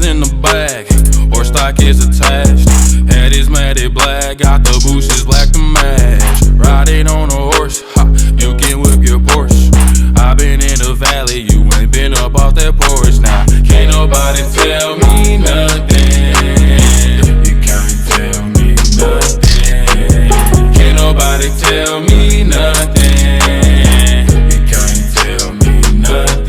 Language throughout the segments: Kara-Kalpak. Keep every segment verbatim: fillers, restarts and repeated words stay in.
In the back, horse stock is attached. Head is matted black, got the bushes black to match. Riding on a horse, ha, you can whip your Porsche. I've been in the valley, you ain't been up off that porch. Now, can't nobody tell me nothing. You can't tell me nothing. Can't nobody tell me nothing. You can't tell me nothing.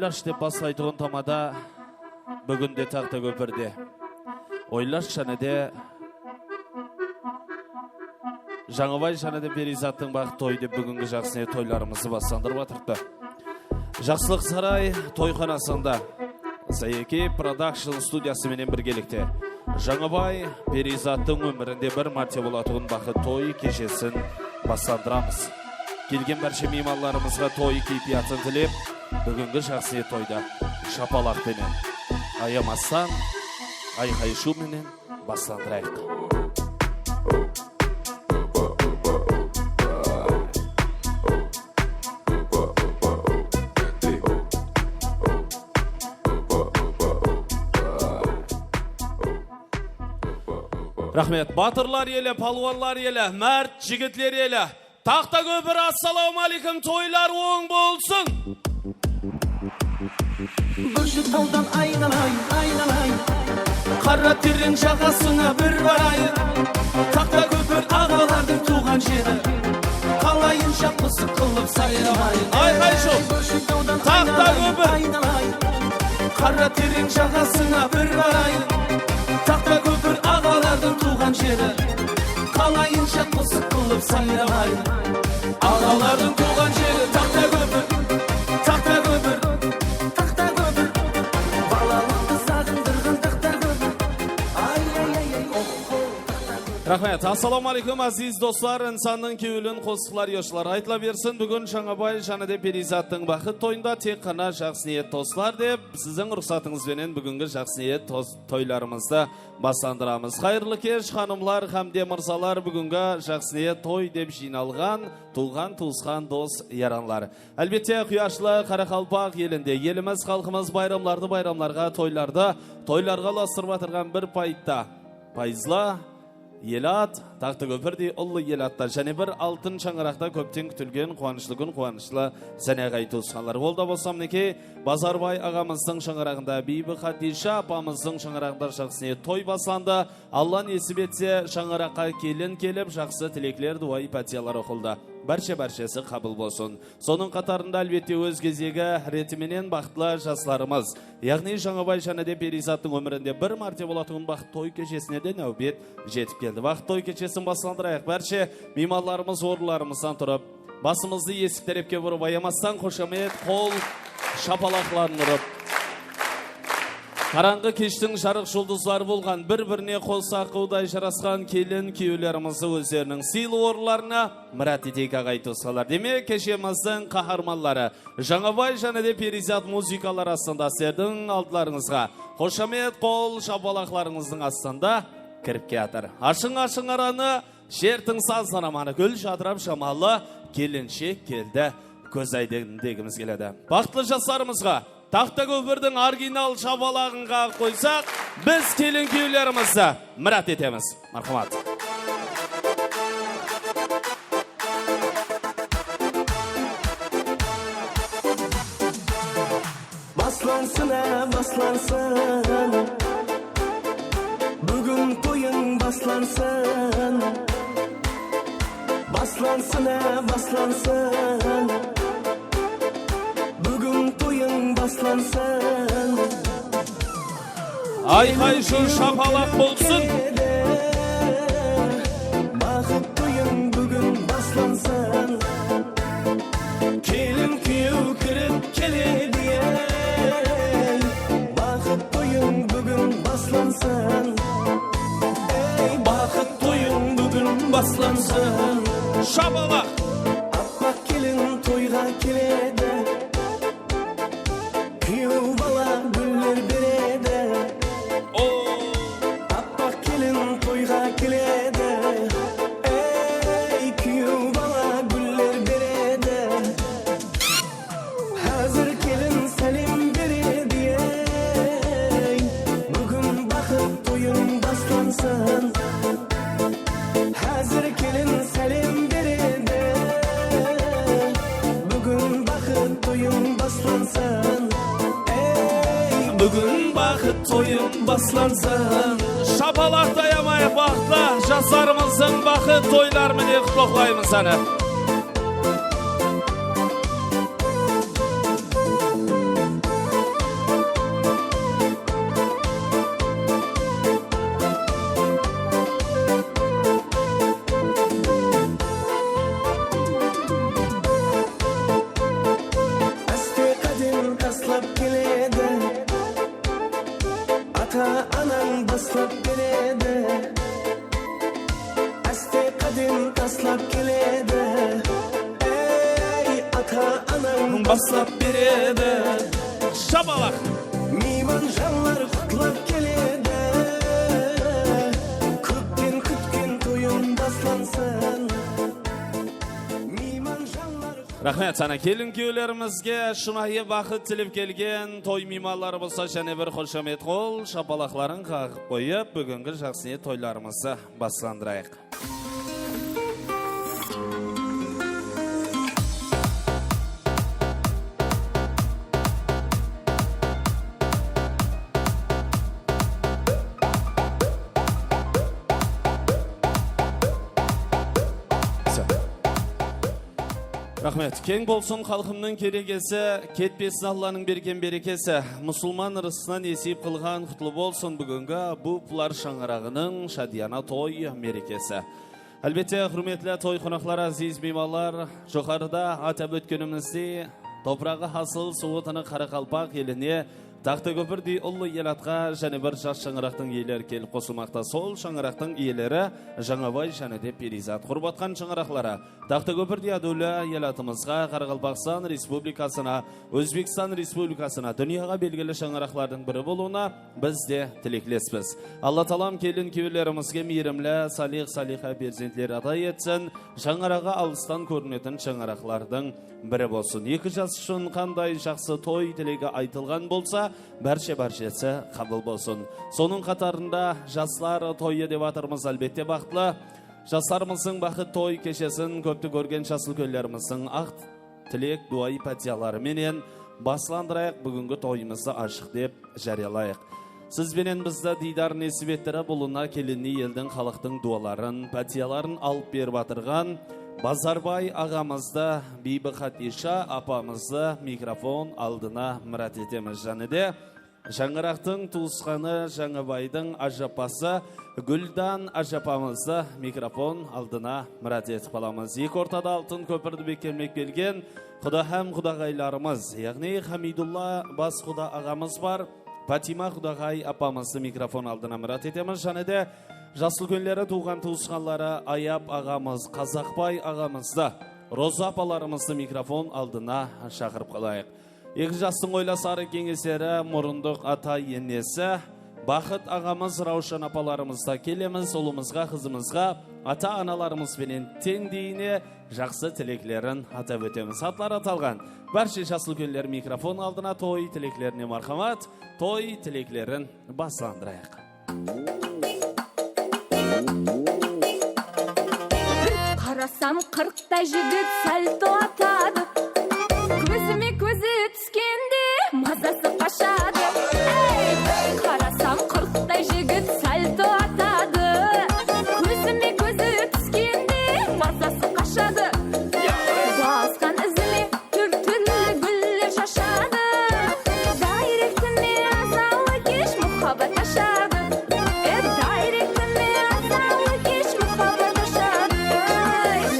Oylash dep baslaytuǵın tamada búginde Taxtakópirde. Oylash jáne de Jańabay jáne de Periyzattıń baxıt toyı dep búgingi jaqsı niyet toylarımızdı baslandırıp atırıptı. Jaqsılıq saray toyxanasında Zayeki Production studiyası menen birgelikte Jańabay Periyzattıń ómirinde bir márte bolatuǵın baxıt toy keshesin baslandıramız. Kelgen bárshe miymanlarımızǵa toy keypiyatın tilep, búgingi jaqsı niyet toydı shapalaq penen, ayamastan, ayqay-shuw menen baslandırayıq. Raxmet, batırlar eli, palwanlar eli, márt jigitler eli. Taxtakópir, assalawma áleykum, toylar oń bolsın! Gókshók tawdan aynalayın, aynalayın, Qara tereń jaǵasına bir barayın. Taxtakópir aǵalardıń tuwǵan jeri, qalayınsha qosıq qılıp sayramayın. Ayqay-shuw! Gókshók tawdan Taxtakópir, aynalayın, aynalayın, Qara tereń jaǵasına bir barayın. Taxtakópir aǵalardıń tuwǵan jeri, qalayınsha qosıq qılıp sayramayın. Aǵalardıń tuwǵan jeri Taxtakópir, Taxtakópir, Taxtakópir. Balalıqtı saǵındırǵan Taxtakópir. Ay, ay, ay, ay, oh, oh, Taxtakópir. Raxmet. Assalawma áleykum, áziz doslar. Insannıń kewlin qosıqlar, yoshlar aytıla bersin. Búgin Jańabay jáne de Periyzattıń baxıt toyında tek ǵana jaqsı niyet doslar dep, siziń ruxsatıńız benen búgingi jaqsı niyet tos-, toylarımızdı baslandıramız. Qayırlı kesh, xanımlar hám de mırzalar, búgingi jaqsı niyet toy dep jıynalǵan tuwǵan-tuwısqan, dos-yaranlar. Álbette, quyashlı qaraqalpaq elinde elimiz, xalqımız bayramlardı bayramlarǵa, toylardı toylarǵa ulastırıp atırǵan bir payıtta, payızlı elat, Taxtakópirdey ullı elatta jáne bir altın shańaraqta kópten kútilgen quwanıshlı kún, quwanıshlı jáne aǵayin-tuwısqanlar. Ol da bolsa, minekey, Bazarbay aǵamızdıń shańaraǵında, Biybi Xadiyja apamızdıń shańaraǵında jaqsı niyet toy baslandı. Alla nesip etse, shańaraqqa kelin kelip, jaqsı tilekler, duwa-ipatiyalar oqıldı. Bárshe-bárshesi qabıl bolsın. Sonıń qatarında, álbette, óz gezegi reti menen baxıtlı jaslarımız, yaǵnıy Jańabay jáne de Periyzattıń ómirinde bir márte bolatuǵın baxıt toy keshesine de náwbet jetip keldi. Baxıt toy keshesin baslandırayıq. Bárshe miymanlarımız orınlarımızdan turıp, basımızdı esik tárepke burıp, ayamastan xoshamet qol shapalaqların urıp, qarańǵı keshtiń jarıq juldızları bolǵan, bir-birine qol saqıwday jarasqan kelin-kúyewlerimizdi ózleriniń sıylı orınlarına mirát eteyik, aǵayin-tuwısqanlar. Demek, keshemizdiń qaharmanları, Jańabay jáne de Periyzat muzıkalar astında sizlerdiń aldılarıńızǵa xoshamet qol shapalaqlarıńızdıń astında kirip kiyatır. Ashıń, ashıń aranı, shertiń sazın amanı, gúl jadırap jamalı kelinshek keldi, kóz áydendegimiz keledi. Baxıtlı jaslarımızǵa Taxtakópirdiń original shapalaǵın qaǵıp qoysaq, biz kelin-kúyewlerimizdi mirát etemiz. Marhamat. Baslansın-á, baslansın. Búgin toyıń baslansın. Baslansın-á, baslansın. Búgin toyıń baslansın. Ayqay-shuw, shapalaq bolsın. Baxıt toyıń búgin baslansın. Kelin-kúyew kirip keledi-ey, baxıt toyıń búgin baslansın. Ey, baxıt toyıń búgin baslansın. Shapalaq! Appaq kelin toyǵa keledi. Kúyew bala gúller beredi. O! Appaq kelin toyǵa keledi. Ey, kúyew bala gúller beredi. Házir kelin sálem beredi, ey. Búgin baxıt toyıń baslansın. Házir kelin sálem beredi. Búgin baxıt toyıń baslansın. Ey, búgin baxıt toyıń baslansın. Shapalaqtı ayamayıq, baxıtlı jaslarımızdıń baxıt toyları menen qutlıqlaymız, áne. Anań baslap beredi. Shapalaq. Miyman janlar qutlap keledi. Kópten kútken toyım baslansın. Miyman janlar. Raxmet, ana kelin kúyewlerimizge shınayı baxıt tilep kelgen toy miymanları bolsa jáne bir xoshamet qol shapalaqların qaǵıp qoyıp, búgingi jaqsı niyet toylarımızdı baslandırayıq. Raxmet. Keń bolsın xalqımnıń keregesi, ketpesin Allanıń bergen berekesi. Musılman ırısına nesiyp qılǵan qutlı bolsın búgingi Buplar shańaraǵınıń shádiyana toy merekesi. Álbette, húrmetli toy qonaqları, áziz miymanlar, joqarıda atap ótkenimizdey, topıraǵı hasıl, suwı tınıq qaraqalpaq eline, Taxtakópirdey ullı elatqa jáne bir jas shańaraqtıń iyeleri kelip qosılmaqta. Sol shańaraqtıń iyeleri Jańabay jáne de Periyzat. Qurbatxan shańaraqları Taxtakópirdey ádewli elatımızǵa, Qaraqalpaqstan Respublikasına, Ózbekstan Respublikasına dúnyaǵa belgili shańaraqlardıń biri bolıwına biz de tileklespez. Alla taalam kelin kúyewlerimizge miyrimli, salih-saliha perzentler ata etsin. Shańaraǵı alıstan kórinetin shańaraqlardıń biri bolsın. Eki jas ushın qanday jaqsı toy tilegi aytılǵan bolsa, bárshe-bárshesi qabıl bolsın. Sonıń qatarında jaslar toyı dep atırmız, álbette, baxıtlı jaslarımızdıń baxıt toy keshesin kópti kórgen jas úlkenlerimizdiń aq tilek, duwayı pátiyaları menen baslandırayıq, búgingi toyımızdı ashıq dep járiyalayıq. Siz benen bizdi diydar nesip ettire, bulına kelinli eldiń, xalıqtıń duwaların, pátiyaların alıp berip atırǵan Bazarbay aǵamızdı, Biybi Xadisha apamızdı mikrofon aldına mirát etemiz. Jáne de shańaraqtıń tuwısqanı Jańabaydıń ájapası Gúldan ájapamızdı mikrofon aldına mirát etip qalamız. Eki ortada altın kópirdi bekkemlep kelgen quda hám qudaǵaylarımız, yaǵnıy Hamidulla bas quda aǵamız bar, Patima qudaǵay apamızdı mikrofon aldına mirát etemiz. Jáne de jas úlkenleri, tuwǵan-tuwısqanları Ayap aǵamız, Qazaqbay aǵamızdı, Roza apalarımızdı mikrofon aldına shaqırıp qalayıq. Eki jastıń oylasarı, keńeseri, murındıq ata-enesi, Baxıt aǵamız, Rawshan apalarımızda kelemiz, ulımızǵa, qızımızǵa, ata-analarımız benen teńdeyine jaqsı tileklerin atap ótemiz. Atları atalǵan bárshe jas úlkenler mikrofon aldına, toy tileklerine marhamat, toy tileklerin baslandırayıq. Qarasam, qırqtay jigit salto atadı. Kózime kózi túskende mazası qashadı. Ey! Qarasam, qırqtay jigit salto atadı. Kózime kózi túskende mazası qashadı. Basqan izime túr-túrli gúller shashadı. Dayrektime azalı kesh muhabbat ashadı. E, dayrektime azalı kesh muhabbat ashadı.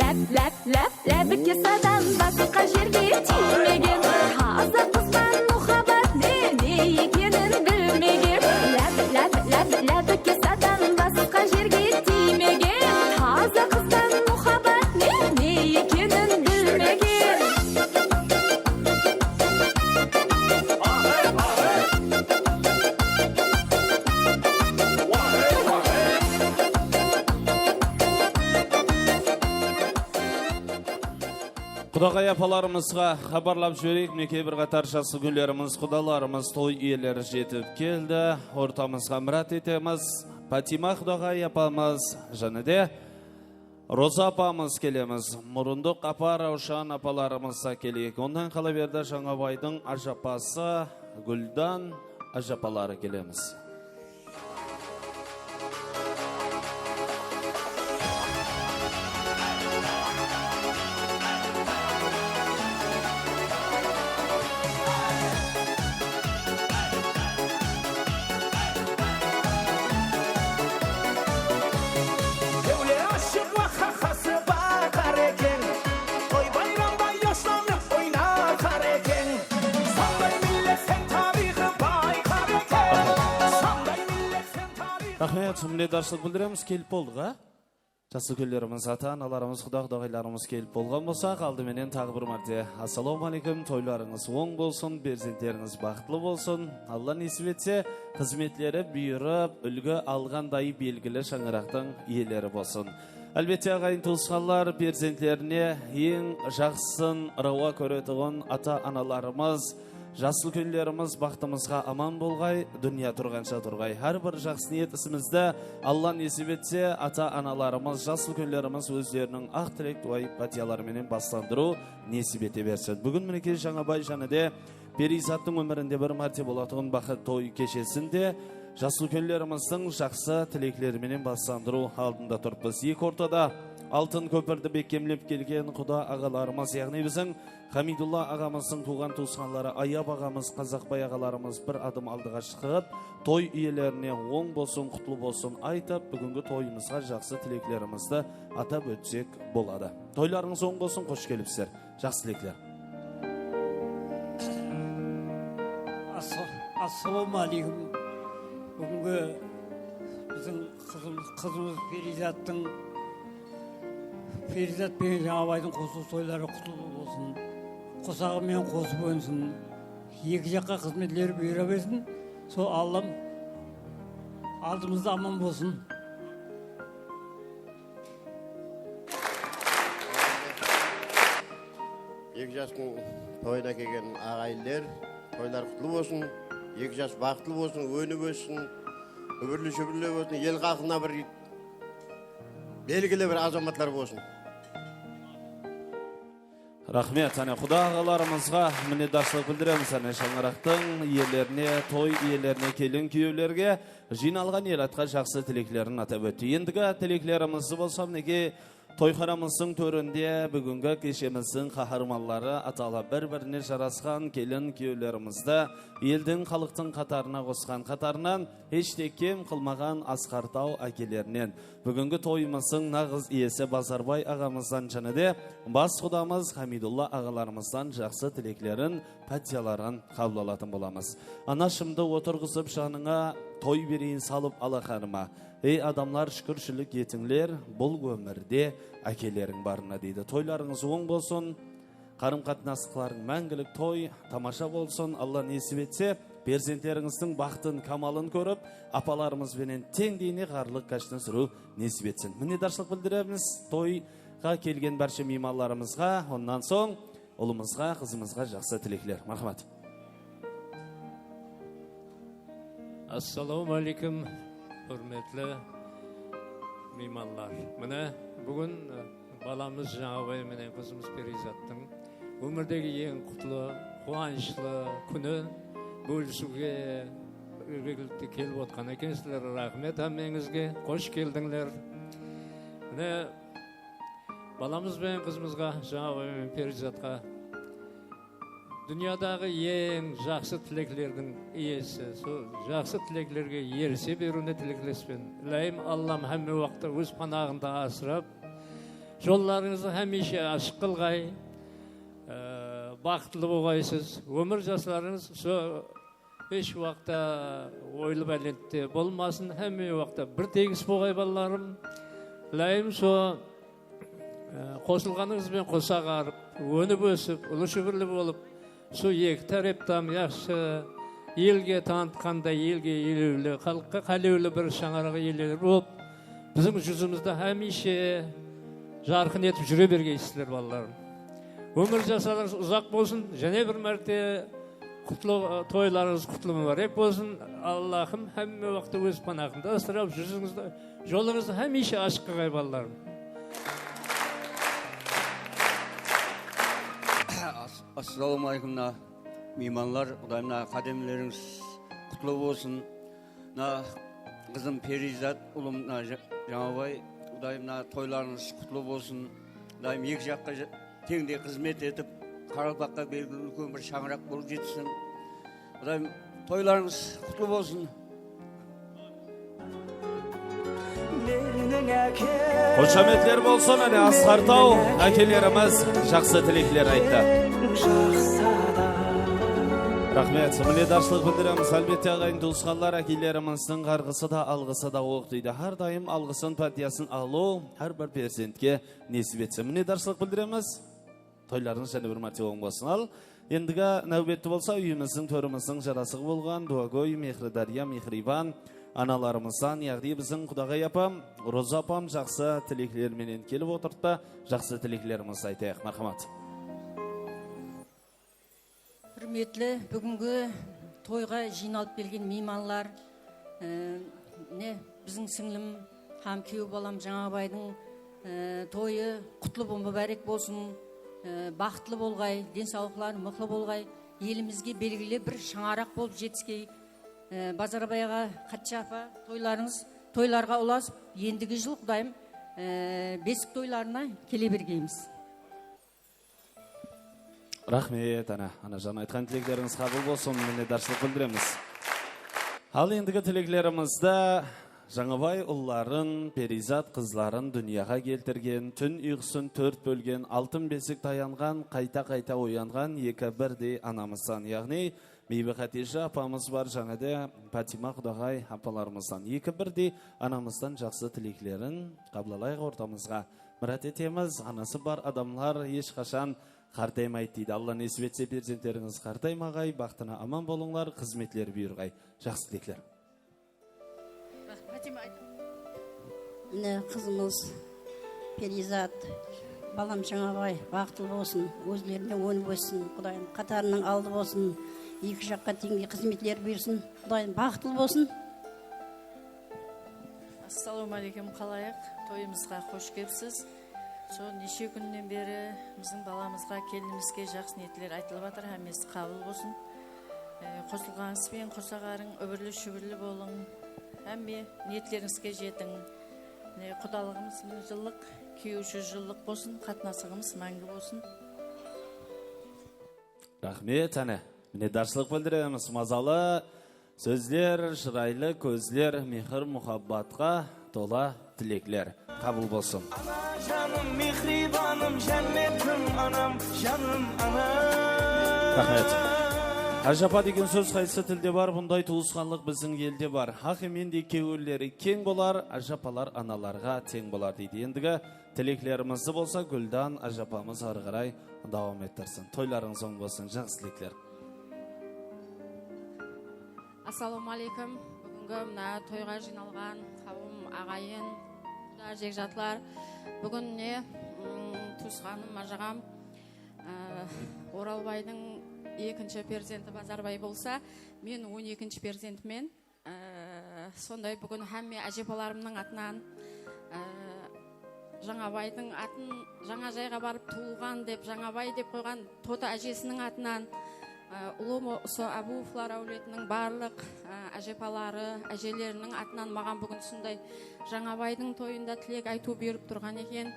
Láp, láp, láp, lábkesadan basqa jerge tiymegen. Taza qızban muhabbat ne, ne ekenin bilmegen. Láp, láp, láp, lábkesadan basqa jerge tiymegen. Taza qızban muhabbat ne, ne ekenin bilmegen. Qudaǵay apalarımızǵa xabarlap jibereyik, minekey, bir qatar jas úlkenlerimiz, qudalarımız, toy iyeleri jetip keldi. Ortamızǵa mirát etemiz. Patima qudaǵay apamız, jáne de Roza apamız kelemiz. Murındıq apa, Rawshan apalarımız da keleyik. Onnan qala berdi Jańabaydıń ájapası Gúldan ájapaları kelemiz. Kewli ashıq waqaqası bay qara eken, toy bayramda yoslanıp oynar qara eken. Sonday millet sen tariyxı bay qara eken, sonday millet sen tariyxı. Raxmet, minnetdarshılıq bildiremiz, kelip boldıq, a? Jas úlkenlerimiz, ata-analarımız, quda-qudaǵıylarımız kelip bolǵan bolsa, aldı menen taǵı bir márte assalamu aleykum, toylarıńız oń bolsın, perzentlerińiz baxıtlı bolsın. Alla nesip etse, xızmetleri buyırıp, úlgi alǵanday belgili shańaraqtıń iyeleri bolsın. Álbette, aǵayin-tuwısqanlar perzentlerine eń jaqsısın rawa kóretuǵın ata-analarımız, jas úlkenlerimiz baxtımızǵa aman bolǵay, dúnya turǵansha turǵay. Hár bir jaqsı niyet isimizdi, Alla nesip etse, ata-analarımız, jas úlkenlerimiz ózleriniń aq tilek, duwayı, pátiyaları menen baslandırıw nesip ete bersin. Búgin, minekey, Jańabay jáne de Periyzattıń ómirinde bir márte bolatuǵın baxıt toy keshesin de jas úlkenlerimizdiń jaqsı tilekleri menen baslandırıw aldında turıppız. Eki ortada altın kópirdi bekkemlep kelgen quda aǵalarımız, yaǵnıy biziń Hamidulla aǵamızdıń tuwǵan-tuwısqanları, Ayap aǵamız, Qazaqbay aǵalarımız bir adım aldıǵa shıǵıp, toy iyelerine oń bolsın, qutlı bolsın aytıp, búgingi toyımızǵa jaqsı tileklerimizdi atap ótsek boladı. Toylarıńız oń bolsın, xosh kelipsizler. Jaqsı tilekler. Assa-, Assalawma áleykum. Búgingi biziń qızım-, qızımız Periyzattıń, Periyzat penen Jańabaydıń qosılıw toyları qutlı bolsın. Qosaǵı menen qosıp ónsin. Eki jaqqa xızmetleri buyıra bersin. Sol Allam aldımızda aman bolsın. Eki jastıń toyına kelgen aǵayinler, toylar qutlı bolsın. Eki jas baxıtlı bolsın, ónip óssin, úbirli-júbirli bolsın, el xalqına bir belgili bir azamatlar bolsın. Raxmet, áne, quda aǵalarımızǵa minnetdarshılıq bildiremiz, áne, shańaraqtıń iyelerine, toy iyelerine, kelin-kúyewlerge, jıynalǵan elatqa jaqsı tileklerin atap ótti. Endigi tileklerimiz bolsa, minekey, toyxanamızdıń tórinde búgingi keshemizdiń qaharmanları, atalı bir-birine jarasqan kelin-kúyewlerimizdi eldiń, xalıqtıń qatarına qosqan qatarınan hesh te kem qılmaǵan Asqar Taw ákelerinen, búgingi toyımızdıń naǵız iyesi Bazarbay aǵamızdan jáne de bas qudamız Hamidulla aǵalarımızdan jaqsı tileklerin, pátiyaların qabıl alatın bolamız. Anashımdı otırǵızıp janıńa, toy bereyin salıp alaxanıma. Ey adamlar, shúkirshilik etińler, bul ómirde ákeleriń barına, deydi. Toylarıńız oń bolsın. Qarım-qatnasıqlarıń máńgilik toy, tamasha bolsın. Alla nesip etse, perzentlerińizdiń baxtın, kamalın kórip, apalarımız benen teńdeyine ǵarrılıq gáshtin súriw nesip etsin. Minnetdarshılıq bildiremiz toyǵa kelgen bárshe miymanlarımızǵa, onnan soń ulımızǵa, qızımızǵa jaqsı tilekler. Marhamat. Assalawma áleykum, húrmetli miymanlar. Mine, búgin, e, balamız Jańabay menen qızımız Periyzattıń ómirdegi eń qutlı, quwanıshlı kúni bólisiwge birgelikte kelip otqan ekensizler. Raxmet hámmeńizge, xosh keldińler. Mine, balamız benen qızımızǵa, Jańabay menen Periyzatqa dúnyadaǵı eń jaqsı tileklerdiń iyesi, sol jaqsı tileklerge erise beriwine tileklespen. Ilayım, Allam hámme waqıtta óz panaǵında asırap, jollarıńızdı hámiyshe ashıq qılǵay, e, baxıtlı bolǵaysız. Ómir jaslarıńız sol hesh waqıtta oylı bálentte bolmasın, hámme waqıtta bir tegis bolǵay, balalarım. Ilayım, so, e, qosılǵanıńız benen qosa ǵarıp, ónip ósip, ulı-shúbirli bolıp, so eki tárepten yaqshı, elge tanıtqanday, elge elewli, xalıqqa qálewli bir shańaraq iyeleri bolıp, biziń júzimizdi hámiyshe jarqın etip júre bergeysizler, balalarım. Ómir jaslarıńız uzaq bolsın, jáne bir márte qutlı, toylarıńız qutlı múbárek bolsın. Allahım hámme waqıtta óz panaǵında asırap, júzińizdi, jolıńızdı hámiyshe ashıq qılǵay, balalarım. As-, assalawma áleykum, mına miymanlar, Qudayım, mına qádemlerińiz qutlı bolsın. Mına qızım Periyzat, ulım mına Ja-, Jańabay, Qudayım, mına toylarıńız qutlı bolsın. Qudayım eki jaqqa ja-, teńdey xızmet etip, qaraqalpaqqa belgili úlken bir shańaraq bolıp jetsin. Qudayım, toylarıńız qutlı bolsın. Meniń ákem. Xoshametler bolsın, áne Asqar Taw ákelerimiz jaqsı tilekler ayttı. Jaqsı adam. Raxmet, minnetdarshılıq bildiremiz. Álbette, aǵayin tuwısqanlar, ákelerimizdiń ǵarǵısı da, alǵısı da oq deydi. Hár dayım alǵısın, pátiyasın alıw hár bir perzentke nesip etsin. Minnetdarshılıq bildiremiz. Toylarıńız jáne bir márte oń bolsın. Al, endigi náwbetti bolsa úyimizdiń, tórimizdiń jarasıǵı bolǵan Duwagóy, Mehri dárya, mehriyban analarımızdan, yaǵnıy biziń Qudaǵay apam, Roza apam jaqsı tilekler menen kelip otırıptı. Jaqsı tileklerimizdi aytayıq. Márhamat. Húrmetli búgingi toyǵa jıynalıp kelgen miymanlar, e, mine, biziń sińlim hám kúyew balam Jańabaydıń, e, toyı qutlı bo-, múbárek bolsın, e, baxıtlı bolǵay, densawlıqları mıqlı bolǵay, elimizge belgili bir shańaraq bolıp jetiskey, e, Bazarbay aǵa, Qatça apa, toylarıńız toylarǵa ulasıp, endigi jıl, Qudayım, e, besik toylarına kele bergeymiz. Raxmet, ana, anajan, aytqan tileklerińiz qabıl bolsın, minnetdarshılıq bildiremiz. Al, endigi tileklerimizdi Jańabay ulların, Periyzat qızların dúnyaǵa keltirgen, tún uyqısın tórt bólgen, altın besik tayanǵan, qayta-qayta oyanǵan eki birdey anamızdan, yaǵnıy Biybi Xadiyja apamız bar, jáne de Pátima Qudaǵay apalarımızdan, eki birdey anamızdan jaqsı tileklerin qabıl alayıq ortamızǵa. Mirát etemiz, anası bar adamlar hesh qashan qartaymaydı deydi. Alla nesip etse, perzentterińiz qartaymagay, baxtına aman bolıńlar, xızmetler buyırǵay. Jaqsı tilekler. Mine, qızımız Periyzat, balam Jańabay, baxıtlı bolsın, ózlerine ónip óssin, Qudayım qatarınıń aldı bolsın, eki jaqqa teńdey xızmetler buyırsın, Qudayım baxıtlı bolsın. Assalawma áleykum, xalayıq, toyımızǵa xosh kelipsiz. Sol neshe kúnnen beri biziń balamızǵa, kelinimizge jaqsı niyetler aytılıp atır, hámmesi qabıl bolsın. E, qosılǵanıńız benen qosa ǵarıń, úbirli-shúbirli bolıń, hámme niyetlerińizge jetiń. Mine, qudalıǵımız mıń jıllıq, kúyew júz jıllıq bolsın, qatnasıǵımız máńgi bolsın. Raxmet, áne, minnetdarshılıq bildiremiz. Mazalı sózler, shıraylı kózler, mehir-muhabbatqa tola tilekler. Qabıl bolsın. Ana janım, mehribanım, jánnetim anam, janım anam. Raxmet. Ájapa degen sóz qaysı tilde bar, bunday tuwısqanlıq biziń elde bar. Haq emendey kewilleri keń bolar, ájapalar analarǵa teń bolar, deydi. Endigi tileklerimizdi bolsa Gúldan ájapamız arı qaray dawam ettirsin. Toylarıńız oń bolsın, jaqsı tilekler. Assalawma áleykum. Búgingi mına toyǵa jıynalǵan qawım, aǵayin, quda-jekjatlar. Búgin mine, mm, tuwısqanım, ájaǵam, e, Oralbaydıń ekinshi perzenti Bazarbay bolsa, men on ekinshi perzentimen. Ee, sonday búgin hámme ájepalarımnıń atınan, ee, Jańabaydıń atın Jańajayǵa barıp tuwılǵan dep, Jańabay dep qoyǵan Tota ájesiniń atınan, ee, ulıwma usı Ábuovlar áwletiniń barlıq, ee, ájepaları, ájeleriniń atınan maǵan búgin usınday Jańabaydıń toyında tilek aytıw buyırıp turǵan eken.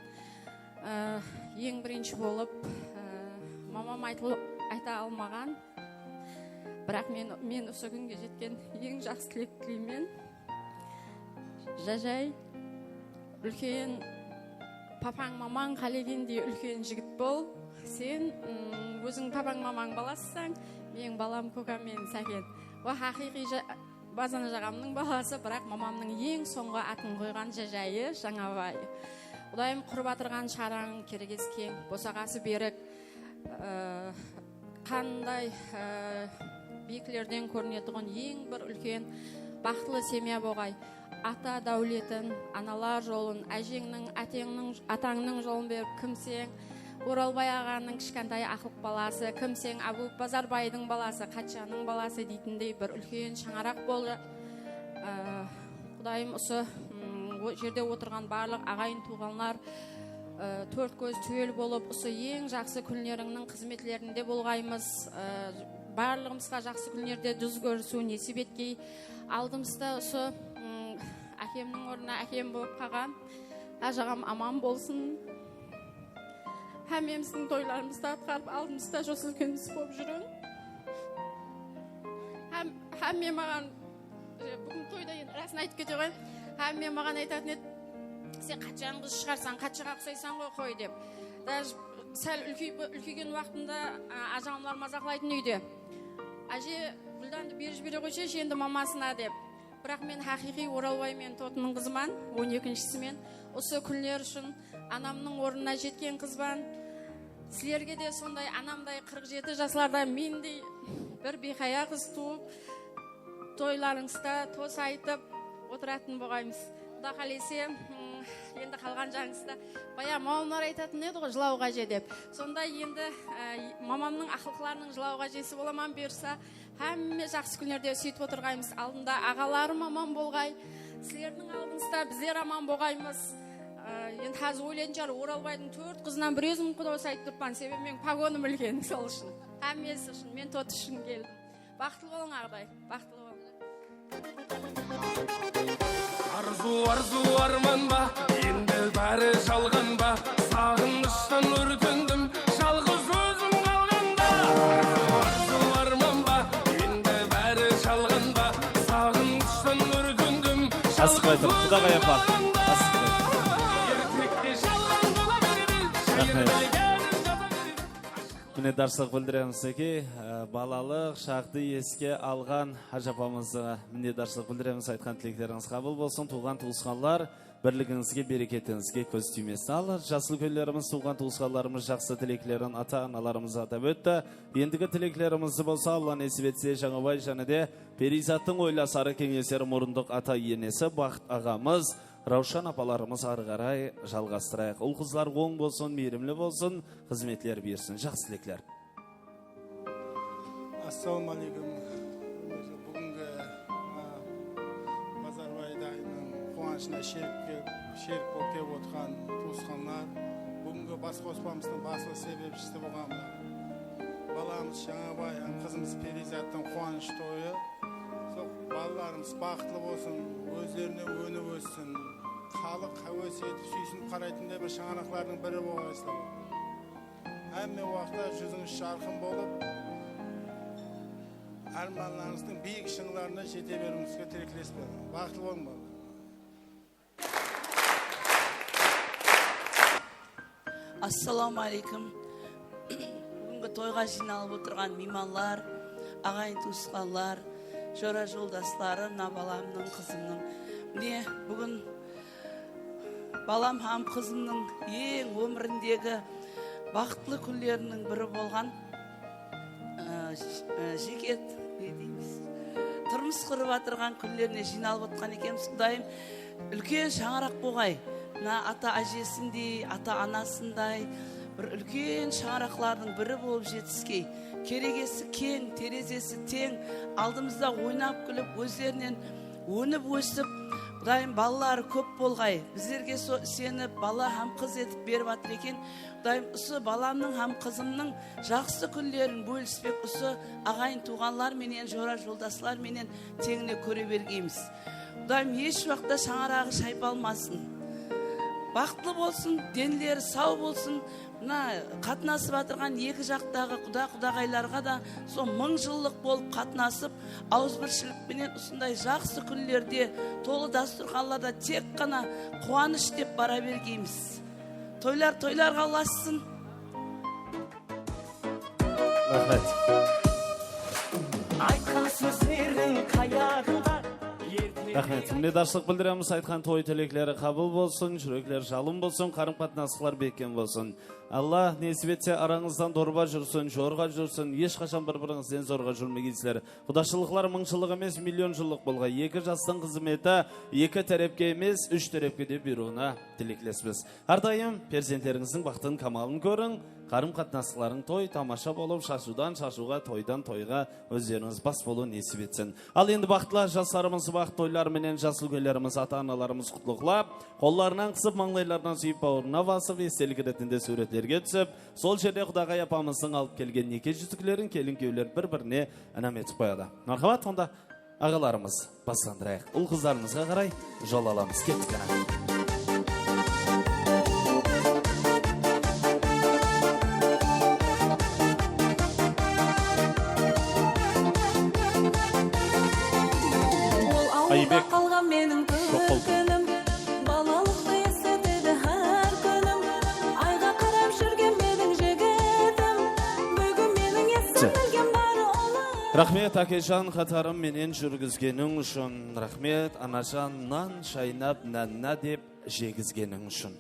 Ee, eń birinshi bolıp, ee, mamam aytıl-, ayta almaǵan. Biraq men, men usı kúnge jetken eń jaqsı tilekti tileymen. Jajay, úlken papań, mamań qálegendey úlken jigit bol. Sen, mm, óziń papań, mamań balasısań, meniń balam Kóka menen Sáken. Ol haqıyqıy ja-, Bazan aǵamnıń balası, biraq mamamnıń eń sońǵı atın qoyǵan jajayı Jańabay. Qudayım, qurıp atırǵan sharań kerges keń, bosaǵası berik, ee, qanday, ee, biyiklerden kórinetuǵın eń bir úlken baxıtlı semya bolǵay. Ata dáwletin, analar jolın, ájeńniń, áteńniń, atańnıń jolın berip, kimseń Oralbay aǵanıń kishkentay aqlıq balası, kimseń Ábuov Bazarbaydıń balası, Qatjanıń balası deytindey bir úlken shańaraq boldı. Ee, Qudayım usı, mm, o jerde otırǵan barlıq aǵayin-tuwǵanlar, ee, tórt kóz túwel bolıp, usı eń jaqsı kúnlerińniń xızmetlerinde bolǵaymız, ee, barlıǵımızǵa jaqsı kúnlerde duz kórisiw nesip etkey. Aldımızda usı, mm, ákemniń ornına ákem bolıp qalǵan ájaǵam aman bolsın. Hámmemizdiń toylarımızdı atqarıp, aldımızda josılkenimiz bolıp júriń. Hám, hámme maǵan, e, búgin toyda endi rasın aytıp kete qoyayın. Hámme maǵan aytatın edi, "Sen Qatjanıń qızı shıǵarsań, Qatjaǵa uqsaysań ǵoy, qoy", dep. Даже sál úlkey-, úlkeygen waqtımda, a, ájamlar mazaqlaytın úyde. Áje, gúldandı berip jibere qoyshı, endi mamasına dep. Biraq men haqıyqıy Oralbay menen Totınıń qızıman, on ekinshisimen. Usı kúnler ushın anamnıń ornına jetken qızban. Sizlerge de sonday anamday qırq jeti jaslarda mendey bir biyqaya qız tuwıp, toylarıńızda tos aytıp otıratın bolǵaymız. Quda qálese, mm, endi qalǵan jańızda baya mamamlar aytatın edi ǵoy, jılawıq áje dep. Sonday endi, e, mamamnıń aqlıqlarınıń jılawıq ájesi bolaman buyırsa. Hámme jaqsı kúnlerde súytip otırǵaymız. Aldında aǵalarım aman bolǵay. Sizlerdiń aldıńızda bizler aman bolǵaymız. E, endi házir oylaydın shıǵar, Oralbaydıń tórt qızınan bir ózim quda aytıp turıppan, sebebi men pogonım úlken, sol ushın. Hámmesi ushın, men Totı ushın keldim. Baxıtlı bolıń, aǵday, baxıtlı bolıń. Arzıw, arzıw, arman ba? Endi bári jalǵan ba? Saǵınıshtan órtendim, jalǵız ózim qalǵanda. Arzıw, arzıw, arman ba? Endi bári jalǵan ba? Saǵınıshtan órtendim, Asıqpay turıń, Qudaǵay apa. Asıqpay. Ertekte jalǵan bola bermez. Raxmet. Minnetdarshılıq bildiremiz, Seki, e, balalıq shaǵdı eske alǵan ájapamızǵa minnetdarshılıq bildiremiz. Aytqan tileklerińiz qabıl bolsın, tuwǵan-tuwısqanlar, birligińizge, bereketińizge kóz tiymesin. Al, jas úlkenlerimiz, tuwǵan-tuwısqanlarımız jaqsı tileklerin ata-analarımız atap ótti. Endigi tileklerimiz bolsa, Alla nesip etse, Jańabay jáne de Periyzattıń oylasarı, keńeseri murındıq ata-enesi, Baxıt aǵamız, Rawshan apalarımız arı qaray jalǵastırayıq. Ul-qızlar oń bolsın, miyrimli bolsın, xızmetler buyırsın. Jaqsı tilekler. Assalawma áleykum. Búgingi, a, Bazarbay dayımnıń quwanıshına sherik kelip, sherik bolıp kelip otırǵan tuwısqanlar, búgingi bas qospamızdıń baslı sebepshisi bolǵan balamız Jańabay hám qızımız Periyzattıń quwanısh toyı. Sol balalarımız baxıtlı bolsın, ózlerine ónip óssin, xalıq háwes etip, súysinip qaraytınday bir shańaraqlardıń biri bolasızlar. Hámme waqıtta júzińiz jarqın bolıp, ármanlarıńızdıń biyik shıńlarına jete beriwińizge tileklespen. Baxıtlı bolıń, balalar. Assalawma áleykum. Búgingi toyǵa jıynalıp otırǵan miymanlar, aǵayin-tuwısqanlar, jora-joldasları, mına balamnıń, qızımnıń. Mine, búgin balam hám qızımnıń eń ómirindegi baxıtlı kúnleriniń biri bolǵan, ı, j-, ı, jeke, ne deymiz, turmıs qurıp atırǵan kúnlerine jıynalıp otqan ekenbiz. Qudayım, úlken shańaraq bolǵay. Mına ata-ájesindey, ata-anasınday bir úlken shańaraqlardıń biri bolıp jetiskey. Keregesi keń, terezesi teń, aldımızda oynap-kúlip, ózlerinen ónip-ósip, Qudayım, balaları kóp bolǵay. Bizlerge so-, isenip, bala hám qız etip berip atır eken. Qudayım, usı balamnıń hám qızımnıń jaqsı kúnlerin bólispek usı aǵayin-tuwǵanlar menen, jora-joldaslar menen teńine kóre bergeymiz. Qudayım, hesh waqıtta shańaraǵı shaypalmasın. Baxıtlı bolsın, denleri saw bolsın. Mına qatnasıp atırǵan eki jaqtaǵı quda-qudaǵaylarǵa da sol mıń jıllıq bolıp qatnasıp, awızbirshilik penen usınday jaqsı kúnlerde, tolı dasturxanlarda tek ǵana quwanısh dep bara bergeymiz. Toylar toylarǵa ulasın. Raxmet. Aytqan sózleriń tayaǵında. Raxmet. Minnetdarshılıq bildiremiz. Aytqan toy tilekleri qabıl bolsın, júrekler jalın bolsın, qarım-qatnasıqlar bekkem bolsın. Alla nesip etse, arańızdan dorba júrsin, jorǵa júrsin, hesh qashan bir-birińizden zorǵa júrmegeysizler. Qudashılıqlar mıń jıllıq emes, million jıllıq bolǵay. Eki jastıń xızmeti eki tárepke emes, úsh tárepke de beriwine tileklesmiz. Hár dayım perzentlerińizdiń baxtın, kamalın kóriń, qarım-qatnasıqlarıń toy-tamasha bolıp, shashıwdan shashıwǵa, toydan toyǵa ózlerińiz bas bolıw nesip etsin. Al endi baxıtlı jaslarımız baxıt toyları menen jas úlkenlerimiz, ata-analarımız qutlıqlap, qollarınan qısıp, mańlaylarınan súyip, bawırına basıp, estelik retinde súwretlerge túsip, sol jerde Qudaǵay apamızdıń alıp kelgen neke júziklerin kelin-kúyewler bir-birine inam etip qoyadı. Marhamat, onda aǵalarımız, baslandırayıq. Ul-qızlarımızǵa qaray jol alamız. Kettik, ana. Ol awılda qalǵan meniń tórkinim, balalıqtı esletedi hár kúnim. Ayǵa qarap júrgen meniń jigitim, búgin meniń esim bilgen bar ulı. Raxmet, ákejan, qatarım menen júrgizgeniń ushın. Raxmet, anajan, nan shaynap, nánna dep jegizgeniń ushın.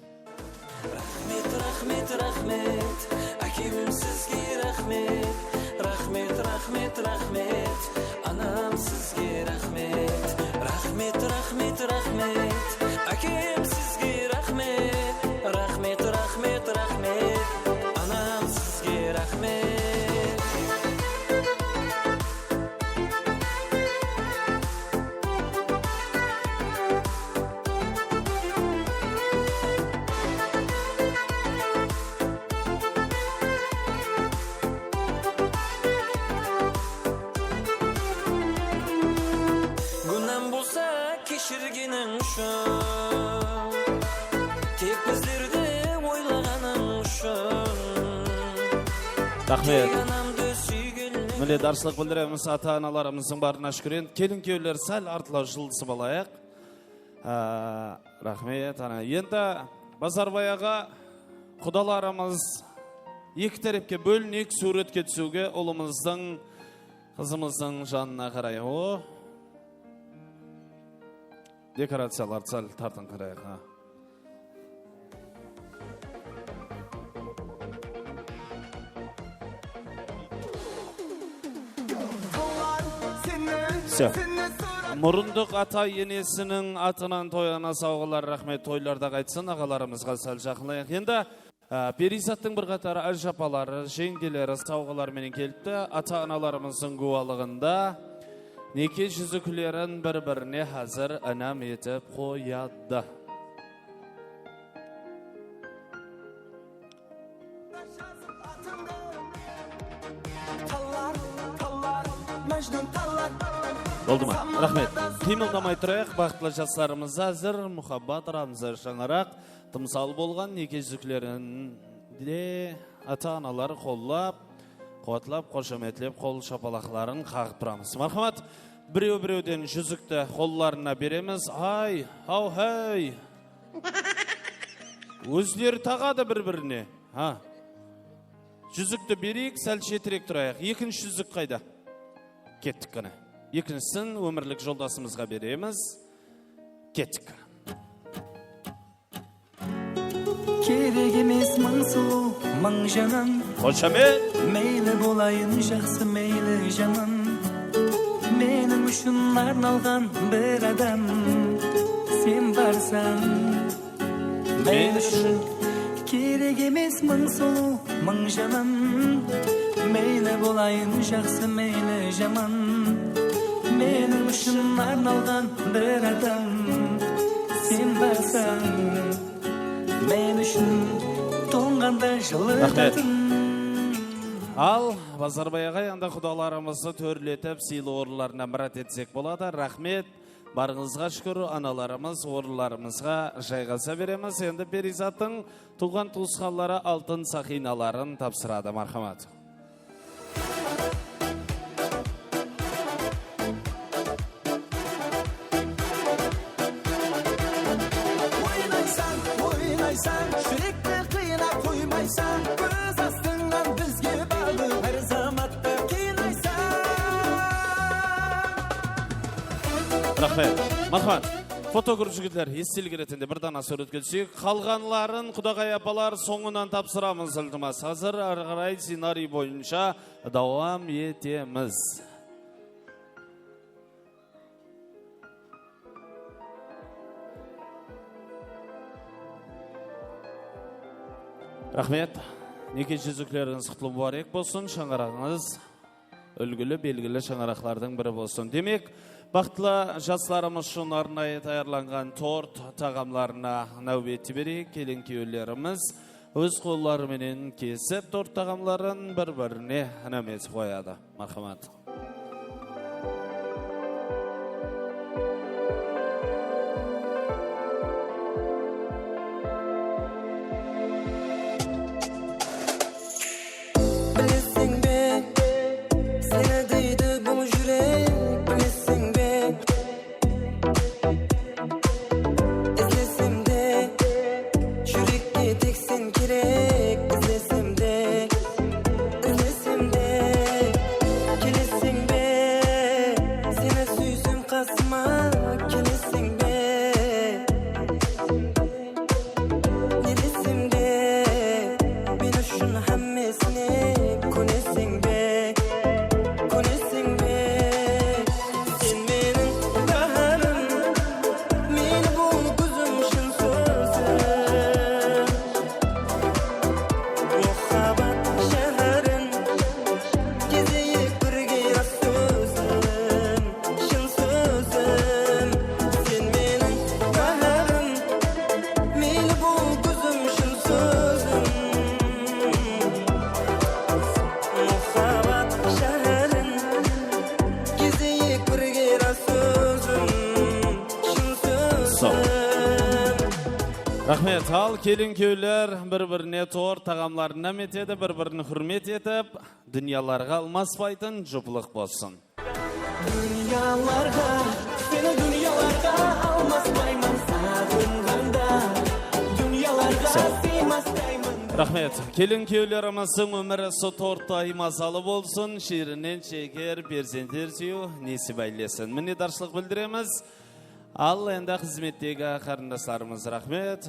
Raxmet, raxmet, raxmet, ákem sizge raxmet. Raxmet, raxmet, raxmet, anam sizge raxmet. Raxmet, raxmet, raxmet, ákem sizge raxmet. Raxmet, raxmet, raxmet, anam sizge raxmet. Gúnam bolsa keshirgeniń ushın, tek bizlerdi oylaǵanıń ushın. Raxmet. Tek anamdı súygenligiń. Mine, darslıq bildiremiz ata-analarımızdıń barına shúkir. Endi kelin-kúyewler sál artlaw jıldızıp alayıq. Á, raxmet, ana. Endi Bazarbay aǵa, qudalarımız eki tárepke bólineyik, súwretke túsiwge, ulımızdıń, qızımızdıń janına qaray. O, dekoraciyalardı sál tartıńqırayıq, ha. Всё. Murındıq ata-enesiniń atınan toy ana sawǵalar, raxmet, toylarda qaytsın, aǵalarımızǵa sál jaqınlayıq. Endi, á, Periyzattıń bir qatar ájapaları, jeńgeleri sawǵalar menen kelipti. Ata-analarımızdıń gúwalıǵında neke júziklerin bir-birine házir inam etip qoyadı. Boldı ma? Raxmet. Qıymıldamay turayıq. Baxıtlı jaslarımız házir. Muhabbat ramzı shańaraq, tımsal bolǵan neke júziklerinde ata-analar qollap, quwatlap, xoshametlep, qol shapalaqların qaǵıp turamız. Marhamat, birew-birewden júzikti qollarına beremiz. Ay, haw, háy! Ózleri taǵadı bir-birine. Ha. Júzikti bereyik, sál shetirek turayıq. Ekinshi júzik qayda? Kettik, qáne. Ekinshisin ómirlik joldasımızǵa beremiz. Kettik. Kerek emes mıń sulıw, mıń janım. Xoshamet. Meyli bolayın jaqsı, meyli jaman. Meniń ushın arnalǵan bir adam. Sen barsań, men ushın kerek emes mıń sulıw, mıń janım. Meyli bolayın jaqsı, meyli jaman. Meniń ushın arnalǵan bir adam. Sen barsań, men ushın tońǵanda jılatatıń. Al, Bazarbay aǵay, anda qudalarımızdı tórletip, sıylı orınlarına mirát etsek boladı. Raxmet. Barıńızǵa shúkir, analarımız orınlarımızǵa jayǵasa beremiz. Endi Periyzattıń tuwǵan-tuwısqanları altın saqıynaların tapsıradı. Marhamat. Oynaysań, oynaysań, júrekti qıynap qoymaysań, kóz astıńnan bizge baǵdı hár zamatta qıynaysań. Raxmet. Marhamat. Fotograf jigitler, estelik retinde bir dana súwretke túseyik. Qalǵanların, qudaǵay apalar, sońınan tapsıramız, iltimas. Házir arı qaray scenariy boyınsha dawam etemiz. Raxmet. Neke júziklerińiz qutlı múbárek bolsın. Shańaraǵıńız úlgili, belgili shańaraqlardıń biri bolsın. Demek, baxıtlı jaslarımız ushın arnayı tayarlanǵan tort taǵamlarına náwbet bereyik. Kelin-kúyewlerimiz óz qolları menen kesip, tort taǵamların bir-birine inam etip qoyadı. Marhamat. Bileseń be, seni deydi bul júrek, bileseń be? Izlesem de, júrekke tek sen kerek, izlesem de, izlesem de, keleseń Raxmet. Al, kelin-kúyevler bir-birine tort taǵamların námetedi, bir-birin húrmet etip, dúnyalarǵa almaspaytın juplıq bolsın. Dúnyalarǵa, seni dúnyalarǵa almaspayman, saǵınǵanda dúnyalarǵa sıymaspayman. Raxmet. Kelin-kúyevlerimizdiń ómiri usı torttay mazalı bolsın, shiyirinen sheker perzentler súyiw nesip áylesin. Minnetdarshılıq bildiremiz. Al, endi xızmettegi qarındaslarımız, raxmet.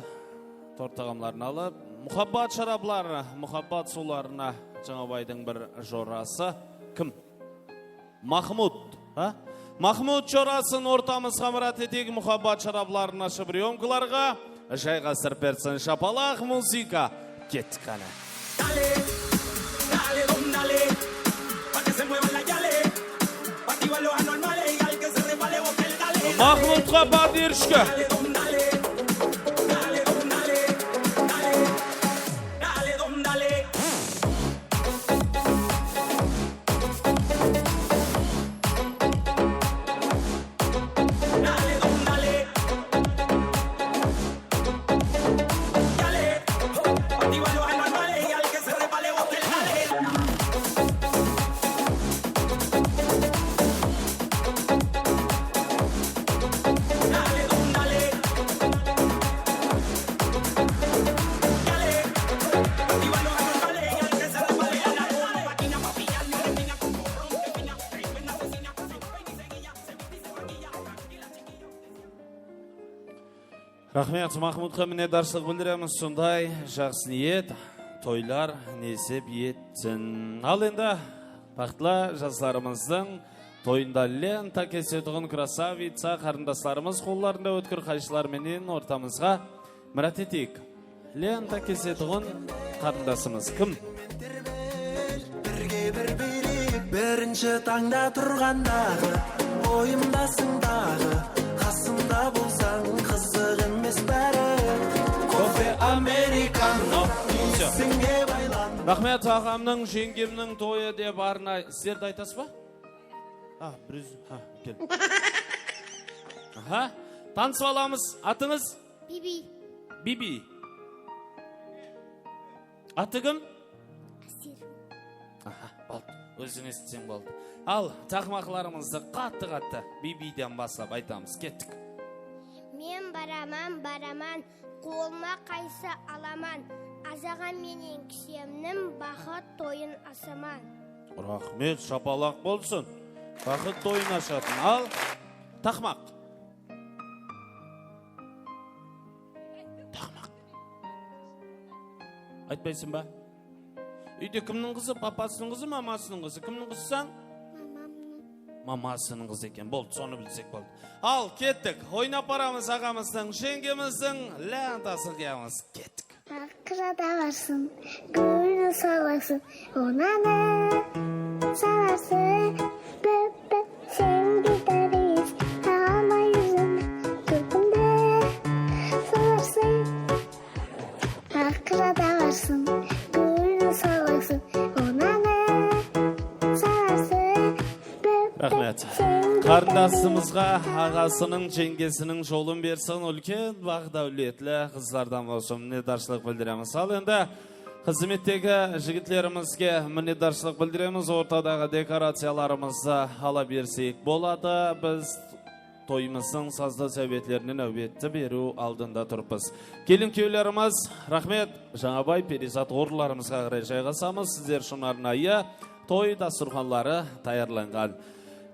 Tort taǵamların alıp, muhabbat sharapları, muhabbat suwlarına Jańabaydıń bir jorası. Kim? Mahmud, ha? Mahmud jorasın ortamızǵa mirát eteyik, muhabbat sharapların ashıp ryomkalarǵa jayǵastırıp bersin. Shapalaq, muzıka. Kettik qáne. Dale, dale, don, dale, pa que se muevan las yales, pa activar los anormales y al que se resbale bote el dale. Mahmudqa podderjka. Dale, don, dale, dale, don, dale, dale, dale, don, dale. Raxmet, Mahmudqa minnetdarshılıq bildiremiz. Sonday jaqsı niyet, toylar nesip etsin. Al endi, baxıtlı jaslarımızdıń toyında lenta kesetuǵın krasavitsa qarındaslarımız qollarında ótkir qayshılar menen ortamızǵa mirát eteyik. Lenta kesetuǵın qarındasımız kim? Birge bir biyrek, birinshi tańda turǵandaǵı, oyımdasıń daǵı, qasımda bolsań, qızıq emes bári. Kofe amerikano, túsinge baylan. Raxmet, aǵamnıń, jeńgemniń toyı dep arnay. Sizler de aytasız ba? Ha, bir ózi, ha, kel. Aha, tanısıp alamız. Atıńız? Bibi. Bibi. Atı kim? Áser. Aha, boldı. Óziń esitseń boldı. Al, taqmaqlarımızdı qattı-qattı Bibiden baslap aytamız. Kettik. Men baraman, baraman, qolıma qaysı alaman. Azaǵan menen kisemniń baxıt toyın asaman. Raxmet, shapalaq bolsın. Baxıt toyın ashatın. Al, taqmaq. Taqmaq. Aytpaysıń ba? Úyde kimniń qızı? Papasınıń qızı, mamasınıń qızı? Kimniń qızısań? Mamamnıń. Mamasınıń qızı eken. Boldı, sonı bilsek boldı. Al, kettik. Oynap baramız aǵamızdıń, jeńgemizdiń lentasın qıyamız. Kettik. Aqıra da barsın, kóńil salasın, onanı salasın. Bip-bip, sen gitarist, almay úzim, kúlkimdi salasın. Aqıra da barsın, kóńil salasın, onanı salasın. Raxmet. Qarındasımızǵa aǵasınıń, jeńgesiniń jolın bersin, úlken baǵ-dáwletli qızlardan bolsın. Minnetdarshılıq bildiremiz. Al endi xızmettegi jigitlerimizge minnetdarshılıq bildiremiz. Ortadaǵı dekoraciyalarımızdı ala bersek boladı. Biz toyımızdıń sazlı sáwbetlerine náwbetti beriw aldında turıppız. Kelin-kúyevlerimiz, raxmet. Jańabay, Perizat orınlarımızǵa qaray jayǵasamız. Sizler ushın arnayı toy dasturxanları tayarlanǵan.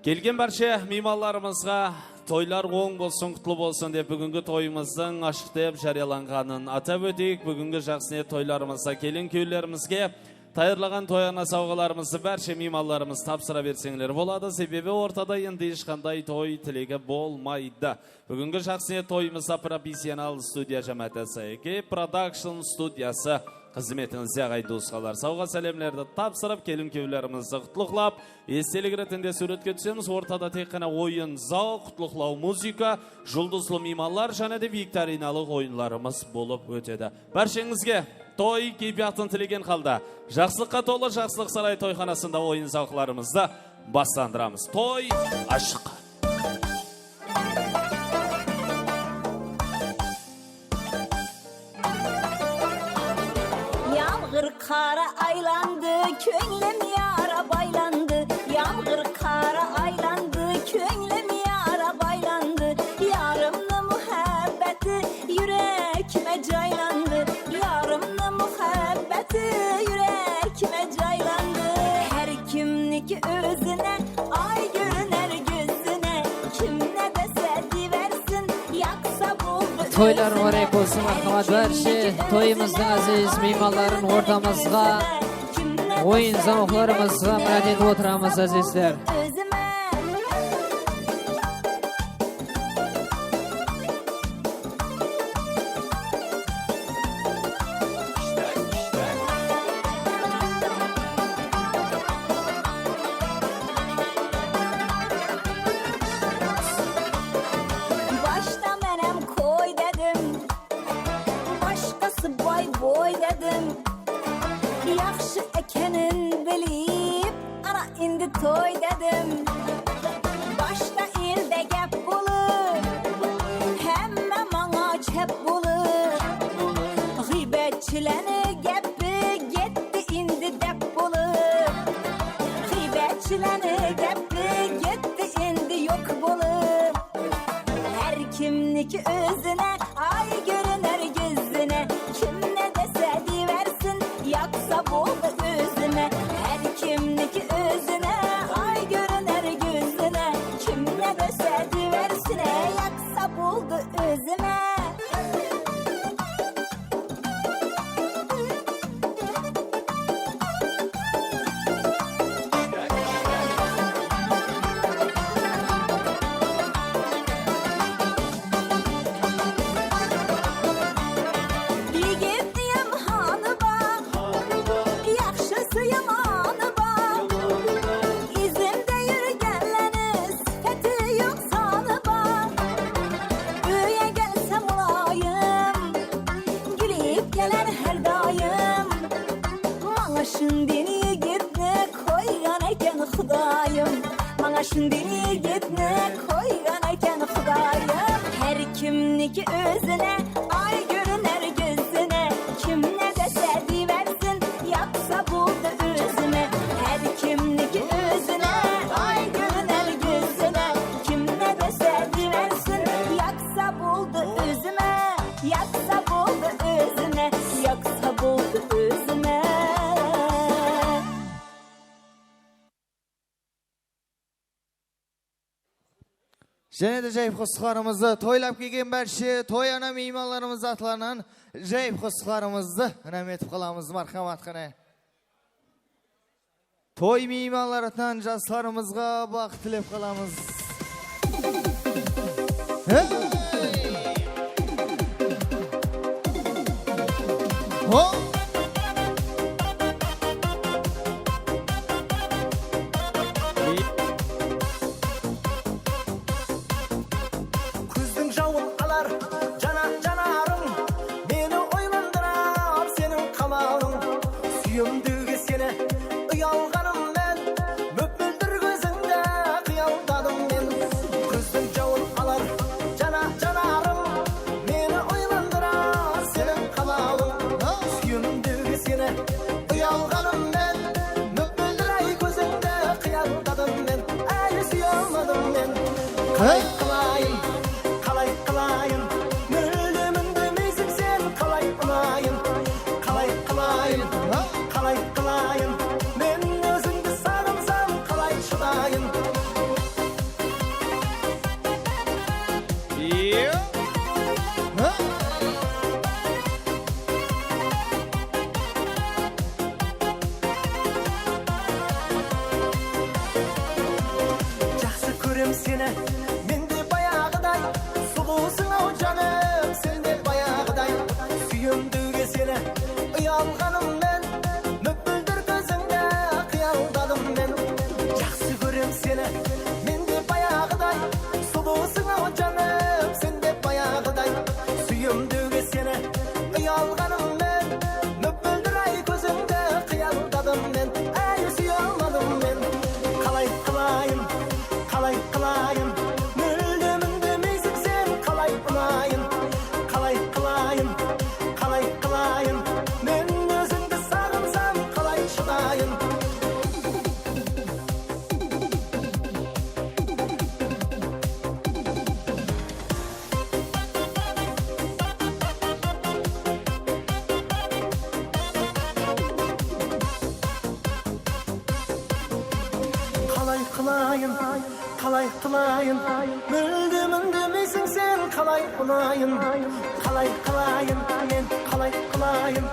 Kelgen bárshe miymanlarımızǵa toylar oń bolsın, qutlı bolsın dep, búgingi toyımızdıń ashıq dep járiyalanǵanın atap óteyik. Búgingi jaqsı niyet toylarımızda kelin-kúyevlerimizge tayarlaǵan toy arna sawǵalarımızdı bárshe miymanlarımız tapsıra berseńler boladı. Sebebi ortada endi hesh qanday toy tilegi bolmaydı. Búgingi jaqsı niyet toyımızda professional studiya jámááti S A K Production studiyası xızmetińizde, aǵayin tuwısqanlar. Sawǵa sálemlerdi tapsırıp, kelin-kúyevlerimizdi qutlıqlap, estelik retinde súwretke túsemiz. Ortada tek ǵana oyın, zawıq, qutlıqlaw, muzıka, juldızlı miymanlar jáne de viktorinalıq oyınlarımız bolıp ótedi. Bársheńizge toy keypiyatın tilegen halda, jaqsılıqqa tolı, Jaqsılıq sarayi toyxanasında oyın-zawıqlarımızdı baslandıramız. Toy ashıq! Qara aylandı, kóńlim yarap aylandı. Yamǵır qara aylandı, kóńlim yarap aylandı. Yarımnı muhábbeti yúrekime jaylandı. Yarımnı muhábbeti yúrekime jaylandı. Hár kimniki ózine, ay kórinargizine. Kim ne dese deyibersin, yaqsa boldı. Toylar ózime. Múbárek bolsın, márhamat, bárshe toyımızdıń áziz miymanların ortamızǵa, oyın zawıqlarımızǵa mirát etip otıramız, ázizler. Bashta menem qoy dedim, bashqası bay boy dedim. Yaqshı ekenin bilip, ana endi toy dedim. Bashta elde gáp bolıp, hámme mańa cháp bolıp. Ǵıybetshilerni gápi ketti endi dáp bolıp. Ǵıybetshilerni gápi ketti endi yok bolıp. Hár kimniki ózine, ay kórinargizine. Kim ne dese deyibersin, yaqsa boldı ózime. Hár kimniki ózine, ay kórinargizine. Kim ne dese deyibersin, ey, yaqsa boldı ózime. Yigitniń hanı bar, yaqshısı yamanı bar. Izimde yúrgenlerniń sifati yoq sanı bar. Úyge kelse mulayım, kúlip keler hár dayım. Mańa shın den yigitni qoyǵan eken Qudayım. Mańa shın den yigitni qoyǵan eken Qudayım. Hár kimniki ózine, ay kórinargizine. Kim ne dese deyibersin, yaqsa boldı ózime. Hár kimniki ózine, ay kórinargizine. Kim ne dese deyibersin, yaqsa boldı ózime. Yaqsa boldı ózime, yaqsa boldı ózime. Jáne de jayıp qosıqlarımızdı toylap kelgen bárshe toy ana miymanlarımız atlarınan jayıp qosıqlarımızdı inam etip qalamız, márhamat, qáne. Toy miymanları atınan jaslarımızǵa baxıt tilep qalamız. Hey! Ho! Kúzdiń jawın alar jana-, janarıń, meni oylandırar seniń qamarıń. Súyemdege seni uyalǵanım men, mop-móldir kózińdi qıyaldadım men. Kúzdiń jawın alar jana-, janarıń, meni oylandırar seniń qamarıń. Súyemdege seni uyalǵanım men, mop-móldir ay kózińdi qıyaldadım men. Ále súye almadım men. Qalay qılayın, qalay qılayın, mólemiń demeysiń sen, qalay unayın, qalay qılayın, qalay qılayın, men ózińdi saǵınsam, qalay shıdayın? Jaqsı kórem seni, men de bayaǵıday, sulıwsıń-aw, janım, sen de bayaǵıday. Súyemdege seni uyalǵanım men, mop-móldir kózińdi qıyaldadım men. Jaqsı kórem seni, men de bayaǵıday, sulıwsıń-aw, janım, sen de bayaǵıday. Súyemdege seni uyalǵanım men, mop-móldir ay kózińdi qıyaldadım men. Áy, súye almadım men. Qalay qılayın, qalay qılayın, Qılayın, qalay qılayın, múldem úndemeyseń sen, qalay qılayın, qalay qılayın, men qalay qılayın,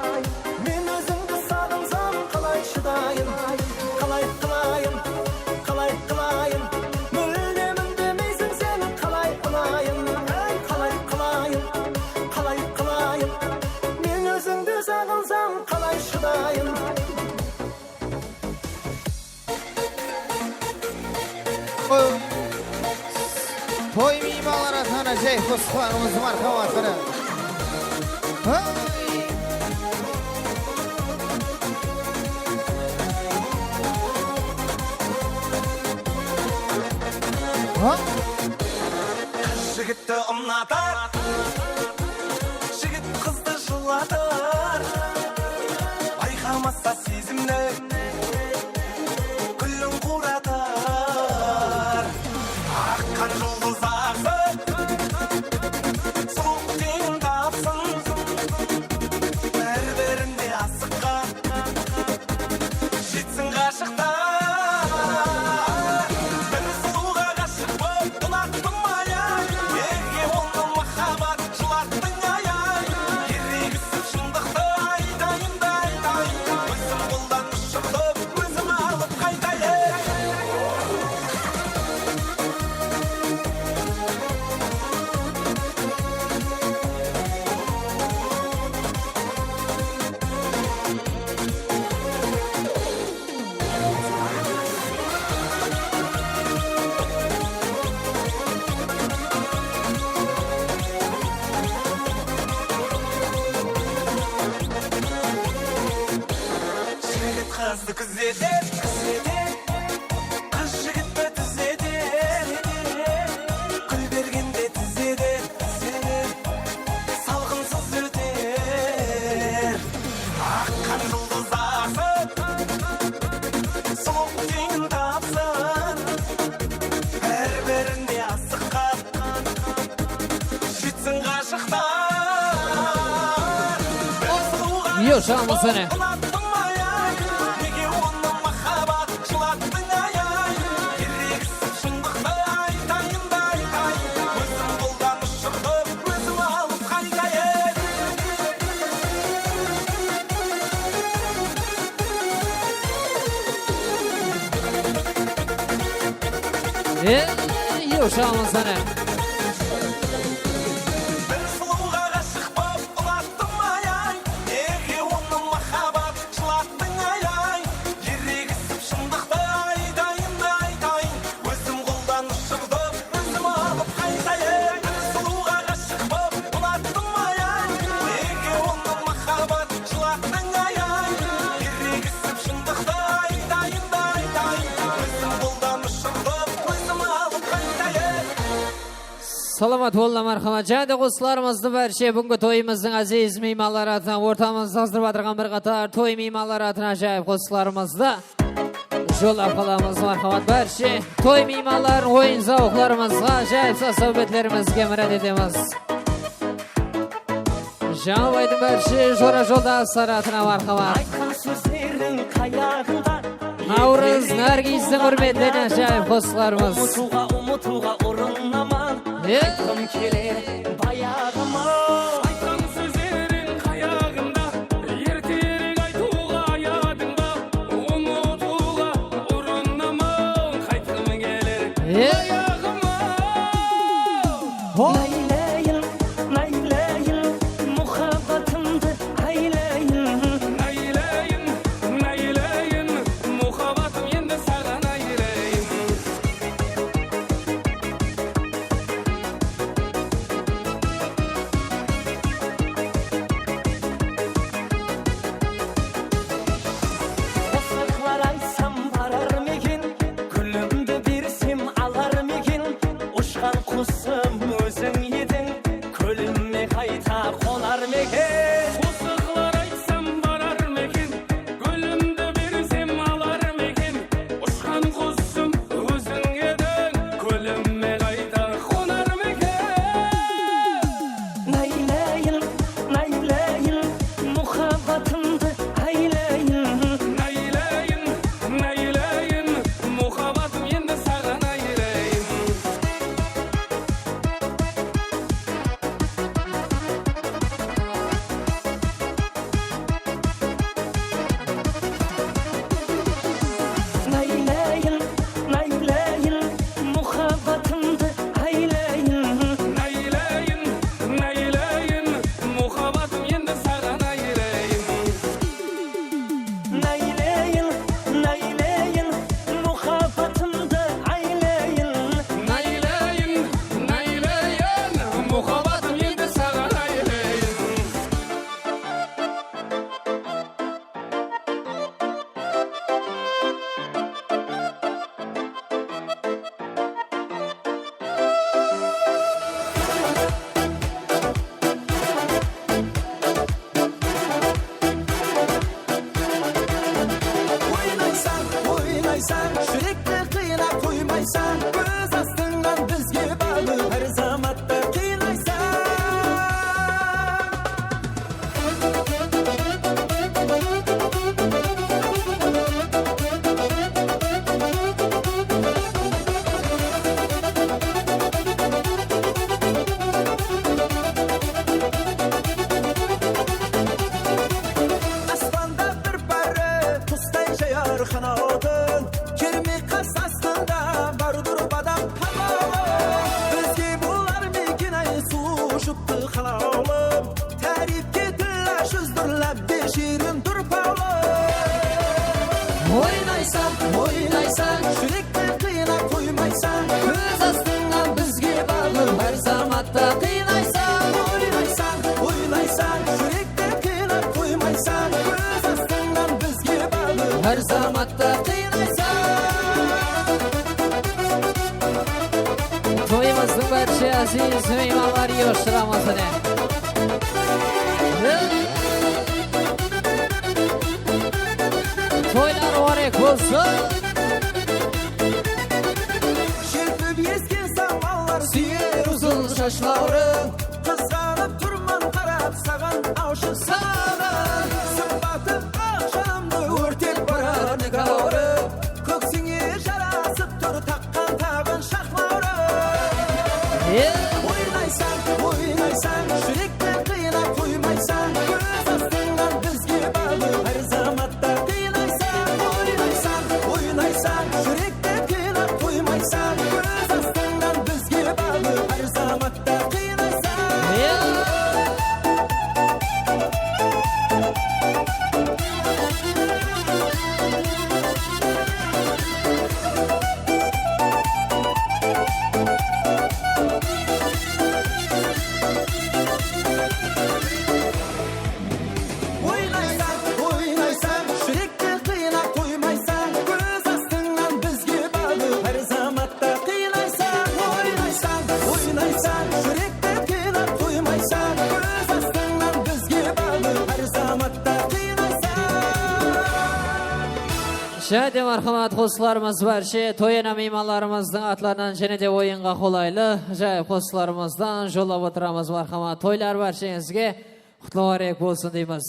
men ózińdi saǵınsam qalay shıdayın, qalay qılayın, qalay qılayın, múldem úndemeyseń sen, qalay qılayın, áy, qalay qılayın, qalay qılayın, men ózińdi saǵınsam qalay shıdayın. Toy miymanları atına jay qosıqlarımız marhamat qana. Hey! Ha? Qız jigitti unatar, jigit qızdı jıllatır. Bayqamasa sezimdi, gúlin quratır. Aqqan juldız aqsın, sulıw qıyın tapsın. Bir-birinde asıqqan, jetsin ǵashıqlar. Bir sulıwǵa ǵashıq bolıp unattım ayay, nege onı mahabat jılattıń ayay? Erek isip shındıqtı aytayın da aytayın, ózim qoldan ushırtıp, ózim alıp qaytayın. Jigit qızdı kúzeter, kúzeter, qız jigitti túzeter, gúl bergende túzeter, túzeter, salǵınsız óter. Aqqan juldız aqsın, sulıw qıyın tapsın, bir-birine asıqqan, jetsin ǵashıqlar. Bir sulıwǵa ǵashıq bolıp unattım ayay, nege onı mahabat jılattıń ayay? Erek isip shındıqtı aytayın da aytayın, ózim qoldan ushırtıp, ózim alıp qaytayın. Ey, yawshamız, qáne. Bir sulıwǵa ǵashıq bolıp unattım ayay, nege onı mahabat jılattıń ayay? Erek isip shındıqtı aytayın da aytayın, ózim qoldan ushırtıp, ózim alıp qaytayın. Bir sulıwǵa ǵashıq bolıp unattım ayay, nege onı mahabat jılattıń ayay? Erek isip shındıqtı aytayın da aytayın, ózim qoldan ushırtıp, ózim alıp qaytayın. Salamat bolıńlar, marhamat. Jáne de qosıqlarımızdı bárshe búgingi toyımızdıń áziz miymanları atınan ortamızda házir atırǵan bir qatar toy miymanları atınan ájayıp qosıqlarımızdı jollap qalamız, marhamat. Bárshe toy miymanların oyın-zawıqlarımızǵa, ájayıp sáwbetlerimizge mirát etemiz. Jańa baydıń bárshe jora-joldasları atınan marhamat. Aytqan sózleriń qayaǵında Nawrız Nárgiystiń húrmetine ájayıp qosıqlarımız. Umıtıwǵa, umıtıwǵa urınaman. Aytqım keler bayaǵıma. Aytqan sózleriń qayaǵında, erterek aytıwǵa ayadıń ba? Umıtıwǵa urınaman, qaytqım keler bayaǵıma. Naylayın, naylayın, muhabbatımdı aylayın. Naylayın, naylayın, muhabbatım endi saǵan aylayın. Qosıqlar aytsam barar ma eken, gúlimdi bersem alar ma eken? Ushqan qusım óziń ediń, kólimme qayta qonar ma eken? Qosıqlar aytsam barar ma eken, gúlimdi bersem alar ma eken? Ushqan qusım óziń ediń, kólimme qayta qonar ma eken? Naylayın, naylayın, muhabbatımdı aylayın. Naylayın, naylayın, muhabbatım endi Aziz miymanlar, yigırshıramız mine. Toylar mubarek bolsın. Shelpip esken samallar súyer uzın shashlawıń. Qızǵanıp turman qarap saǵan, awshıq saǵan. Sıpatı aq janımdı órtep barar gáwir. Kóksińe jarasıp tur taqqan taǵın shaqlawıń. Oynaysań, oynaysań, júrekti qıynap qoymaysań. Kóz astıńnan bizge baǵıp hár zamatta qıynaysań. Oynaysań, oynaysań, júrekti qıynap qoymaysań. Kóz astıńnan bizge baǵıp hár zamatta qıynaysań. Oynaysań, oynaysań, júrekti qıynap qoymaysań. Kóz astıńnan bizge baǵıp hár zamatta qıynaysań. Oynaysań, oynaysań, júrekti qıynap qoymaysań. Kóz astıńnan bizge baǵıp hár zamatta qıynaysań. Jáne de marhamat, qosıqlarımız bárshe toy ena miymanlarımızdıń atlarınan jáne de oyınǵa qolaylı ájayıp qosıqlarımızdan jollap otıramız, marhamat. Toylar bársheńizge qutlı mubarek bolsın deymiz.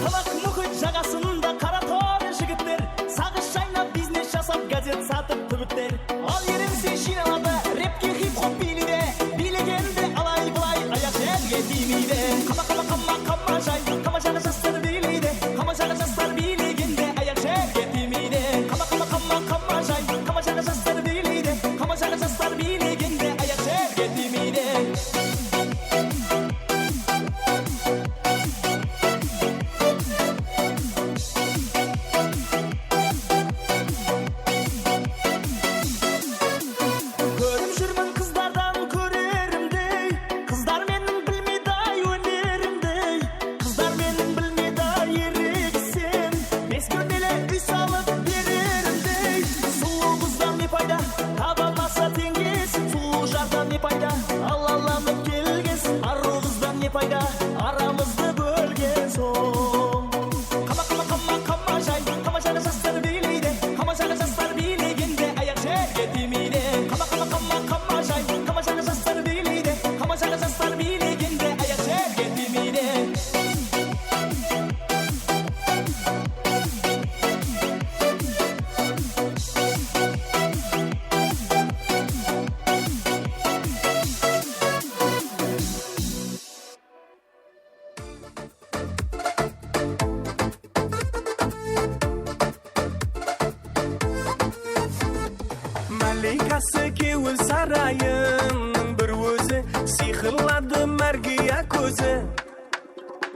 Tınıq múhit jaǵasında qara tor jigitler, saǵıs shaynap, biznes jasap, gazet satıp, túbitler. Al, erimse jıynaladı, repke hip-hop biyleydi. Biylegende alay-bılay, ayaq jerge tiymeydi. Qama, qama, qama, qama jay, qama jaǵı jaslar biyleydi. Qama jaǵı jaslar biylegende ayaq jerge tiymeydi. Qama, qama, qama, qama jay, qama jaǵı jaslar biyleydi. Qama jaǵı jaslar biylegende ayaq jerge tiymeydi. Kórip júrmen qızlardan kórerimdey, qızlar meniń bilmeydi-ay ónerimdey. Qızlar meniń bilmeydi-ay erigisen, meskúlmele úy salıp bererimdey. Sulıw qızdan ne payda, taba almasa teńgesin. Sulıw jardan ne payda, alalanıp kelgensin. Arıw qızdan ne payda, aramızdı bólgen soń. Qama, qama, qama, qama jay, qama jaǵı jaslar biyleydi. Qama jaǵı jaslar biylegende ayaq jerge tiymeydi. Qama, qama, qama, qama jay, qama jaǵı jaslar biyleydi. Qama jaǵı jaslar biylegende ayaq jerge tiymeydi. Máleykası kewil sarayınıń bir ózi, sıyqırladı márgiya kózi.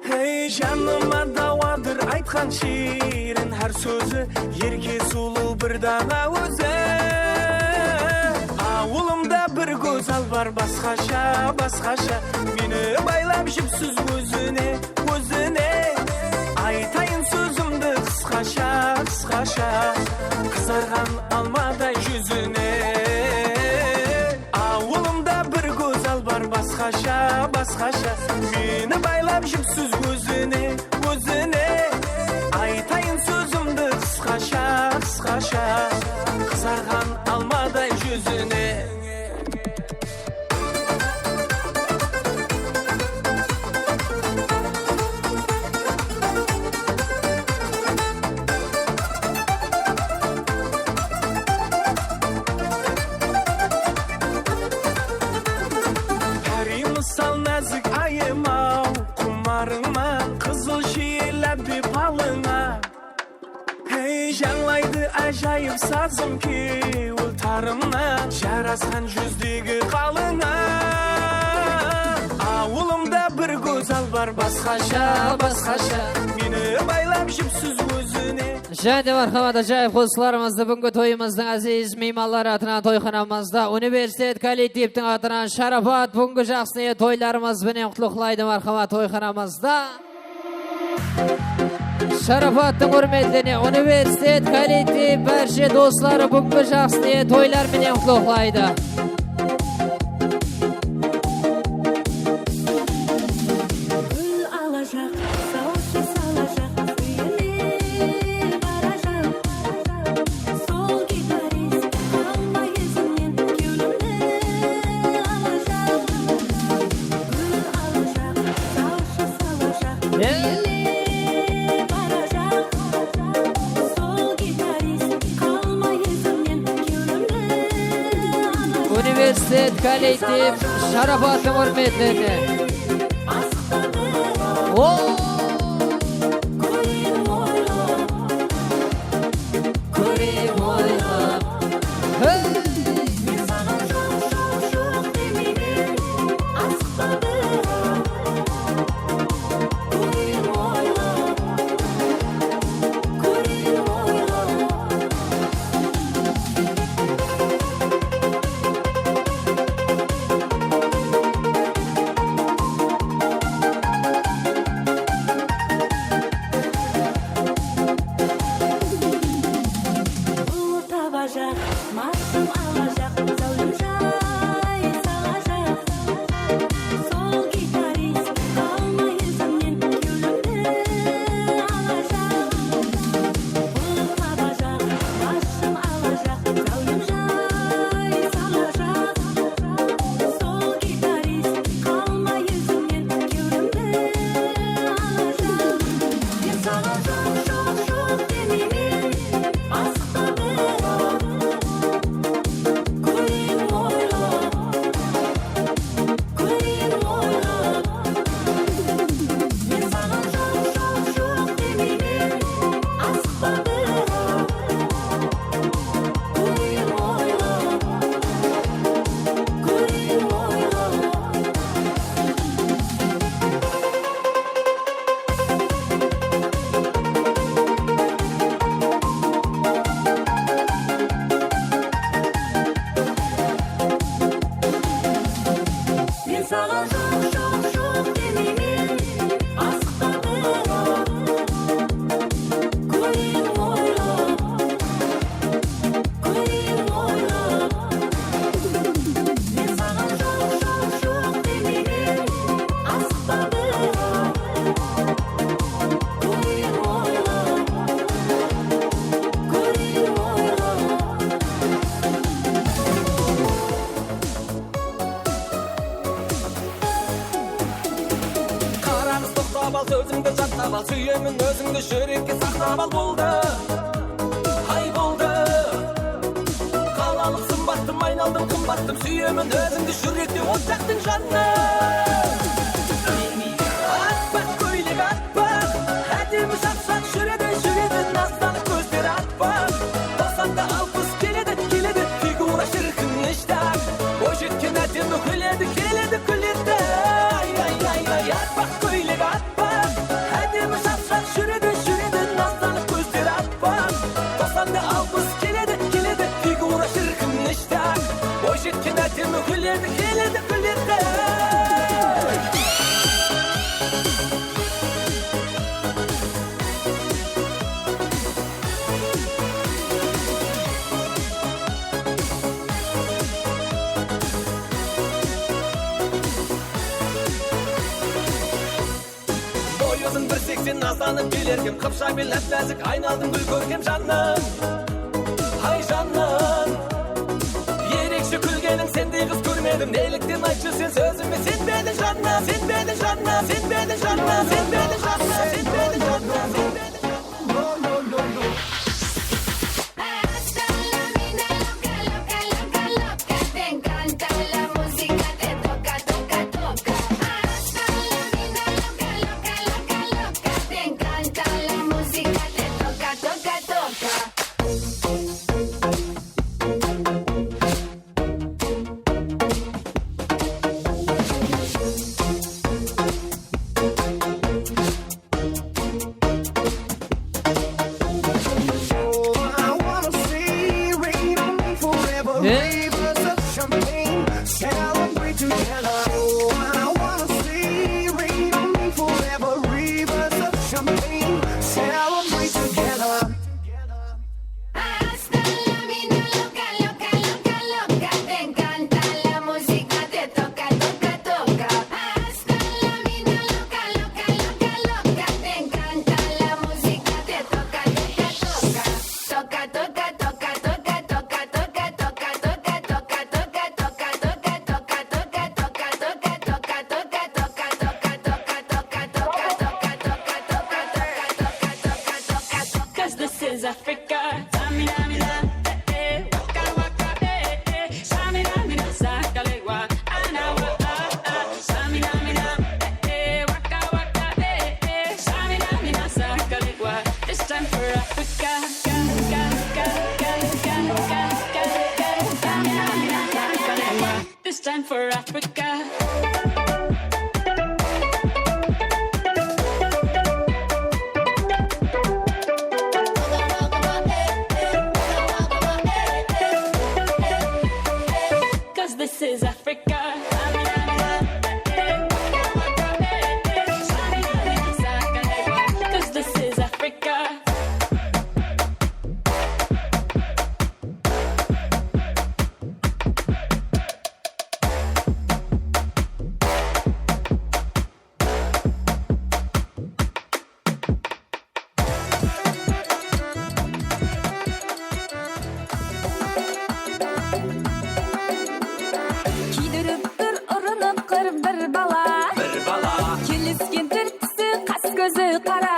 Hey, janıma dawadır aytqan shiyrin hár sózi, erke sulıw bir daǵa ózi. Awılımda bir gózzal bar, basqasha, basqasha. Meni baylap jipsiz ózine, ózine. Aytayın sózimdi qısqasha, qısqasha. Qızarǵan almaday júzine. Awılımda bir gózzal bar, basqasha, basqasha. Meni baylap jipsiz ózine, ózine. Aytayın sózimdi qısqasha, qısqasha. Qızarǵan almaday júzine. Páriy mısal názik ayım-aw, qumarıńman qızıl shiyel lábbe palıńa. Hey, jańlaydı ájayıp sazım kewil tarımnan, jarasqan júzdegi qalıńa. Awılımda bir gózzal Basqasha, basqasha. Meni baylap jipsiz ózine. Jáne de marhamat, ájayıp qosıqlarımızdı búgingi toyımızdıń áziz miymanları atınan toyxanamızda universitet kollektivtiń atınan Sharafat búgingi jaqsı niyet toylarımız benen qutlıqlaydı, marhamat, toyxanamızda. Sharafattıń húrmetine universitet kollektiv bárshe dosları búgingi jaqsı niyet toylar menen qutlıqlaydı. Gúl alajaq, sawshı salajaq, úyime barajaq. Sol gitarist qalmay izimnen, kewlimdi alajaq. Gúl alajaq, sawshı salajaq, úyime barajaq. Sol gitarist qalmay izimnen, kewlimdi alajaq. Universitet kollektiv Sharafattıń húrmetine. O! Kóreyin oylap, kóreyin oylap. Hey! Men saǵan joq, joq, joq demeymen, asıqpa biraq. Kóreyin oylap, kóreyin oylap. Bul tabajaq, mashım alajaq, záwlim jay salajaq. Sol gitarist qalmay izimnen, kewlimdi alajaq. Bul tabajaq, mashım alajaq, záwlim jay salajaq. Sol gitarist qalmay izimnen, kewlimdi alajaq. Men saǵan joq, joq, joq demeymen, asıqpa biraq. Kóreyin oylap, kóreyin oylap. Men saǵan joq, joq, joq demeymen, asıqpa biraq. Kóreyin oylap, kóreyin oylap. Men saǵan joq, joq, joq demeymen, asıqpa biraq. Kóreyin oylap, kóreyin oylap. Men saǵan joq, joq, joq demeymen, asıqpa biraq. Kóreyin oylap, kóreyin oylap. Qaraǵız, toqtap al, sózińdi jatlap al, súyemin ózińdi, júrekke saqlap al, boldı. Hay, boldı. Qalalıq sımbattım, aynaldım qımbattım, súyemin ózińdi, júrekte otaqtıń janına. Appaq kóylek, appaq, ádemi, jap-jaq, júredi, júredi, nazlanıp kózleri appaq. Toqsanda alpıs keledi, keledi, figura shírkin, ishtah. Boyjetken ádemi kúledi, keledi, kúledi. Ay, ay, ay, ay, appaq kóylek, appaq, ádemi, jap-jaq, júredi, júredi, nazlanıp kózleri appaq. Toqsanda alpıs keledi, keledi, figura shírkin, ishtah. Boyjetken ádemi kúledi, keledi, kúledi. Boy uzın bir seksen, nazlanıp kelerkem, qıpsha men náp-názik, aynaldım gúl kórkem, jannan. Hay, jannan. Erekshe kúlgeniń, sendey qız kórmedim. Nelikten, aytshı, sen sózime senbediń, jannan, senbediń, jannan, senbediń, jannan, senbediń, jannan, senbediń, jannan, senbediń. Hasta la mina loca, loca, loca, loca, te encanta la música, te toca, toca, toca. Hasta la mina loca, loca, loca, loca, te encanta la música, te toca, toca, toca. This time for Africa. 'Cause this is Africa. 'Cause this is Africa. Kiydirip tur urınıp qır bir bala. Bir bala. Kelisken túrtpisi, qas kózi qara.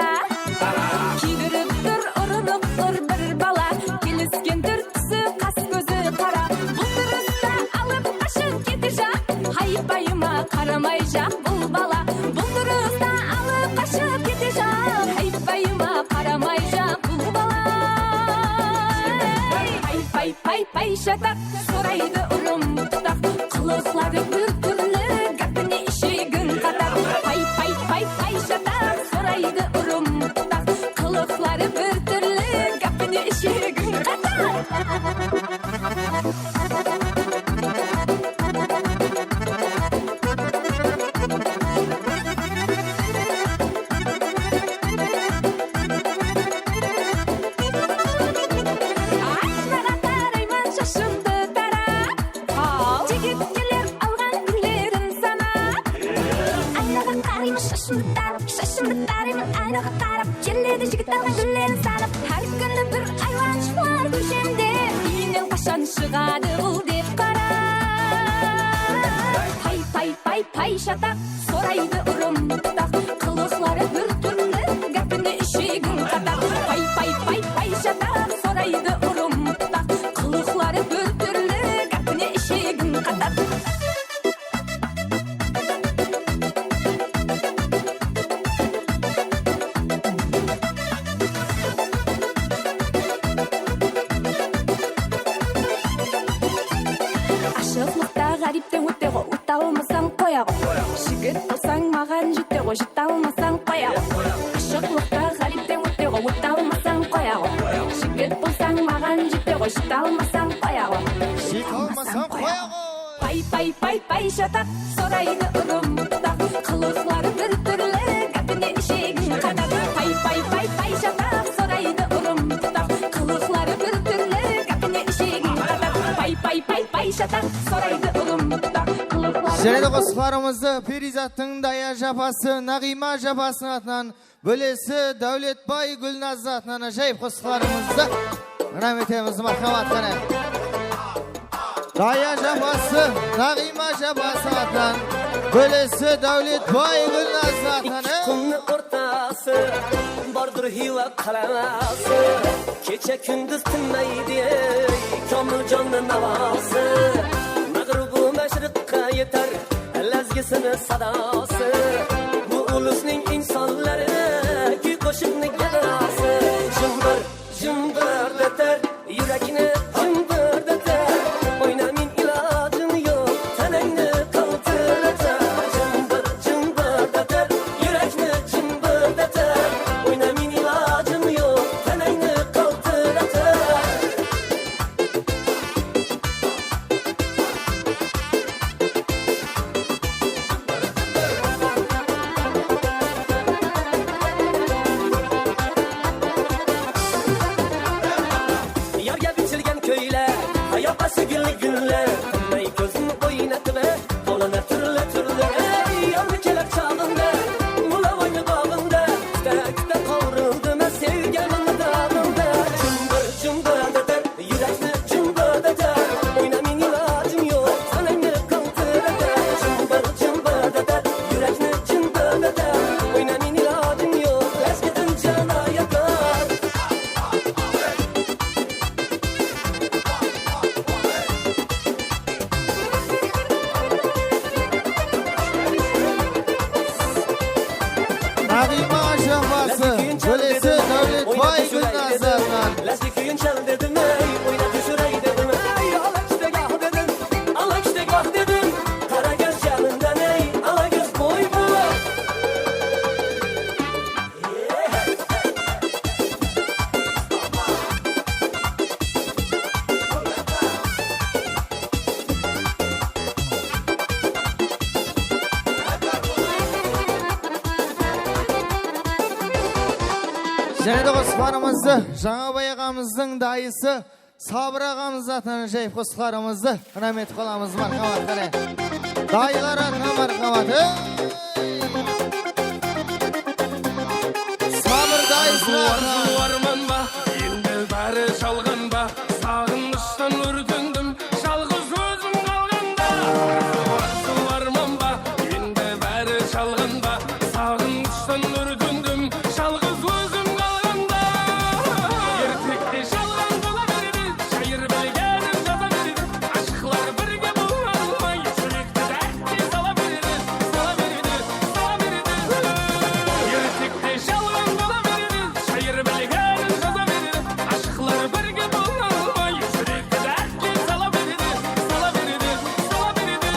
Qara. Kiydirip tur urınıp qır bir bala. Kelisken túrtpisi, qas kózi qara. Bul turısta alıp qashıp ketejaq. Haypayıma qaramayjaq bul bala. Bul turısta alıp qashıp ketejaq. Haypayıma qaramayjaq bul bala. Pay, pay, pay, pay, shataq, soraydı urım tutaq. Qılıqları bir túrli, gápine ishegin qataq. Pay, pay, pay, pay, shataq, soraydı urım tutaq. Qılıqları bir túrli, gápine ishegin qataq. Aynaǵa qarayman, shashımdı tarap. Al. Jigit keler alǵan gúllerin sanap. Aynaǵa qarayman, shashımdı tarap, shashımdı tarayman, aynaǵa qarap. Keledi jigit alǵan gúllerin sanap. Hár kúni bir aylanshıqlar kóshemde. Úyinen qashan shıǵadı bul dep qarap. Pay, pay, pay, pay, shataq, soraydı urım tutaq. Qılıqları bir túrli, gápine ishegin qataq. Pay, pay, pay, pay, shataq, soraydı urım tutaq. Qılıqları bir túrli, gápine ishegin qataq. Ashıqlıqta ǵáripten ótedi ǵo, óte almasań qoya ǵo. Jigit bolsań maǵan jete ǵo, jete almasań qoya ǵo. Ashıqlıqta ǵáripten ótedi ǵo, óte almasań qoya ǵo. Jigit bolsań maǵan jete ǵo, jete almasań qoya ǵo. Jete almasań qoya ǵo. Pay, pay, pay, pay, shataq, soraydı urım tutaq. Qılıqları bir túrli, gápine ishegin qataq. Pay, pay, pay, pay, shataq, soraydı urım tutaq. Qılıqları bir túrli, gápine ishegin qataq. Pay, pay, pay, pay, shataq, soraydı urım tutaq. Qılıqları. Jáne de qosıqlarımızdı Perizattıń Daya ájapası, Naǵıyma ájapasınıń atınan Bólesi Dáwletbay Gúlnazdıń atınan ájayıp qosıqlarımızdı ınaam etemiz, marhamat, qáne. Daya ájapası, Naǵıyma ájapasınıń atınan, Bólesi Dáwletbay Gúlnazdıń atınan. Ikki qumnıń ortası, bordur Xiywa qalası. Kecha-kúndiz tinmaydi, ey, komil jonnıń nawası. Maǵribu mashriqqa yetar Lázgisiniń sadosi, bu ulusniń insonlari, kúy-qo'shiqni gadasi. Jimbir, jimbirlatar, yurakni jimbirlatar. O'ynamay ilojim yo'q, tanangni qaltiratar. Jimbir, jimbirlatar, yurakni jimbirlatar. O'ynamay ilojim yo'q, tanangni qaltiratar. Jáne de qosıqlarımızdı Jańabay aǵamızdıń dayısı Sabır aǵamız atınan ájayıp qosıqlarımızdı ınaw etip qalamız, marhamat, qáne. Dayılar atınan marhamat. Ey! Sabır dayısı atınan. Arzularman ba, endi bári jalǵan ba? Saǵınıshtan órtendim, jalǵız ózim qalǵanda. Arzularman ba, endi bári jalǵan ba? Saǵınıshtan órtendim, jalǵız ózim qalǵanda. Ertekte jalǵan bola beredi, shayır bilgenin jaza beredi. Ashıqlar birge bola almay, júrekti dártke sala beredi, sala beredi, sala beredi. Ertekte jalǵan bola beredi, shayır bilgenin jaza beredi. Ashıqlar birge bola almay, júrekti dártke sala beredi, sala beredi, sala beredi.